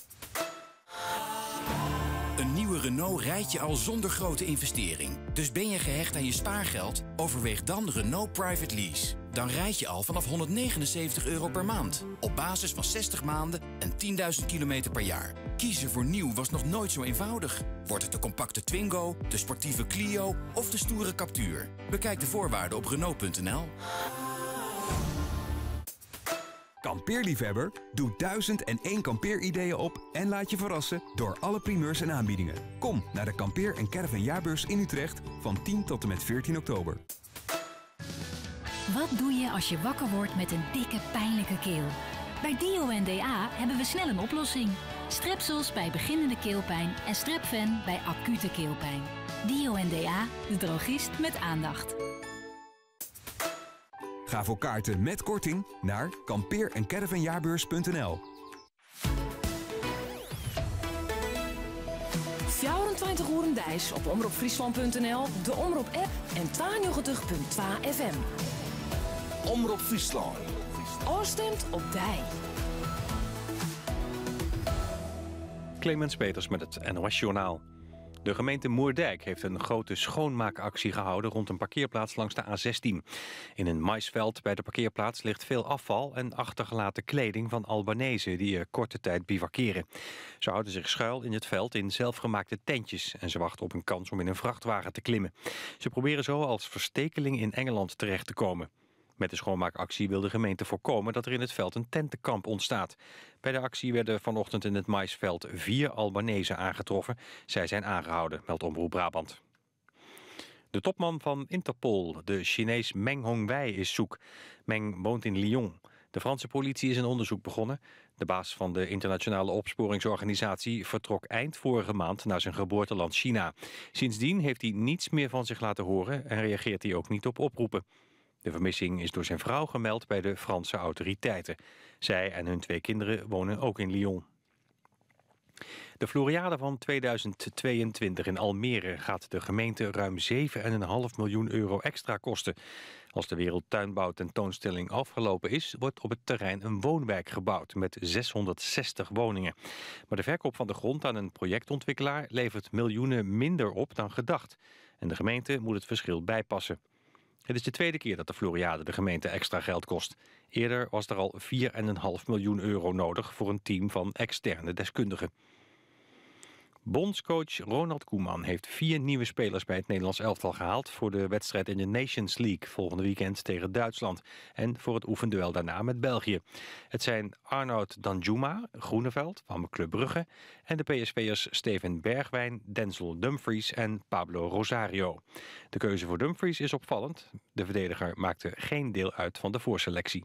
Een nieuwe Renault rijd je al zonder grote investering. Dus ben je gehecht aan je spaargeld? Overweeg dan Renault Private Lease. Dan rijd je al vanaf €179 per maand. Op basis van 60 maanden en 10.000 kilometer per jaar. Kiezen voor nieuw was nog nooit zo eenvoudig. Wordt het de compacte Twingo, de sportieve Clio of de stoere Captur? Bekijk de voorwaarden op Renault.nl. Kampeerliefhebber, doe 1001 kampeerideeën op en laat je verrassen door alle primeurs en aanbiedingen. Kom naar de Kampeer- en Caravanjaarbeurs in Utrecht van 10 tot en met 14 oktober. Wat doe je als je wakker wordt met een dikke, pijnlijke keel? Bij Dio en DA hebben we snel een oplossing. Strepsels bij beginnende keelpijn en Strepfen bij acute keelpijn. Dio en DA, de drogist met aandacht. Ga voor kaarten met korting naar kampeer- en caravanjaarbeurs.nl. 24 uur deis op omropfriesland.nl, de Omrop app en 92.2 FM. Omrop Fryslân. Oorstemt op dij. Clemens Peters met het NOS Journaal. De gemeente Moerdijk heeft een grote schoonmaakactie gehouden rond een parkeerplaats langs de A16. In een maisveld bij de parkeerplaats ligt veel afval en achtergelaten kleding van Albanezen die er korte tijd bivakeren. Ze houden zich schuil in het veld in zelfgemaakte tentjes en ze wachten op een kans om in een vrachtwagen te klimmen. Ze proberen zo als verstekeling in Engeland terecht te komen. Met de schoonmaakactie wil de gemeente voorkomen dat er in het veld een tentenkamp ontstaat. Bij de actie werden vanochtend in het maisveld 4 Albanezen aangetroffen. Zij zijn aangehouden, meldt Omroep Brabant. De topman van Interpol, de Chinees Meng Hongwei, is zoek. Meng woont in Lyon. De Franse politie is een onderzoek begonnen. De baas van de internationale opsporingsorganisatie vertrok eind vorige maand naar zijn geboorteland China. Sindsdien heeft hij niets meer van zich laten horen en reageert hij ook niet op oproepen. De vermissing is door zijn vrouw gemeld bij de Franse autoriteiten. Zij en hun 2 kinderen wonen ook in Lyon. De Floriade van 2022 in Almere gaat de gemeente ruim 7,5 miljoen euro extra kosten. Als de Wereldtuinbouwtentoonstelling afgelopen is, wordt op het terrein een woonwijk gebouwd met 660 woningen. Maar de verkoop van de grond aan een projectontwikkelaar levert miljoenen minder op dan gedacht. En de gemeente moet het verschil bijpassen. Het is de tweede keer dat de Floriade de gemeente extra geld kost. Eerder was er al 4,5 miljoen euro nodig voor een team van externe deskundigen. Bondscoach Ronald Koeman heeft 4 nieuwe spelers bij het Nederlands elftal gehaald voor de wedstrijd in de Nations League volgende weekend tegen Duitsland en voor het oefenduel daarna met België. Het zijn Arnaut Danjuma, Groeneveld van Club Brugge en de PSV'ers Steven Bergwijn, Denzel Dumfries en Pablo Rosario. De keuze voor Dumfries is opvallend. De verdediger maakte geen deel uit van de voorselectie.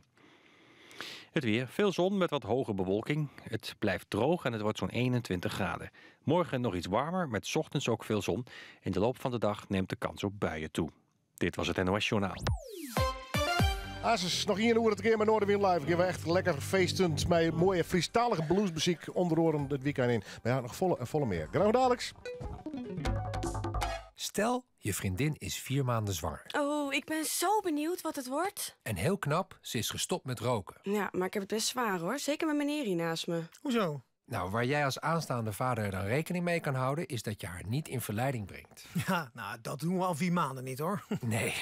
Het weer, veel zon met wat hoge bewolking. Het blijft droog en het wordt zo'n 21 graden. Morgen nog iets warmer, met 's ochtends ook veel zon. In de loop van de dag neemt de kans op buien toe. Dit was het NOS Journaal. Asus, nog 1 uur het keer met Noardewyn Live. Gaan we echt lekker feestend met mooie Friestalige bluesmuziek onder oren het weekend in. Maar ja, nog volle en volle meer. Graag dadelijks. Stel, je vriendin is 4 maanden zwanger. Oh, Oeh, ik ben zo benieuwd wat het wordt. En heel knap, ze is gestopt met roken. Ja, maar ik heb het best zwaar hoor. Zeker met meneer hier naast me. Hoezo? Nou, waar jij als aanstaande vader dan rekening mee kan houden, is dat je haar niet in verleiding brengt. Ja, nou, dat doen we al 4 maanden niet hoor. Nee,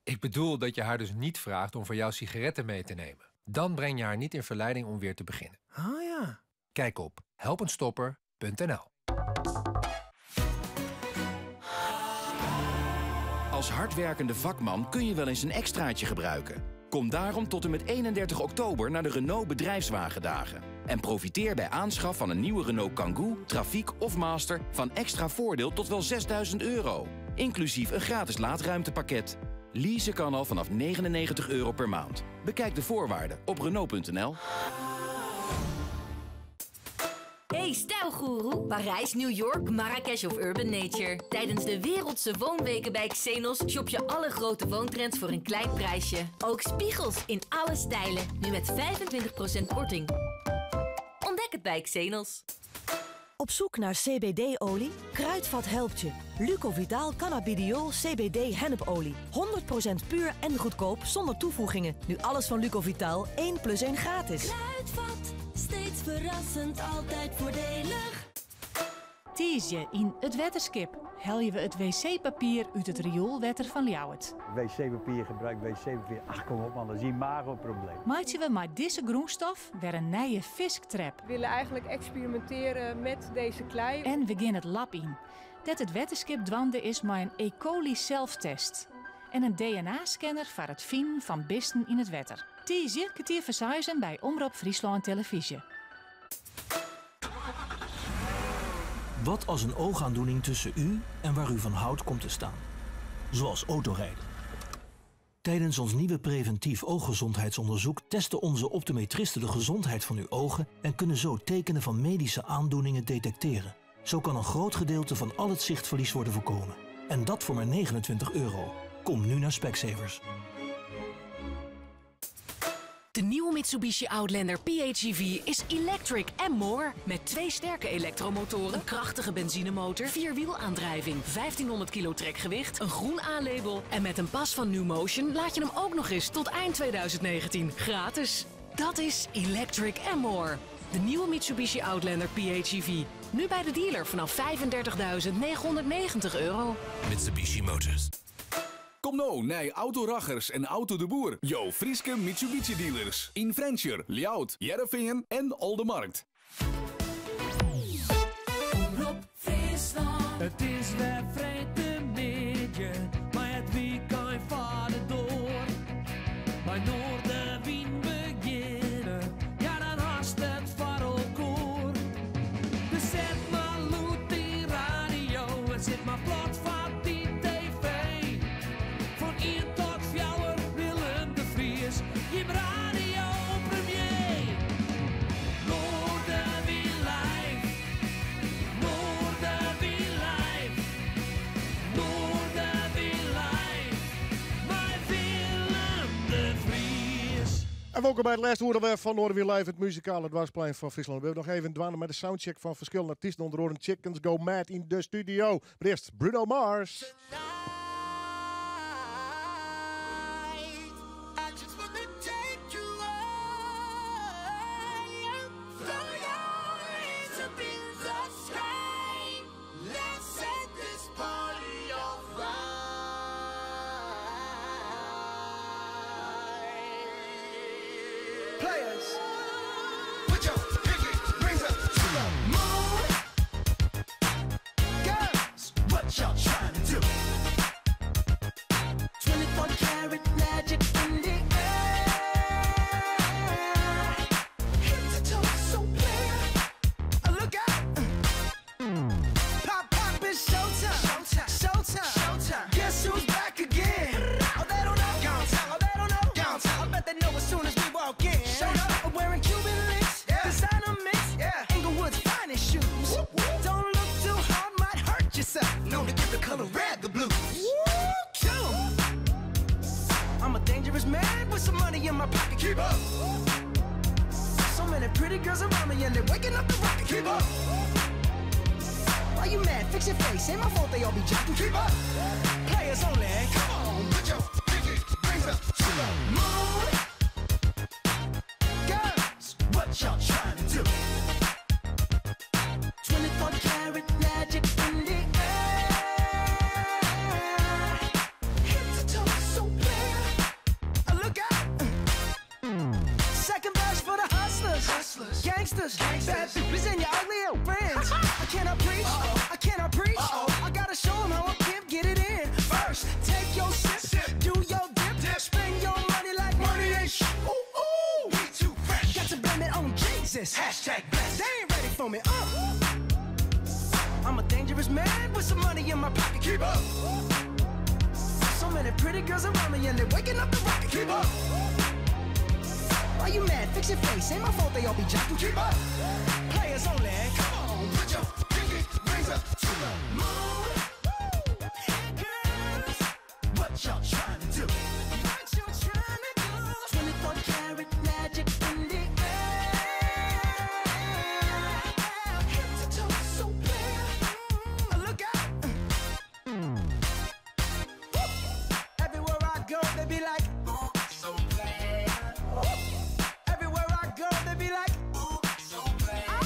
ik bedoel dat je haar dus niet vraagt om voor jou sigaretten mee te nemen. Dan breng je haar niet in verleiding om weer te beginnen. Ah ja. Kijk op helpenstopper.nl. Als hardwerkende vakman kun je wel eens een extraatje gebruiken. Kom daarom tot en met 31 oktober naar de Renault Bedrijfswagendagen. En profiteer bij aanschaf van een nieuwe Renault Kangoo, Trafiek of Master van extra voordeel tot wel €6000. Inclusief een gratis laadruimtepakket. Leasen kan al vanaf €99 per maand. Bekijk de voorwaarden op Renault.nl. Hey stijlgoeroe, Parijs, New York, Marrakesh of Urban Nature. Tijdens de Wereldse Woonweken bij Xenos shop je alle grote woontrends voor een klein prijsje. Ook spiegels in alle stijlen, nu met 25% korting. Ontdek het bij Xenos. Op zoek naar CBD-olie? Kruidvat helpt je. Lucovital Cannabidiol CBD hennepolie. 100% puur en goedkoop zonder toevoegingen. Nu alles van Lucovital 1 plus 1 gratis. Kruidvat, steeds verrassend, altijd voordelig. Tiisdei yn It Wetterskip helje we it wc-papier út it rioelwetter fan Ljouwert. Wc-papier gebruik wc-papier. Ach, kom op man, dat is een imagoprobleem. Meitsje we mei dizze grûnstof wer in nije fisktrep. We willen eigenlijk experimenteren met deze klei. En we gean it lab yn. Dêr't it wetterskip dwaande is mei in E. coli zelftest. En in DNA-scanner foar it finen fan bisten yn it wetter. Tiisdei 5:45 by Omrop Fryslân Televyzje. Wat als een oogaandoening tussen u en waar u van houdt komt te staan? Zoals autorijden. Tijdens ons nieuwe preventief ooggezondheidsonderzoek testen onze optometristen de gezondheid van uw ogen en kunnen zo tekenen van medische aandoeningen detecteren. Zo kan een groot gedeelte van al het zichtverlies worden voorkomen. En dat voor maar €29. Kom nu naar Specsavers. De nieuwe Mitsubishi Outlander PHEV is electric and more. Met twee sterke elektromotoren, een krachtige benzinemotor, vierwielaandrijving, 1500 kilo trekgewicht, een groen A-label en met een pas van New Motion laat je hem ook nog eens tot eind 2019 gratis. Dat is electric and more. De nieuwe Mitsubishi Outlander PHEV. Nu bij de dealer vanaf €35.990. Mitsubishi Motors. Kom nou naar Auto Rachers en Auto de Boer. Jo Fryske Mitsubishi dealers. In Frjentsjer, Ljouwert, Hearrenfean en Oldemarkt. It is wer freedtemiddei, mar it wykein foar de doar. By Noardewyn begjinne, ja dan hast it foar elkoar. Dus set mar lûd dy radio en sit mar plat foar dy TV. Fan 1 tot 4 Willem de Vries, je radio premier. Noardewyn live, Noardewyn live, Noardewyn live. Mei Willem de Vries. En welkom by it lêste oere wer fan Noardewyn Live, it muzikale doarpsplein fan Fryslân. We hawwe noch even dwaande mei de soundcheck fan ferskillende artysten, ûnder oare Chickens Go Mad yn de studio. Mar earst Bruno Mars. I just wanna take you higher. Throw your hands up in the sky. Let's set this party on fire. Players, put your pinky rings up to the moon. Girls, what y'all trying to do? 24 karat magic in the air. Head to toe, so clear. Look out. Pop, pop, it's showtime. Showtime. Showtime. Showtime. Guess who's back again? Oh, they don't know. Gone time. Oh, they don't know. Gone time. I bet they know as soon as we walk in. Showed up. I'm wearing Cuban links. Yeah. Designer mix. Yeah. Inglewood's finest shoes. Don't look too hard, might hurt yourself. Known to give the color red the blues. Woo, kill 'em. I'm a dangerous man with some money in my pocket. Keep up. So many pretty girls around me and they're waking up the rocket. Keep up. Why you mad? Fix your face. Ain't my fault they all be jacking. Keep up. Players only. Come on, put your Gangsters, bad bitches, and your ugly old friends. I cannot preach, I cannot preach. I gotta show 'em how a pimp get it in. First, take your sip, do your dip, spend your money like money ain't sh. Ooh, ooh, we too fresh. Got to blame it on Jesus. Hashtag blessed. They ain't ready for me. I'm a dangerous man with some money in my pocket. Keep up. So many pretty girls around me and they're waking up the rocket. Keep up. Why you mad? Fix your face. Ain't my fault they all be jocking. Keep up. Players only. Come on, put your pinky rings up to the moon. Hey girls, what y'all trying to do? What you trying to do? 24 karat magic in the air. Head to toe, so clear. Look out. Everywhere I go, they be like, ooh, so player. Everywhere I go, they be like, ooh, so player.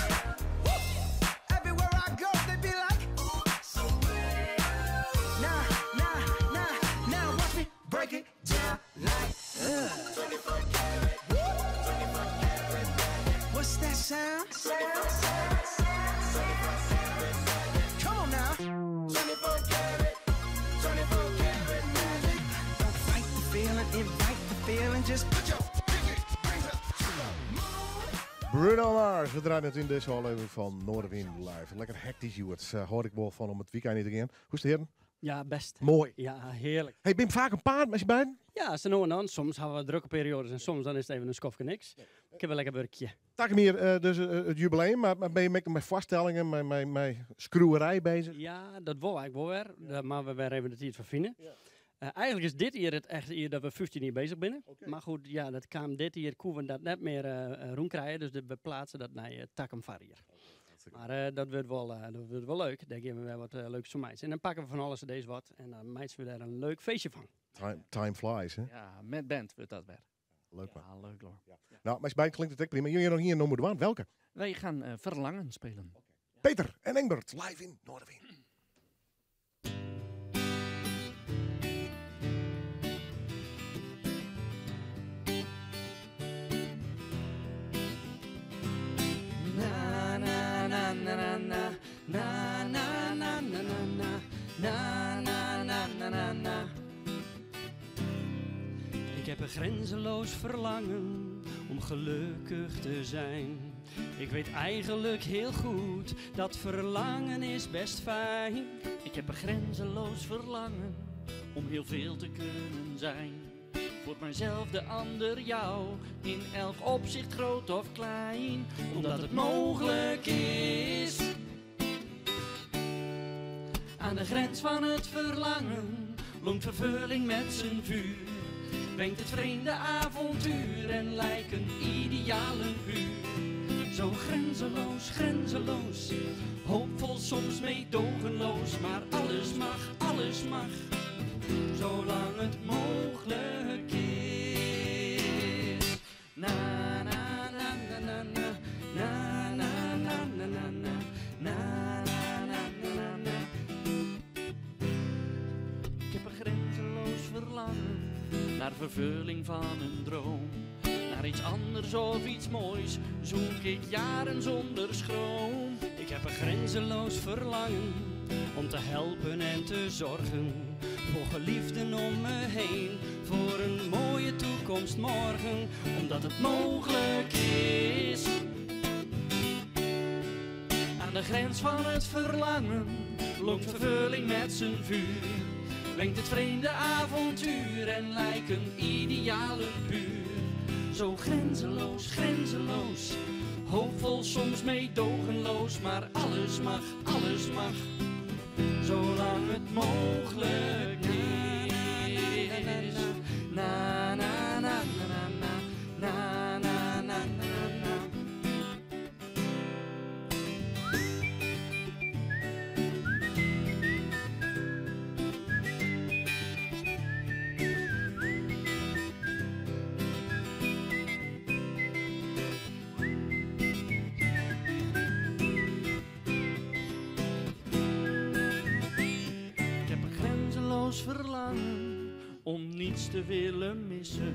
Everywhere I go, they be like, ooh, so player. Nah, nah, nah, now watch me break it down like, 24 karat, 24 karat magic. What's that sound? Sound, sound, sound, 24 karat magic. Come on now. 24 karat, 24 karat magic. Don't fight the feeling, invite the feeling. Just put your pinky rings up to the Bruno Mars, we draaien het in deze aflevering van Noardewyn Live. Lekker hectisch, Joert. Hoor ik wel van om het weekend niet te gaan. Hoe is het, heren? Ja, best. Mooi. Ja, heerlijk. Hey, ben je vaak een paard met je beiden? Ja, zo nu en dan. Soms hebben we drukke periodes en soms dan is het even een skofke niks. Ik heb wel lekker werkje. Takom jier, dus het jubileum, maar ben je met vaststellingen, met skroeierij bezig? Ja, dat wil ik wel weer. Daar maar we weer even de tijd voor vinden. Eigenlijk is dit hier het echte jaar dat we 15 jaar bezig zijn. Maar goed, ja, dat kwam dit jaar, konden we dat net meer rondkrijgen. Dus we plaatsen dat naar Takom Varier. Maar dat wordt wel leuk. Daar geven we weer wat leuks voor mij. En dan pakken we van alles deze wat en dan maken we daar een leuk feestje van. Time flies, hè? Ja, met band wordt dat weer. Leuk, man. Ja, leuk hoor. Ja. Nou, maar bij klinkt het ook prima. Jullie nog hier in Noord Welke? Wij gaan Verlangen spelen. Okay. Peter en Engbert, live in Noardewyn. Na, na, na, na, na, na, na, na, na, na, na, na, na, na, na, na, na. Ik heb een grenzeloos verlangen om gelukkig te zijn. Ik weet eigenlijk heel goed dat verlangen is best fijn. Ik heb een grenzeloos verlangen om heel veel te kunnen zijn. Voor mijzelf, de ander, jou, in elk opzicht groot of klein. Omdat het mogelijk is. Aan de grens van het verlangen lonkt vervulling met zijn vuur. Brengt het vreemde avontuur en lijken idealen puur. Zo grenzeloos, grenzeloos, hoopvol soms meedogenloos. Maar alles mag, alles mag, zolang het mogelijk is. Na, na, na, na, na, na, na, na, na, na, na, na, na, na, na, na, na. Ik heb een grenzeloos verlangen naar vervulling van een droom. Naar iets anders of iets moois zoek ik jaren zonder schroom. Ik heb een grenzeloos verlangen om te helpen en te zorgen. Voor geliefden om me heen, voor een mooie toekomst morgen. Omdat het mogelijk is. Aan de grens van het verlangen lonkt vervulling met zijn vuur. Brengt het vreemde avontuur en lijken idealen puur. Zo grenzeloos, grenzeloos, hoopvol soms meedogenloos. Maar alles mag, alles mag, zolang het mogelijk is. Na, na, na, na, na, na, na, na, na, na. Ik heb een grenzeloos verlangen om niets te willen missen.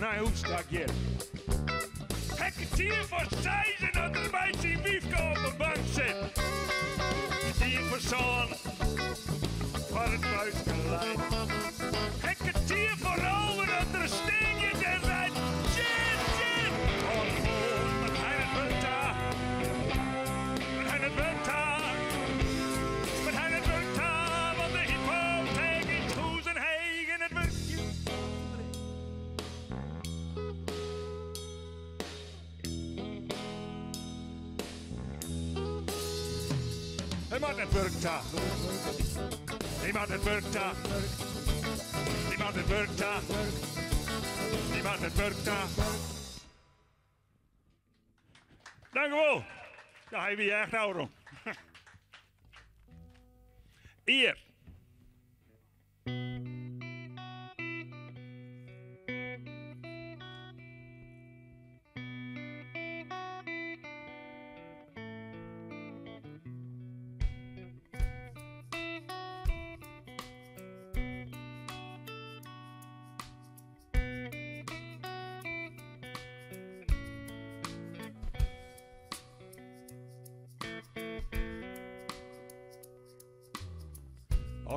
Nei hûs ta giet. Het kertier foar seizen dat er by syn wyfke op 'e bank sit. Kertier foar sânen foar it buiske leit. Het kertier foar alven dat er stean giet en seit, Shit, shit! Och, moat hy nei it wurk ta. Moat hy nei it wurk ta. Moat hy nei it wurk ta, want de hypoteek is tûzen heech en it wurkjen. Hy moat nei it wurk ta. Hy moat nei it wurk ta. Hy moat nei it wurk ta. Hy moat nei it wurk ta. Dankjewol. Ja, hy wie echt ôfrûn. Ear.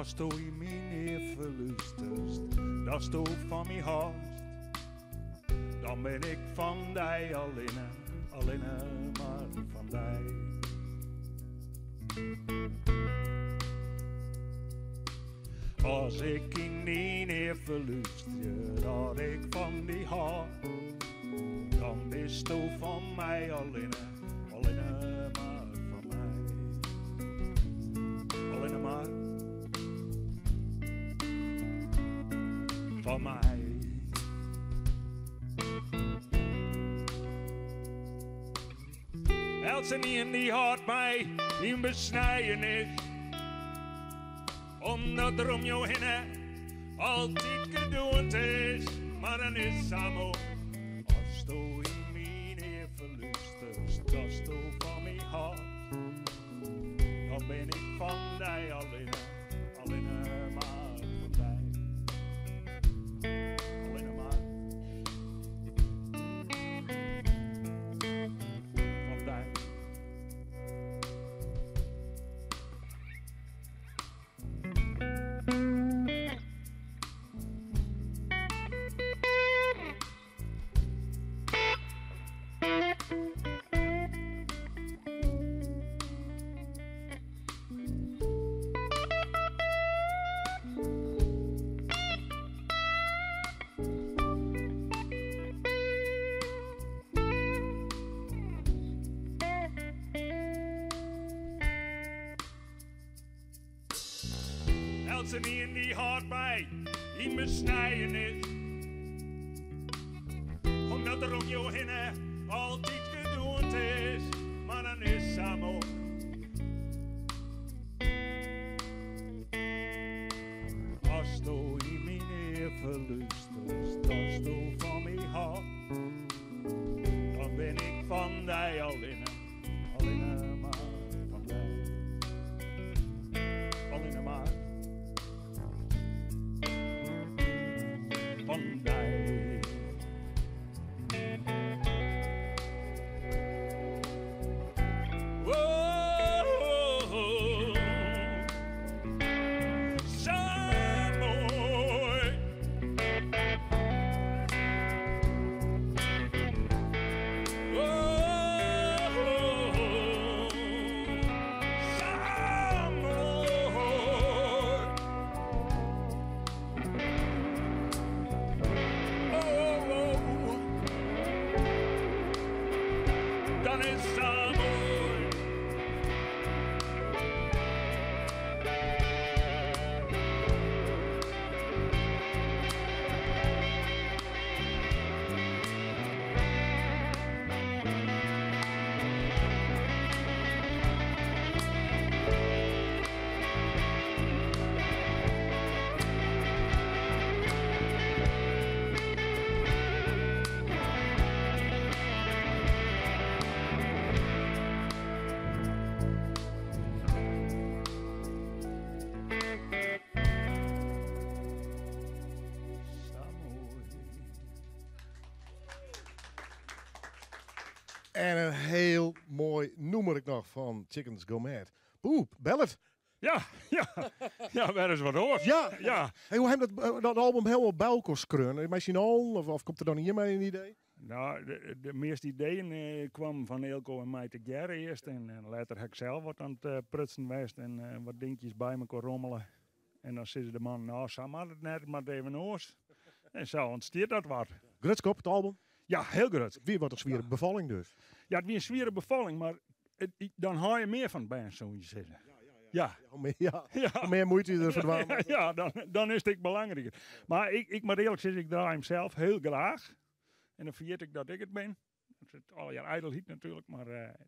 Asto yn myn ear ferlústerst, datsto fan my hâldst, dan bin ik fan dy allinne, allinne mar fan dy. As ik yn dyn ear ferlústerje dat ik fan dy hâld, dan bisto fan my allinne, allinne mar fan my. Allinne mar fan my. Eltsenien dy hâldt my yn besnijenis, omdat der om jo hinne altyd gedoente is, mar dan is sa moai. Asto yn myn ear ferlústerst, datsto fan my hâldst, dan bin ik fan dy allinne, allinne mar fan dy. Allinne mar fan dy. Eltsenien dy hâldt my yn besnijenis, omdat der om jo hinne altyd gedoente is, mar dan is sa moai. Asto yn myn ear ferlústerst, datsto fan my hâldst, dan bin ik fan dy allinne, allinne mar fan dy. Allinne mar fan dy. Whoa, sa moai. En in hiel moai nûmer ek noch fan Chickens Go Mad. Poep, ballad. Ja, ja. Ja, wer ris wat oars. Ja. Ja. Hey, hoe ha dat album hielendal by elkoar skreaun? Mei syn allen of komt der dan ien mei in idee? No, de measte ideeën kwamen fan Eelco en my tegearre earst. En letter ha ik sels wat oan it prutsen west en wat dinkjes by mekoar rommele. En dan sizze de mannen, no sa moat it net, it moat even oars. En sa ûntstiet dat wat. Grutsk op it album? Ja, hiel grutsk. It wie wat in swiere befalling dus. Ja, it wie in swiere befalling, mar dan hâld je mear fan it bern, soene je sizze. Ja. Hoe mear, ja. Hoe mear muoite je derfoar dwaan. Ja, dan is it ek belangriker. Mar ik moat earlik sizze, ik draai him sels hiel graach. En dan ferjit ik dat ik it bin. Dat is allegear ijdelheid natuerlik, mar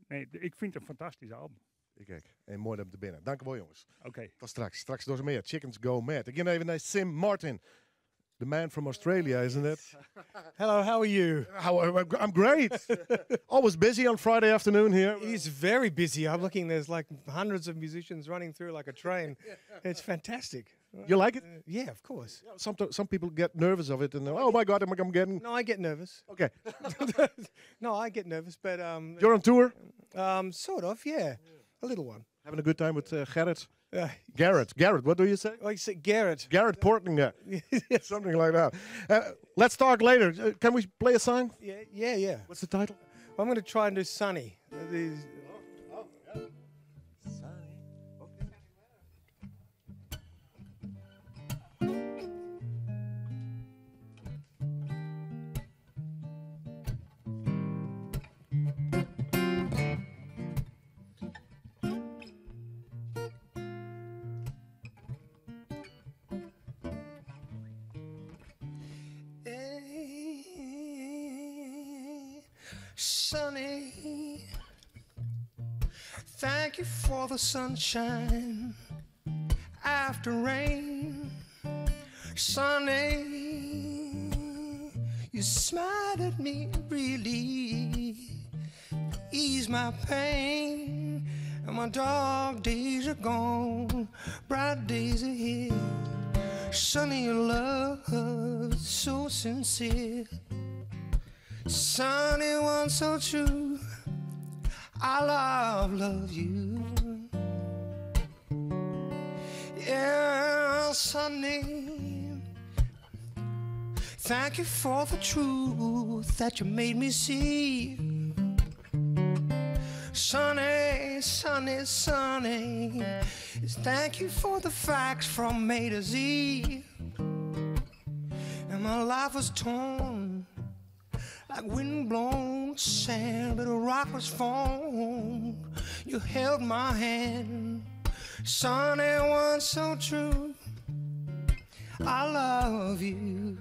nee, ik fyn it in fantastysk album. Ik ek. En moai dat we der binne. Dankjewol jonges. Oké. Tot straks. Straks dogge se mear. Chickens Go Mad. Ik gean even nei Sim Martin. The man from Australia, isn't it? Hello, how are you? I'm great. Always busy on Friday afternoon here. It is very busy. I'm looking, there's like hundreds of musicians running through like a train. It's fantastic. You like it? Yeah, of course. Yeah, some people get nervous of it and they're, oh my God, I'm getting... No, I get nervous. Okay. No, I get nervous, but... You're on tour? Sort of, yeah. A little one. Having a good time with Gerrit. Garrett, Garrett, what do you say? Oh, you say Garrett. Garrett Portninga. Something like that. Let's talk later. Can we play a song? Yeah, yeah, yeah. What's the title? I'm going to try and do Sunny. These Oh, oh, yeah. Sunny. Okay. Hey, Sunny, thank you for the sunshine after rain. Sunny, you smiled at me, really eased my pain. And my dark days are gone, bright days are here. Sunny, your love is so sincere. Sunny, one so true. I love, love you. Yeah, Sunny, thank you for the truth that you made me see. Sunny, sunny, sunny, thank you for the facts from A to Z. And my life was torn like windblown sand, but a rock was formed. You held my hand, sunny one so true. I love you.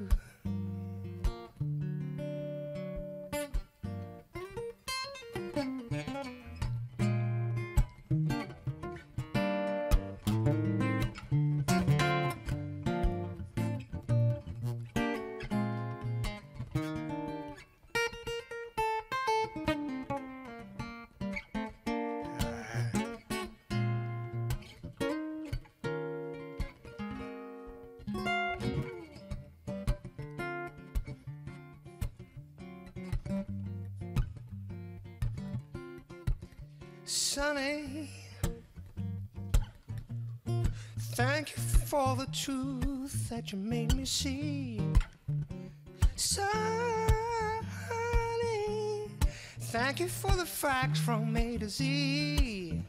Sunny, thank you for the truth that you made me see. Sunny, thank you for the facts from A to Z.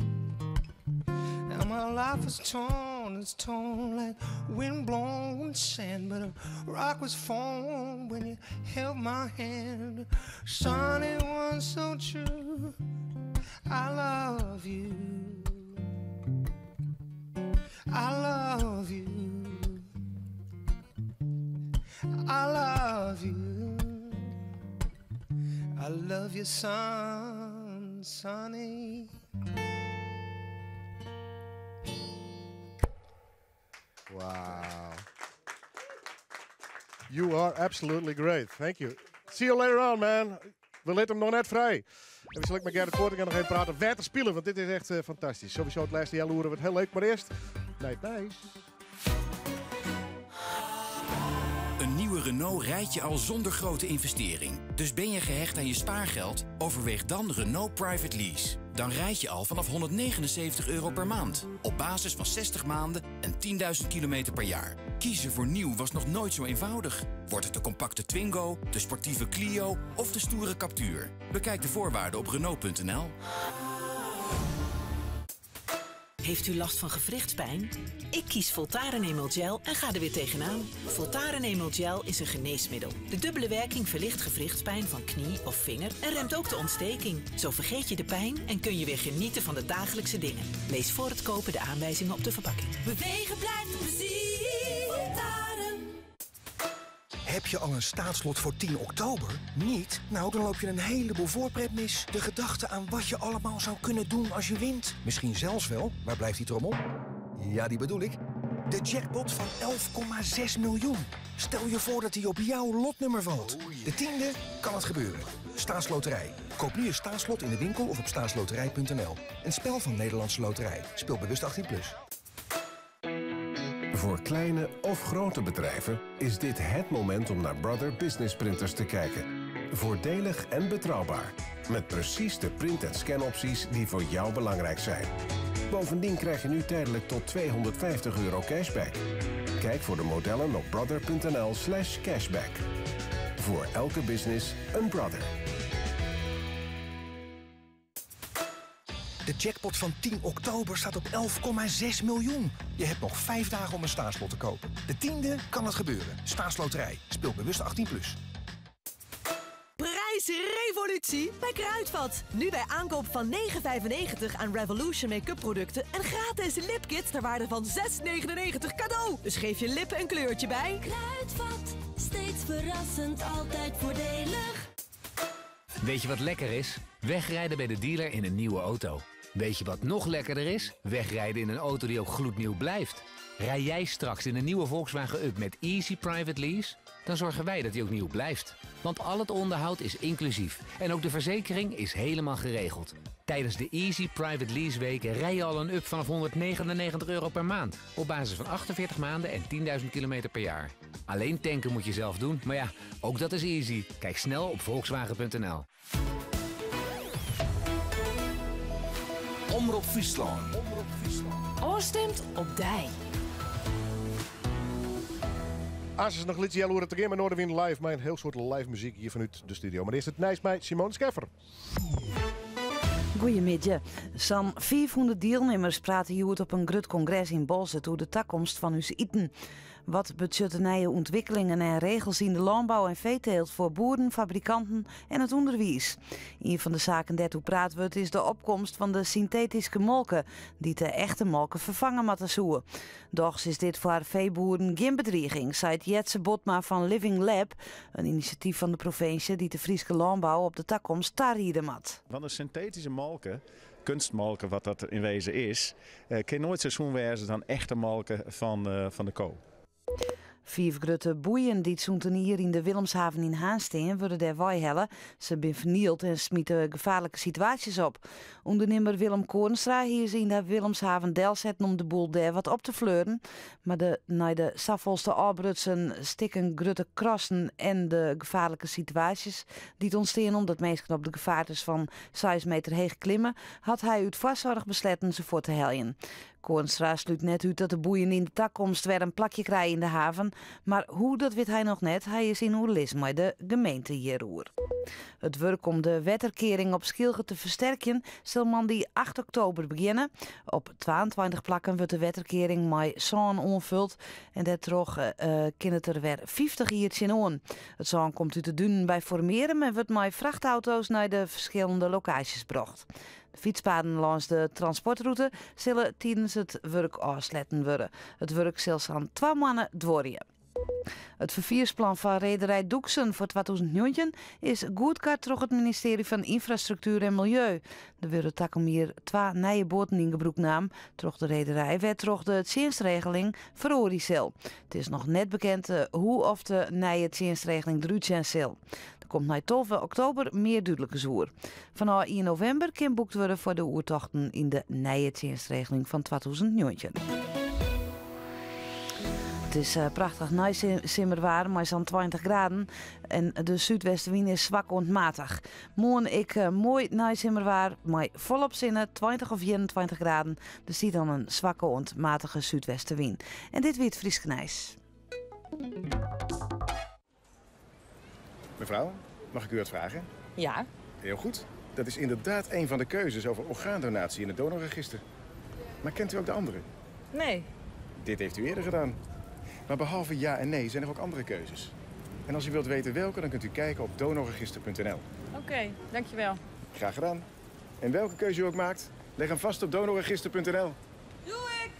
Now my life is torn, it's torn like windblown sand, but a rock was formed when you held my hand. Sunny, one so true. I love you. I love you. I love you. I love you, son, Sunny. Wow. You are absolutely great. Thank you. See you later on, man. We litte him noch net frij. En we zullen met Gerrit Poortinga noch even praten. Wêr te spyljen, want dit is echt fantastysk. Sowieso it lêste healoere wurdt hiel leuk. Mar earst, nei it nijs. In een nieuwe Renault rijd je al zonder grote investering. Dus ben je gehecht aan je spaargeld? Overweeg dan Renault Private Lease. Dan rijd je al vanaf €179 per maand. Op basis van 60 maanden en 10.000 kilometer per jaar. Kiezen voor nieuw was nog nooit zo eenvoudig. Wordt het de compacte Twingo, de sportieve Clio of de stoere Captur? Bekijk de voorwaarden op Renault.nl. Heeft u last van gewrichtspijn? Ik kies Voltaren Emel Gel en ga er weer tegenaan. Voltaren Emel Gel is een geneesmiddel. De dubbele werking verlicht gewrichtspijn van knie of vinger en remt ook de ontsteking. Zo vergeet je de pijn en kun je weer genieten van de dagelijkse dingen. Lees voor het kopen de aanwijzingen op de verpakking. Bewegen blijft plezier. Voltaren. Heb je al een staatslot voor 10 oktober? Niet? Nou, dan loop je een heleboel voorpret mis. De gedachte aan wat je allemaal zou kunnen doen als je wint. Misschien zelfs wel, waar blijft die trommel? Ja, die bedoel ik. De jackpot van 11,6 miljoen. Stel je voor dat die op jouw lotnummer valt. De tiende kan het gebeuren. Staatsloterij. Koop nu je staatslot in de winkel of op staatsloterij.nl. Een spel van Nederlandse Loterij. Speel bewust 18+. Plus. Voor kleine of grote bedrijven is dit het moment om naar Brother Business Printers te kijken. Voordelig en betrouwbaar. Met precies de print- en scanopties die voor jou belangrijk zijn. Bovendien krijg je nu tijdelijk tot €250 cashback. Kijk voor de modellen op brother.nl slash cashback. Voor elke business een Brother. De jackpot van 10 oktober staat op 11,6 miljoen. Je hebt nog 5 dagen om een staatslot te kopen. De tiende kan het gebeuren. Staatsloterij. Speel bewust 18+. Plus. Prijsrevolutie bij Kruidvat. Nu bij aankoop van 9,95 aan Revolution make-up producten en gratis lipkit ter waarde van 6,99 cadeau. Dus geef je lippen een kleurtje bij. Kruidvat, steeds verrassend, altijd voordelig. Weet je wat lekker is? Wegrijden bij de dealer in een nieuwe auto. Weet je wat nog lekkerder is? Wegrijden in een auto die ook gloednieuw blijft. Rij jij straks in een nieuwe Volkswagen Up met Easy Private Lease? Dan zorgen wij dat die ook nieuw blijft. Want al het onderhoud is inclusief. En ook de verzekering is helemaal geregeld. Tijdens de Easy Private Lease weken rij je al een Up vanaf €199 per maand. Op basis van 48 maanden en 10.000 kilometer per jaar. Alleen tanken moet je zelf doen. Maar ja, ook dat is easy. Kijk snel op volkswagen.nl. Omrop Fryslân. Oorstemt op dij. As is noch lyts healoere te gean mei Noardewyn live mei in hiel soad live muzyk hjir fanút de studio. Mar earst it nijs mei Simone Scheffer. Goeiemiddei. Sa'n 500 dielnimmers prate hjoed op in grut kongres yn Boalsert oer de takomst fan ús iten. Wat betsjutte nije ûntwikkelingen en regels yn de lânbou en feeteelt foar boeren, fabrikanten en it ûnderwiis? Ien fan de saken dêr't oer praat wurdt is de opkomst fan de syntetyske molke, dy't de echte molke ferfange moatte soe. Dochs is dit foar feeboeren gjin bedriging, seit Jetze Botma fan Living Lab, in inisjatyf fan de provinsje dy't de Fryske lânbou op de takomst tariede moat. Want de syntetyske molke, keunstmolke wat dat yn wezen is, kin noait sa sûn wêze dan echte molke fan de ko. Fiif grutte boeien dy't sûnt in jier yn de Willemshaven yn Harns stean, wurde dêr weihelle. Se binne fernield en smite gefaarlike situaasjes op. Undernimmer Willem Koornstra hie se yn de Willemshaven delsetten om de boel dêr wat op te fleuren. Mar de nei de safolste ôfbrutsen stikken grutte krassen en de gefaarlike situaasjes dy't ûntstean omdat minsken op de gefaartes fan seis meter heech klimme, hat hy út foarsoarch besletten se fuort te heljen. Koornstra slút net út dat de boeien yn de takomst wer in plakje krije yn de haven, mar hoe dat wit hy noch net. Hy is yn oerlis mei de gemeente hjiroer. It wurk om de wetterkearing op Skylge te fersterkjen sil moandei 8 oktober begjinne. Op 22 plakken wurdt de wetterkearing mei sân oanfuld en dêrtroch kin it der wer 50 jier tsjinoan. It sân komt út de dunen by Formearum en wurdt mei frachtauto's nei de ferskillende lokaasjes brocht. De fytspaden lâns de transportrûte sille tidens it wurk ôfsletten wurde. It wurk sil sa'n twa moanne duorje. It ferfiersplan fan Rederij Doeksen foar 2019 is goedkard troch it ministearje fan Ynfrastruktuer en Miljeu. Der wurde takom jier twa nije boaten yn gebrûk naam troch de rederij, wêrtroch de tsjinstregeling feroarje sil. It is noch net bekend hoe oft de nije tsjinstregeling derút sjen sil. Der komt nei 12 oktober mear dúdlikens oer. Fanôf ien novimber kin boekt wurde foar de oertochten yn de nije tsjinstregeling fan 2019. It is prachtich neisimmerwaar mei sa'n 20 graden en de súdwestewyn is swak oant matich. Moarn ek moai neisimmerwaar mei folop sinne, 20 of 21 graden. Der stiet dan in swakke oant matige súdwestewyn. En dit wie it Fryske nijs. Mevrouw, mag ik u wat vragen? Ja. Heel goed. Dat is inderdaad een van de keuzes over orgaandonatie in het donorregister. Maar kent u ook de andere? Nee. Dit heeft u eerder gedaan. Maar behalve ja en nee zijn er ook andere keuzes. En als u wilt weten welke, dan kunt u kijken op donorregister.nl. Oké, dankjewel. Graag gedaan. En welke keuze u ook maakt, leg hem vast op donorregister.nl. Doe ik!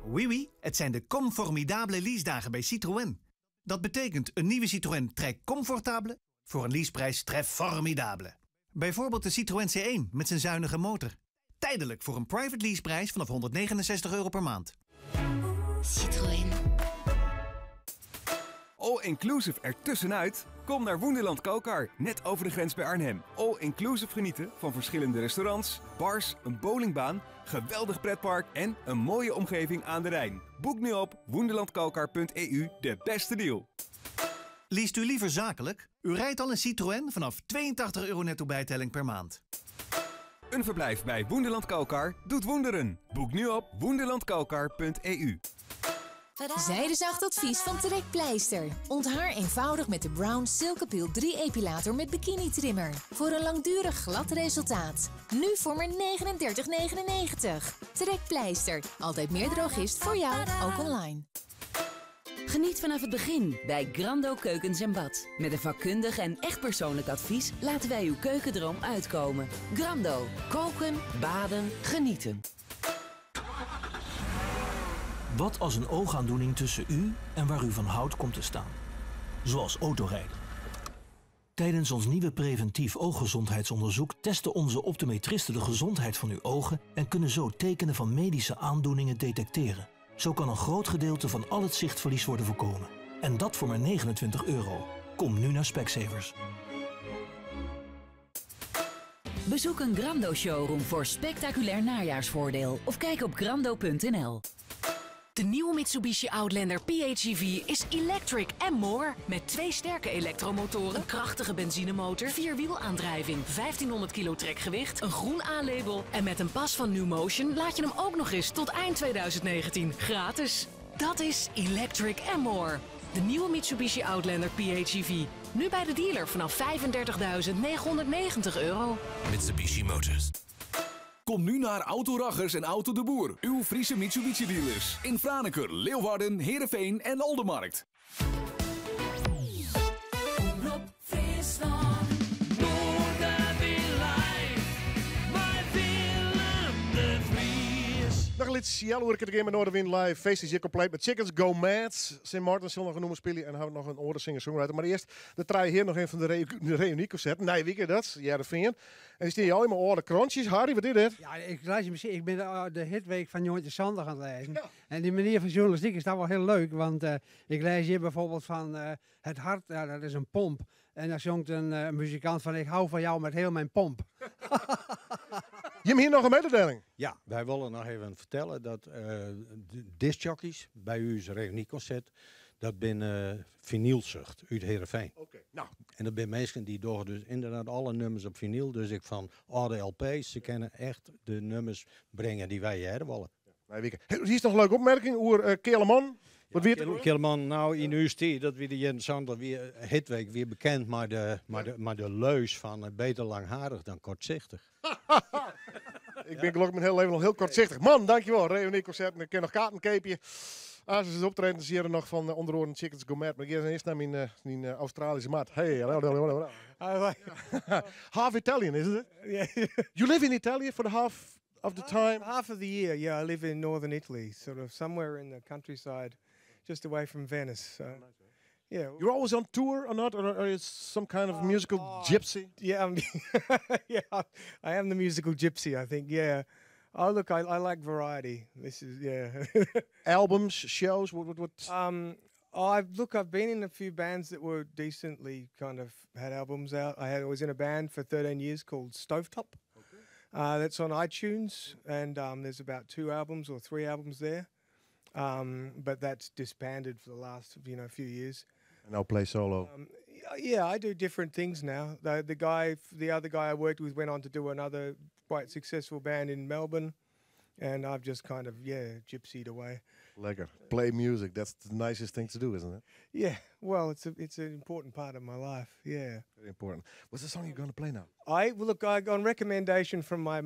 Oui, oui, het zijn de comformidable leasedagen bij Citroën. Dat betekent een nieuwe Citroën Trek Comfortable voor een leaseprijs très formidable. Bijvoorbeeld de Citroën C1 met zijn zuinige motor. Tijdelijk voor een private leaseprijs vanaf €169 per maand. Citroën. All inclusive ertussenuit? Kom naar Wunderland Kalkar, net over de grens bij Arnhem. All inclusive genieten van verschillende restaurants, bars, een bowlingbaan, geweldig pretpark en een mooie omgeving aan de Rijn. Boek nu op wunderlandkalkar.eu de beste deal. Leest u liever zakelijk? U rijdt al een Citroën vanaf €82 netto bijtelling per maand. Een verblijf bij Wunderland Kalkar doet wonderen. Boek nu op wunderlandkalkar.eu. Zijdezacht advies van Trekpleister. Onthaar eenvoudig met de Braun Silk-epil 3 epilator met bikini trimmer. Voor een langdurig glad resultaat. Nu voor maar 39,99. Trekpleister. Altijd meer drogist voor jou, ook online. Geniet vanaf het begin bij Grando Keukens en Bad. Met een vakkundig en echt persoonlijk advies laten wij uw keukendroom uitkomen. Grando. Koken, baden, genieten. Wat als een oogaandoening tussen u en waar u van houdt komt te staan? Zoals autorijden. Tijdens ons nieuwe preventief ooggezondheidsonderzoek testen onze optometristen de gezondheid van uw ogen en kunnen zo tekenen van medische aandoeningen detecteren. Zo kan een groot gedeelte van al het zichtverlies worden voorkomen. En dat voor maar €29. Kom nu naar Specsavers. Bezoek een Grando showroom voor spectaculair najaarsvoordeel of kijk op grando.nl. De nieuwe Mitsubishi Outlander PHEV is electric and more. Met 2 sterke elektromotoren, een krachtige benzinemotor, 4-wielaandrijving, 1500 kilo trekgewicht, een groen A-label en met een pas van New Motion laat je hem ook nog eens tot eind 2019 gratis. Dat is electric and more. De nieuwe Mitsubishi Outlander PHEV. Nu bij de dealer vanaf €35.990. Mitsubishi Motors. Kom nu naar Autoraggers en Auto de Boer, uw Friese Mitsubishi dealers. In Franeker, Leeuwarden, Heerenveen en Oldemarkt. Omrop Fryslân. Noardewyn live, mei Willem de Vries. Noch in lyts healoerke te gean mei Noardewyn Live. Feest is hjir kompleet met Chickens Go Mad. Sint Martin sil noch in nûmer spylje en ha we noch in oare singer-songwriter. Mar earst de trije hearen noch even fan de reünykonserten. Nije wike dat, Hearrenfean. En dy stean hjir allegear mei âlde krantsjes. Harry, wat is dit? Ja, ik lês hem, ik bin de hitweek fan 1970 oan it lêzen. En dy manier fan sjoernalistyk is dan wol hiel leuk, want ik lês hjir byfoarbyld fan het hart, ja, dat is in pomp. En dan sjongt in muzikant fan ik hou fan jou met hiel myn pomp. Jim hjir noch in mededeling? Ja, wy wolle noch even fertelle dat de discjockeys by ús reünykonsert, dat binne Vinylzucht út Heerenveen. Oké, nou. En dat binne minsken dy dogge dus ynderdaad alle nûmers op finyl. Dus ek fan âlde LP's. Se kinne echt de nûmers bringe dy't wy hearre wolle. Nije wike. Hey, hjir is noch in leuke opmerking oer Kealeman. Wat wie it? Kealeman, nou yn ús tiid, dat wie de jierren 70, wie Hitweek wie bekend mei de leus fan beter langharig dan kortzichtig. Ik bin gelokkich myn hiele leven al hiel kortzichtig. Man, dankjewol. Reünykonsert, ik kin noch kaarten keapje. As it optreden is hjir noch fan ûnder oaren Chickens Go Mad. Mar ik gean earst nei myn Australyske maat. Hey, hallo, hallo, hallo. Hi. Half Italian, isn't it? Yeah. You live in Italy for the half of the time? Half of the year, yeah. I live in northern Italy, sort of somewhere in the countryside, just away from Venice. So, yeah. You're always on tour or not? Or are you some kind of musical gypsy? Yeah, I am the musical gypsy, I think, yeah. Oh, look, I like variety. This is, yeah. Albums, shows, what? What? I've been in a few bands that were decently kind of had albums out. I was in a band for 13 years called Stovetop. That's on iTunes, and there's about two albums or three albums there. But that's disbanded for the last few years. And now play solo. Yeah, I do different things now. The other guy I worked with went on to do another quite successful band in Melbourne, and I've just kind of, yeah, gypsied away. Lekker. Play music. That's the nicest thing to do, isn't it? Yeah, well, it's an important part of my life. Yeah. Very important. What's the song you're going to play now? I well, look, I on recommendation from my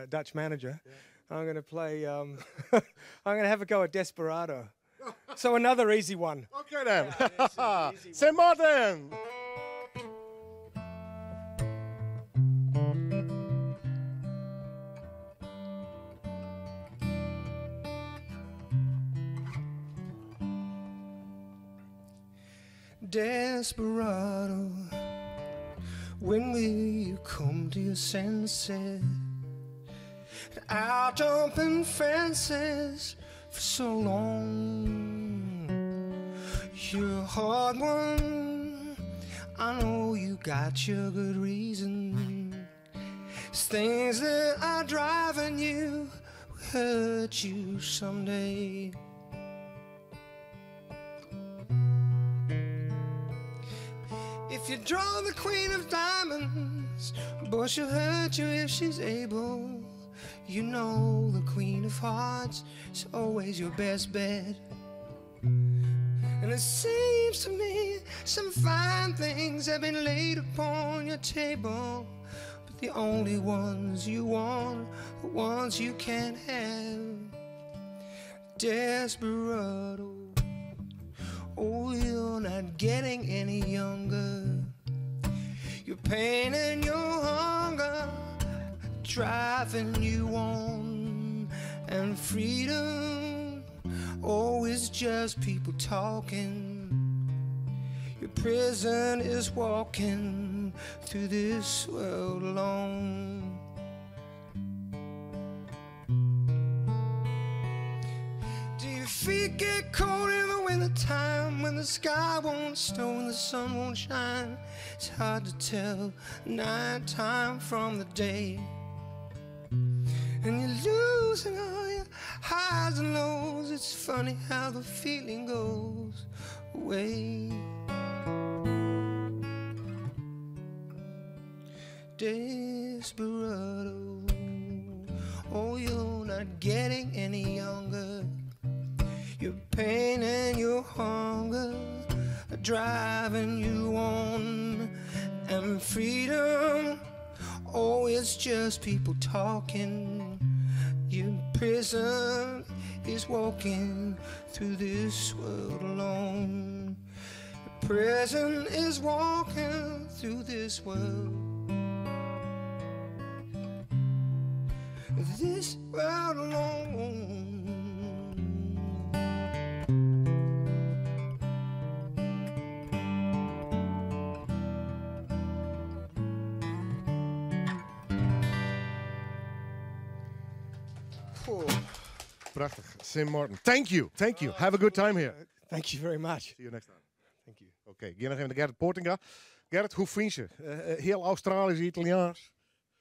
Dutch manager, I'm going to play. I'm going to have a go at Desperado. So another easy one. Okay then. St. Martin. Desperado, when will you come to your senses? Out jumping fences for so long. You're a hard one. I know you got your good reason. It's things that are driving you will hurt you someday. If you draw the queen of diamonds, boy, she'll hurt you if she's able. You know the queen of hearts is always your best bet. And it seems to me some fine things have been laid upon your table. But the only ones you want are the ones you can't have. Desperado. Oh, you're not getting any younger. Your pain and your hunger driving you on. And freedom, oh, it's just people talking. Your prison is walking through this world alone. Do your feet get cold in the wintertime when the sky won't snow and the sun won't shine? It's hard to tell nighttime from the day. And you're losing all your highs and lows. It's funny how the feeling goes away. Desperado, oh, you're not getting any younger. Your pain and your hunger are driving you on. And freedom, oh, it's just people talking. Your prison is walking through this world alone. Your prison is walking through this world. This world alone. Prachtig. Sim Martin. Thank you. Thank you. Have a good time here. Thank you very much. See you next time. Thank you. Oké, okay, nog even naar Gerrit Poortinga. Gerrit, hoe vind je? Heel Australisch, Italiaans.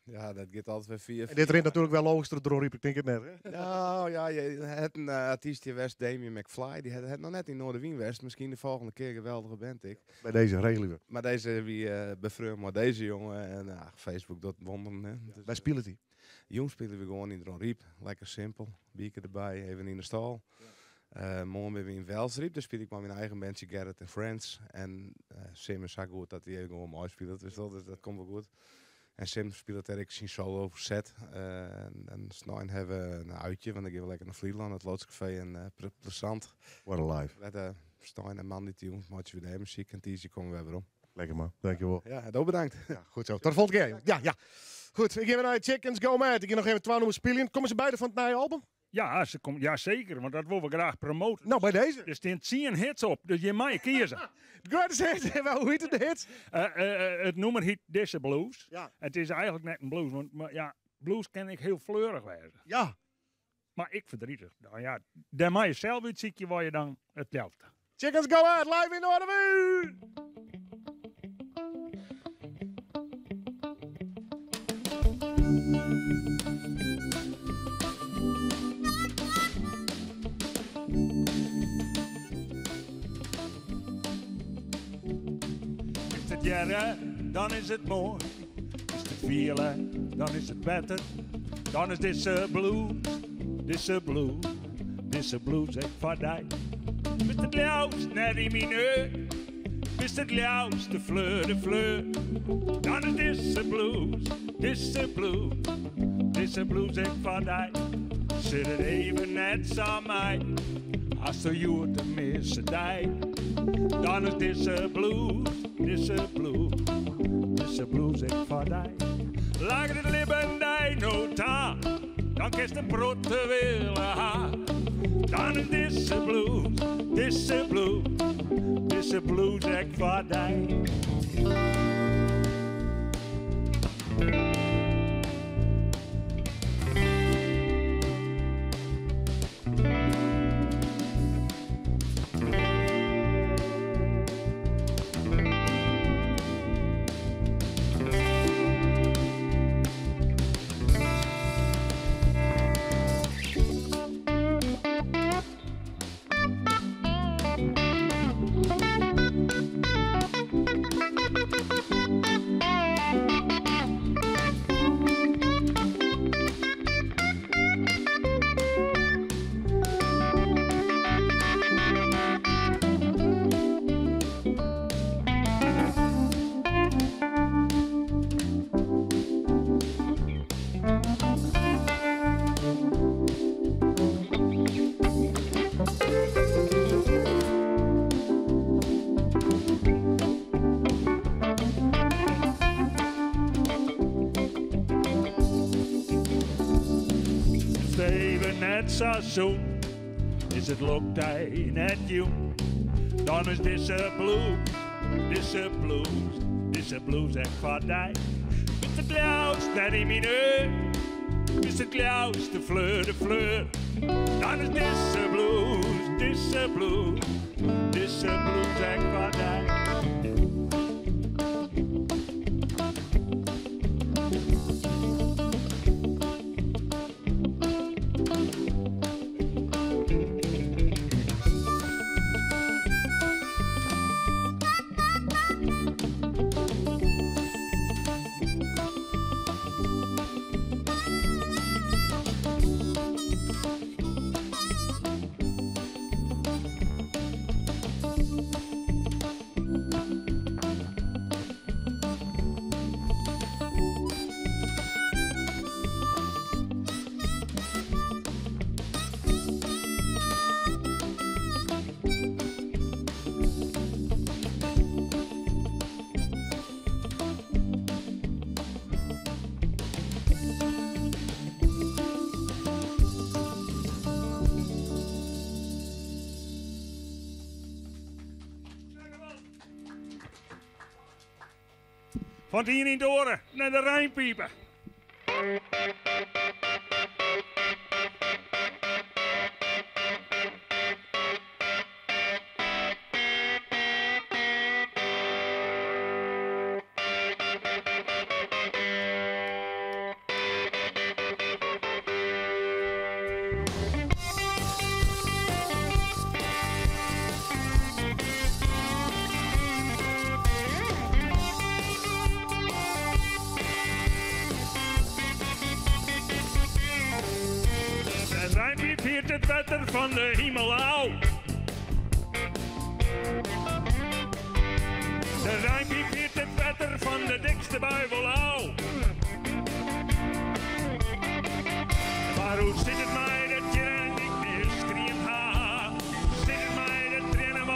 Ja, dat gaat altijd weer via. En dit rint natuurlijk wel logisch door, ik denk het net. Hè? Nou ja, je hebt een artiest hier West, Damien McFly. Die het nog net in Noardewyn West. Misschien de volgende keer geweldige band ik. Bij deze regelen we. Maar deze wie bevreun maar deze jongen en Facebook dat wonderen. Hè. Dus, Bij spelen die? Jong spelen we gewoon in Dronryp. Lekker simpel. Bierke erbij, even in de stal. Ja. Morgen ben we in Wjelsryp, daar speel ik maar mijn eigen bandje Gerrit and Friends. En Sim is zo goed dat hij even gewoon mooi speelt, dus dat komt wel goed. En Sim speelt er zijn solo set. En snein hebben we een uitje, want ik ga wel lekker naar Vlieland, het Loodscafé en plezant. What a life. Met Stein en man die tune, maak je weer de muziek en Tiesje komen we weer om. Lekker man, dankjewel. Ja, dat bedankt. Ja, goed zo. Tot de volgende keer. Ja. Goed, ik ga naar Chickens Go Mad. Ik ga nog even 12 nummers spelen. Komen ze beide van het nieuwe album? Ja, ze komt, ja, zeker, want dat willen we graag promoten. Nou, bij deze. Er staan 10 hits op, dus je mag kiezen. De greatest hits, hoe heet het de hits? Het nummer heet Deze Blues. Ja. Het is eigenlijk net een blues, want maar, ja, blues ken ik heel fleurig wezen. Ja. Maar ik verdrietig. Nou ja, daar mag je zelf uitzieken waar je dan het helft. Chickens Go Mad, live in Noardewyn! Is it hearre, dan is it moai. Is it fiele, dan is it better. Dan is dizze blues, dizze blues, dizze blues ek foar dy. Bist it leafst net yn myn heur, bist it leafst de fleur de fleur. Dan is dizze blues, dizze blues, dizze blues ek foar dy. Sit it even net sa mei, hasto hjoed in misse dei. Dan is dizze blues, dizze blues, dizze blues ek foar dy. Laket it libben dy no ta, dan kinst in protte wille ha. Dan is dizze blues, dizze blues, dizze blues ek foar dy. Even net sa sûn, is it lok dy net jûn. Dan is dizze blues, dizze blues, dizze blues ek foar dy. Bist it leafst net yn myn heur, bist it leafst de fleur de fleur. Dan is dizze blues, dizze blues, dizze blues ek foar dy. Fan it ien yn it oare nei de Rijnpipen. De Rijnpiip fiert it wetter fan de himel ôf. De Rijnpiip fiert it wetter fan de dikste bui wol ôf. Mar hoe sit it mei de triennen dy't ik nea skriemd ha? Sit it mei de triennen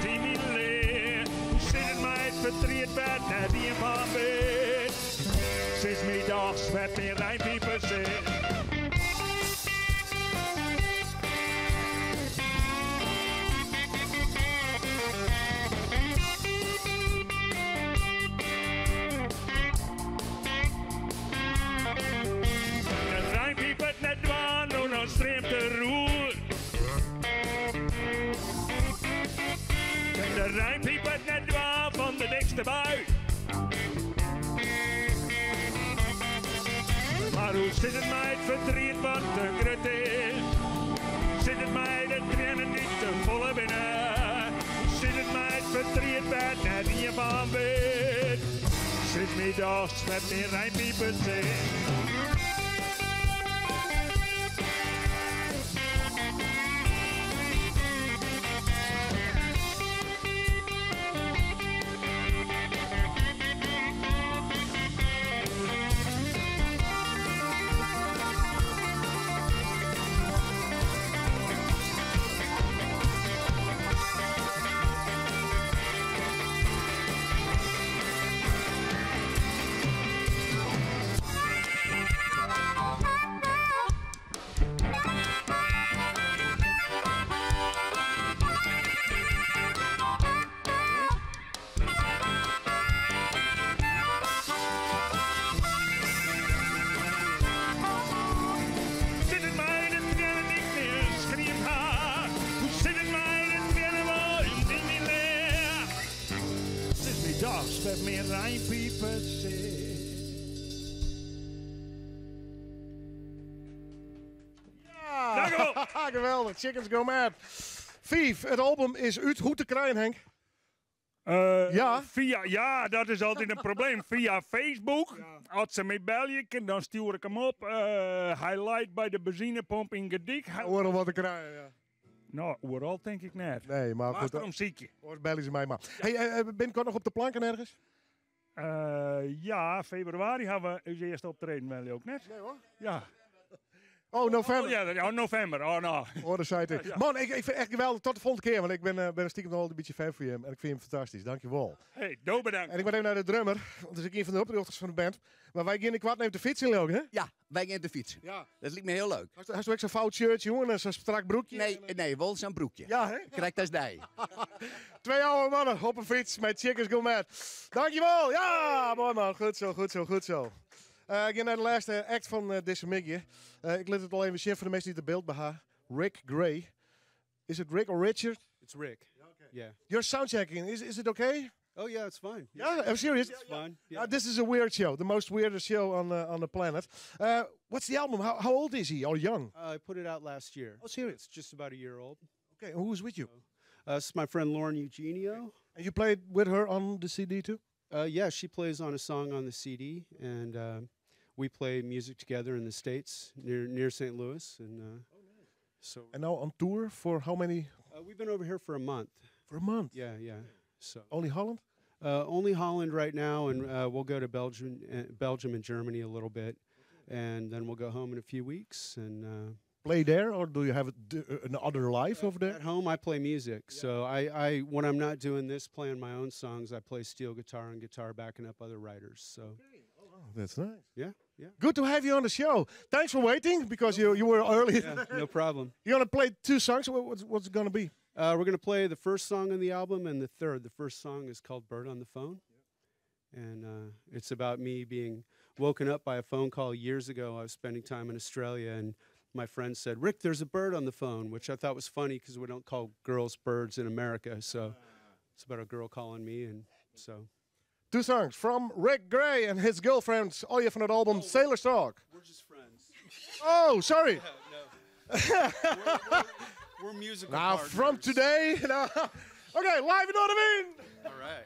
yn myn lea? Hoe sit it mei it fertriet wêr't net ien fan wit? Sis my dochs wêr't myn Rijnpiper sit. De Rijnpiip it net dwaan, no dan streamt de roer. Kin de Rijnpiip it net dwaan fan de dikste bui? Hoe sit it mei it fertriet wat te grut is? Sit it mei de triennen dy't te folle binne? Hoe sit it mei it fertriet wêr't net ien fan wit? Sis my dochs wêr't myn reinpiper sit. Sit it mei de triennen dy't ik nea skriemd ha? Hoe sit it mei de triennen yn myn each? Sis my dochs wêr't myn reinpiper sit. Ja! Geweldig, Chickens Go Mad. Fiif, it album is út. Hoe te krijen, Henk? Ja. Fia, ja, dat is altyd in probleem. Fia Facebook. As se my belje, dan stjoer ik him op. Hy leit by de benzinepomp yn Garyp. Oeral wat te krijen, ja. No, oeral tink ik net. Nee, mar goed. Om sykje. Oars belje se my mar. Hey, binnenkort noch op de planken ergens? Ja, febrewaris hawwe we ús earste optreden wel ook net. Nee hoor. Ja. Oh, novimber. Oh, ja, oh, novimber. Oh, no. Oh, dat sei ik. Ja. Man, ik fyn it echt geweldich. Tot de folgjende kear, want ik ben stiekem noch al in bytsje fan fan jim. En ik fyn him fantastysk. Dankjewol. Hey, do bedankt. En ik moat even nei de drummer, want dat is ien fan de oprjochters fan de band. Mar wy gean ynkoarten even te fytsen, leau ik, hè? Ja, wy gean te fytsen. Ja. Dat liket my hiel leuk. Hasto ek sa'n fout shirtje, jongen, en sa'n strak broekje? Nee, nee, wol sa'n broekje. Ja, hè? Krekt as dy. Twee oude mannen op een fiets met Chickens Go Mad. Dankjewel! Ja, moai man. Goed zo, goed zo, goed zo. Ik gean nei de lêste act fan dizze middei. Ik lit it al even sjen foar de minsken dy't it byld by ha. Rick Gray. Is it Rick or Richard? It's Rick. Yeah. You're soundchecking. Is it okay? Oh yeah, it's fine. Yeah, I'm serious. It's fine. This is a weird show, the most weirdest show on the planet. What's the album? How old is he? Or young? I put it out last year. Oh, serious? It's just about a year old. Okay, and who's with you? This is my friend Lauren Eugenio. And you played with her on the CD too? Yeah, she plays on a song on the CD, and we play music together in the States near St. Louis. And Oh, nice. so. And now on tour for how many? We've been over here for a month. For a month? Yeah, yeah. So only Holland? Only Holland right now, and we'll go to Belgium and Germany a little bit, and then we'll go home in a few weeks and play there, or do you have another life over there? At home, I play music. So I when I'm not doing this, playing my own songs, I play steel guitar and guitar backing up other writers. So Okay. Oh, that's nice. Yeah. Good to have you on the show. Thanks for waiting, because you were early. Yeah, no problem. You're going to play two songs. What's it going to be? We're going to play the first song on the album and the third. The first song is called Bird on the Phone. And it's about me being woken up by a phone call years ago. I was spending time in Australia, and my friend said, Rick, there's a bird on the phone, which I thought was funny because we don't call girls birds in America. So it's about a girl calling me, and so. Two songs from Rick Gray and his girlfriend, all van het album Oh, Sailor's Talk. We're just friends. Oh, sorry. Yeah, no. We're musical Now, partners. from today. No. Okay, live in Noardewyn. All right.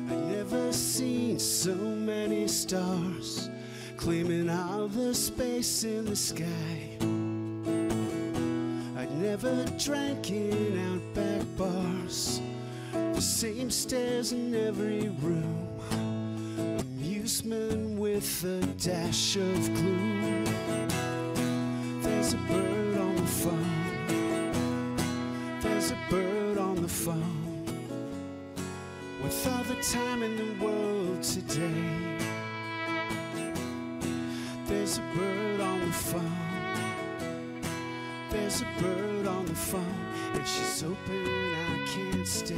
I'd never seen so many stars claiming all the space in the sky. I'd never drank in outback bars, the same stairs in every room, amusement with a dash of gloom. There's a bird on the phone, there's a bird on the phone. With all the time in the world today, there's a bird on the phone. There's a bird on the phone, and she's hoping I can't stay.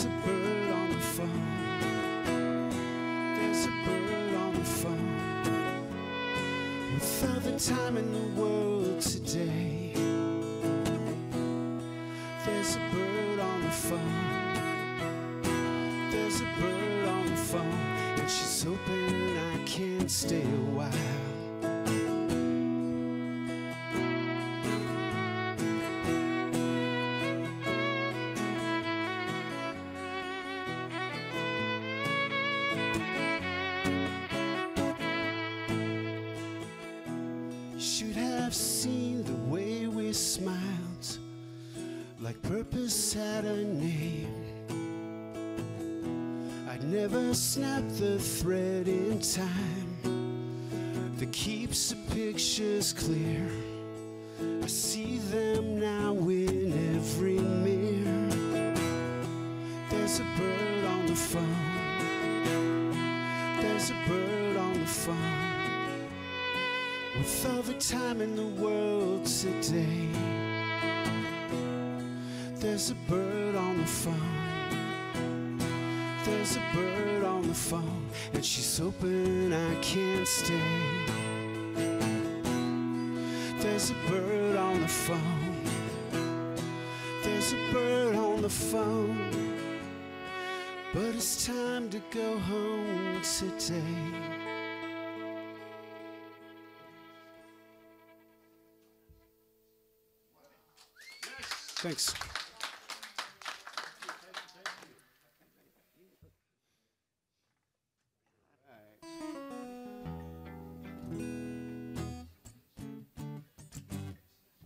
There's a bird on the phone. There's a bird on the phone. With all the time in the world today. There's a bird on the phone. There's a bird on the phone, and she's hoping I can stay a while. You should have seen the way we smiled, like purpose had a name. I'd never snap the thread in time that keeps the pictures clear. I see them now in every mirror. There's a bird on the phone. There's a bird on the phone. With all the time in the world today, there's a bird on the phone. There's a bird on the phone, and she's hoping I can stay. There's a bird on the phone. There's a bird on the phone. But it's time to go home today. Thanks.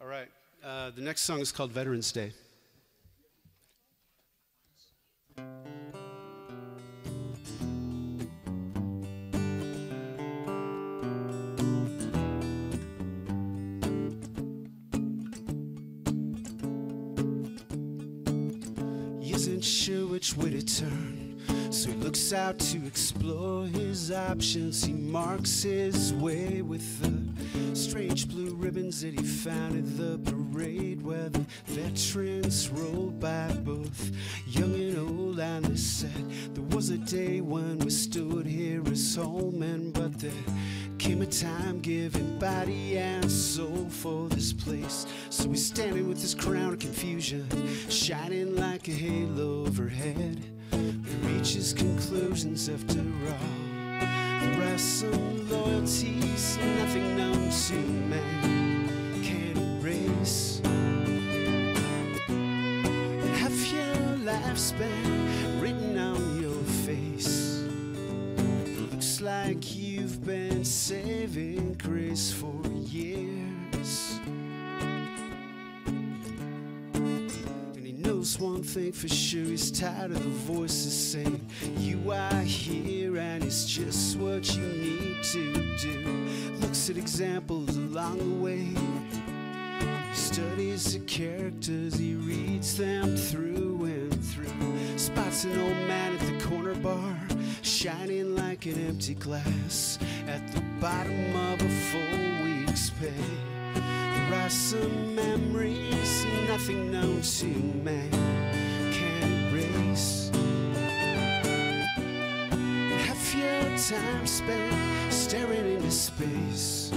All right. The next song is called Veterans Day. He isn't sure which way to turn, so he looks out to explore his options. He marks his way with the strange blue ribbons that he found at the parade where the veterans rolled by, both young and old. And they said there was a day when we stood here as home, and but there came a time giving body and soul for this place. So he's standing with his crown of confusion, shining like a halo overhead. He reaches conclusions after all. There are some loyalties nothing known to man can erase. And half your lifespan written on your face. Looks like you've been saving grace for years. And he knows one thing for sure, he's tired of the voices saying you are here and it's just what you need to do. Looks at examples along the way, he studies the characters, he reads them through and through. Spots an old man at the corner bar, shining like an empty glass at the bottom of a full week's pay. There are some memories nothing known to man can erase. And half your time spent staring into space.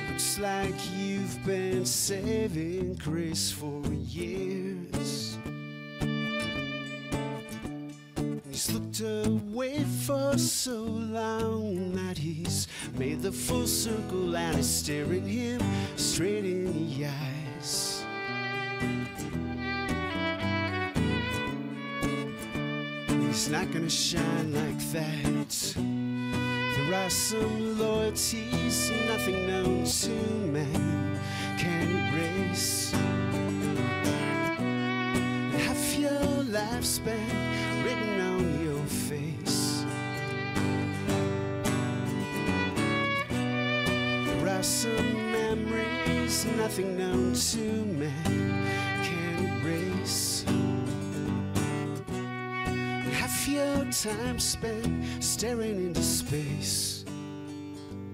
Looks like you've been saving grace for years. And he's looked away for so long that he's made the full circle and is staring him straight in the eyes. He's not going to shine like that. There are some loyalties nothing known to man can erase. And half your lifespan written on your face. There are some memories nothing known to man can erase. And half your time spent staring into space.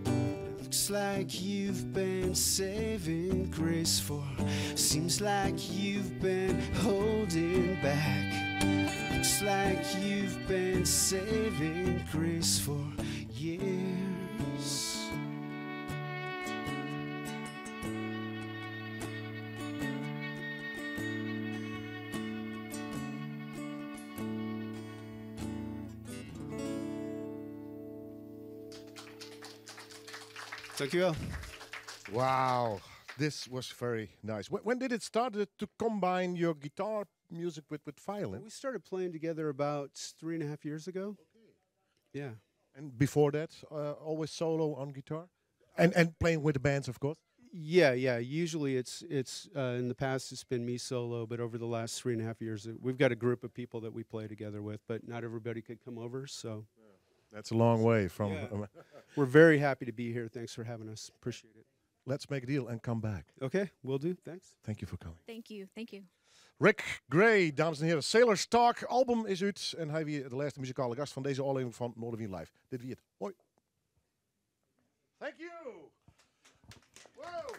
It looks like you've been saving grace for. Seems like you've been holding back. Like you've been saving grace for years. Dankjewel. Wow, this was very nice. When did it start to combine your guitar music with violin? We started playing together about 3.5 years ago. Yeah. And before that, always solo on guitar? And playing with the bands, of course? Yeah, yeah. Usually in the past it's been me solo, but over the last 3.5 years, we've got a group of people that we play together with, but not everybody could come over, so. Yeah. That's a long way from... Yeah. We're very happy to be here. Thanks for having us. Appreciate it. Let's make a deal and come back. Okay, will do. Thanks. Thank you for coming. Thank you. Thank you. Rick Gray, dames en heren. Sailor's Talk album is út. En hy wie de lêste muzikale gast fan dizze ôflevering fan Noardewyn Live. Dit wie it. Hoi. Thank you. Wow.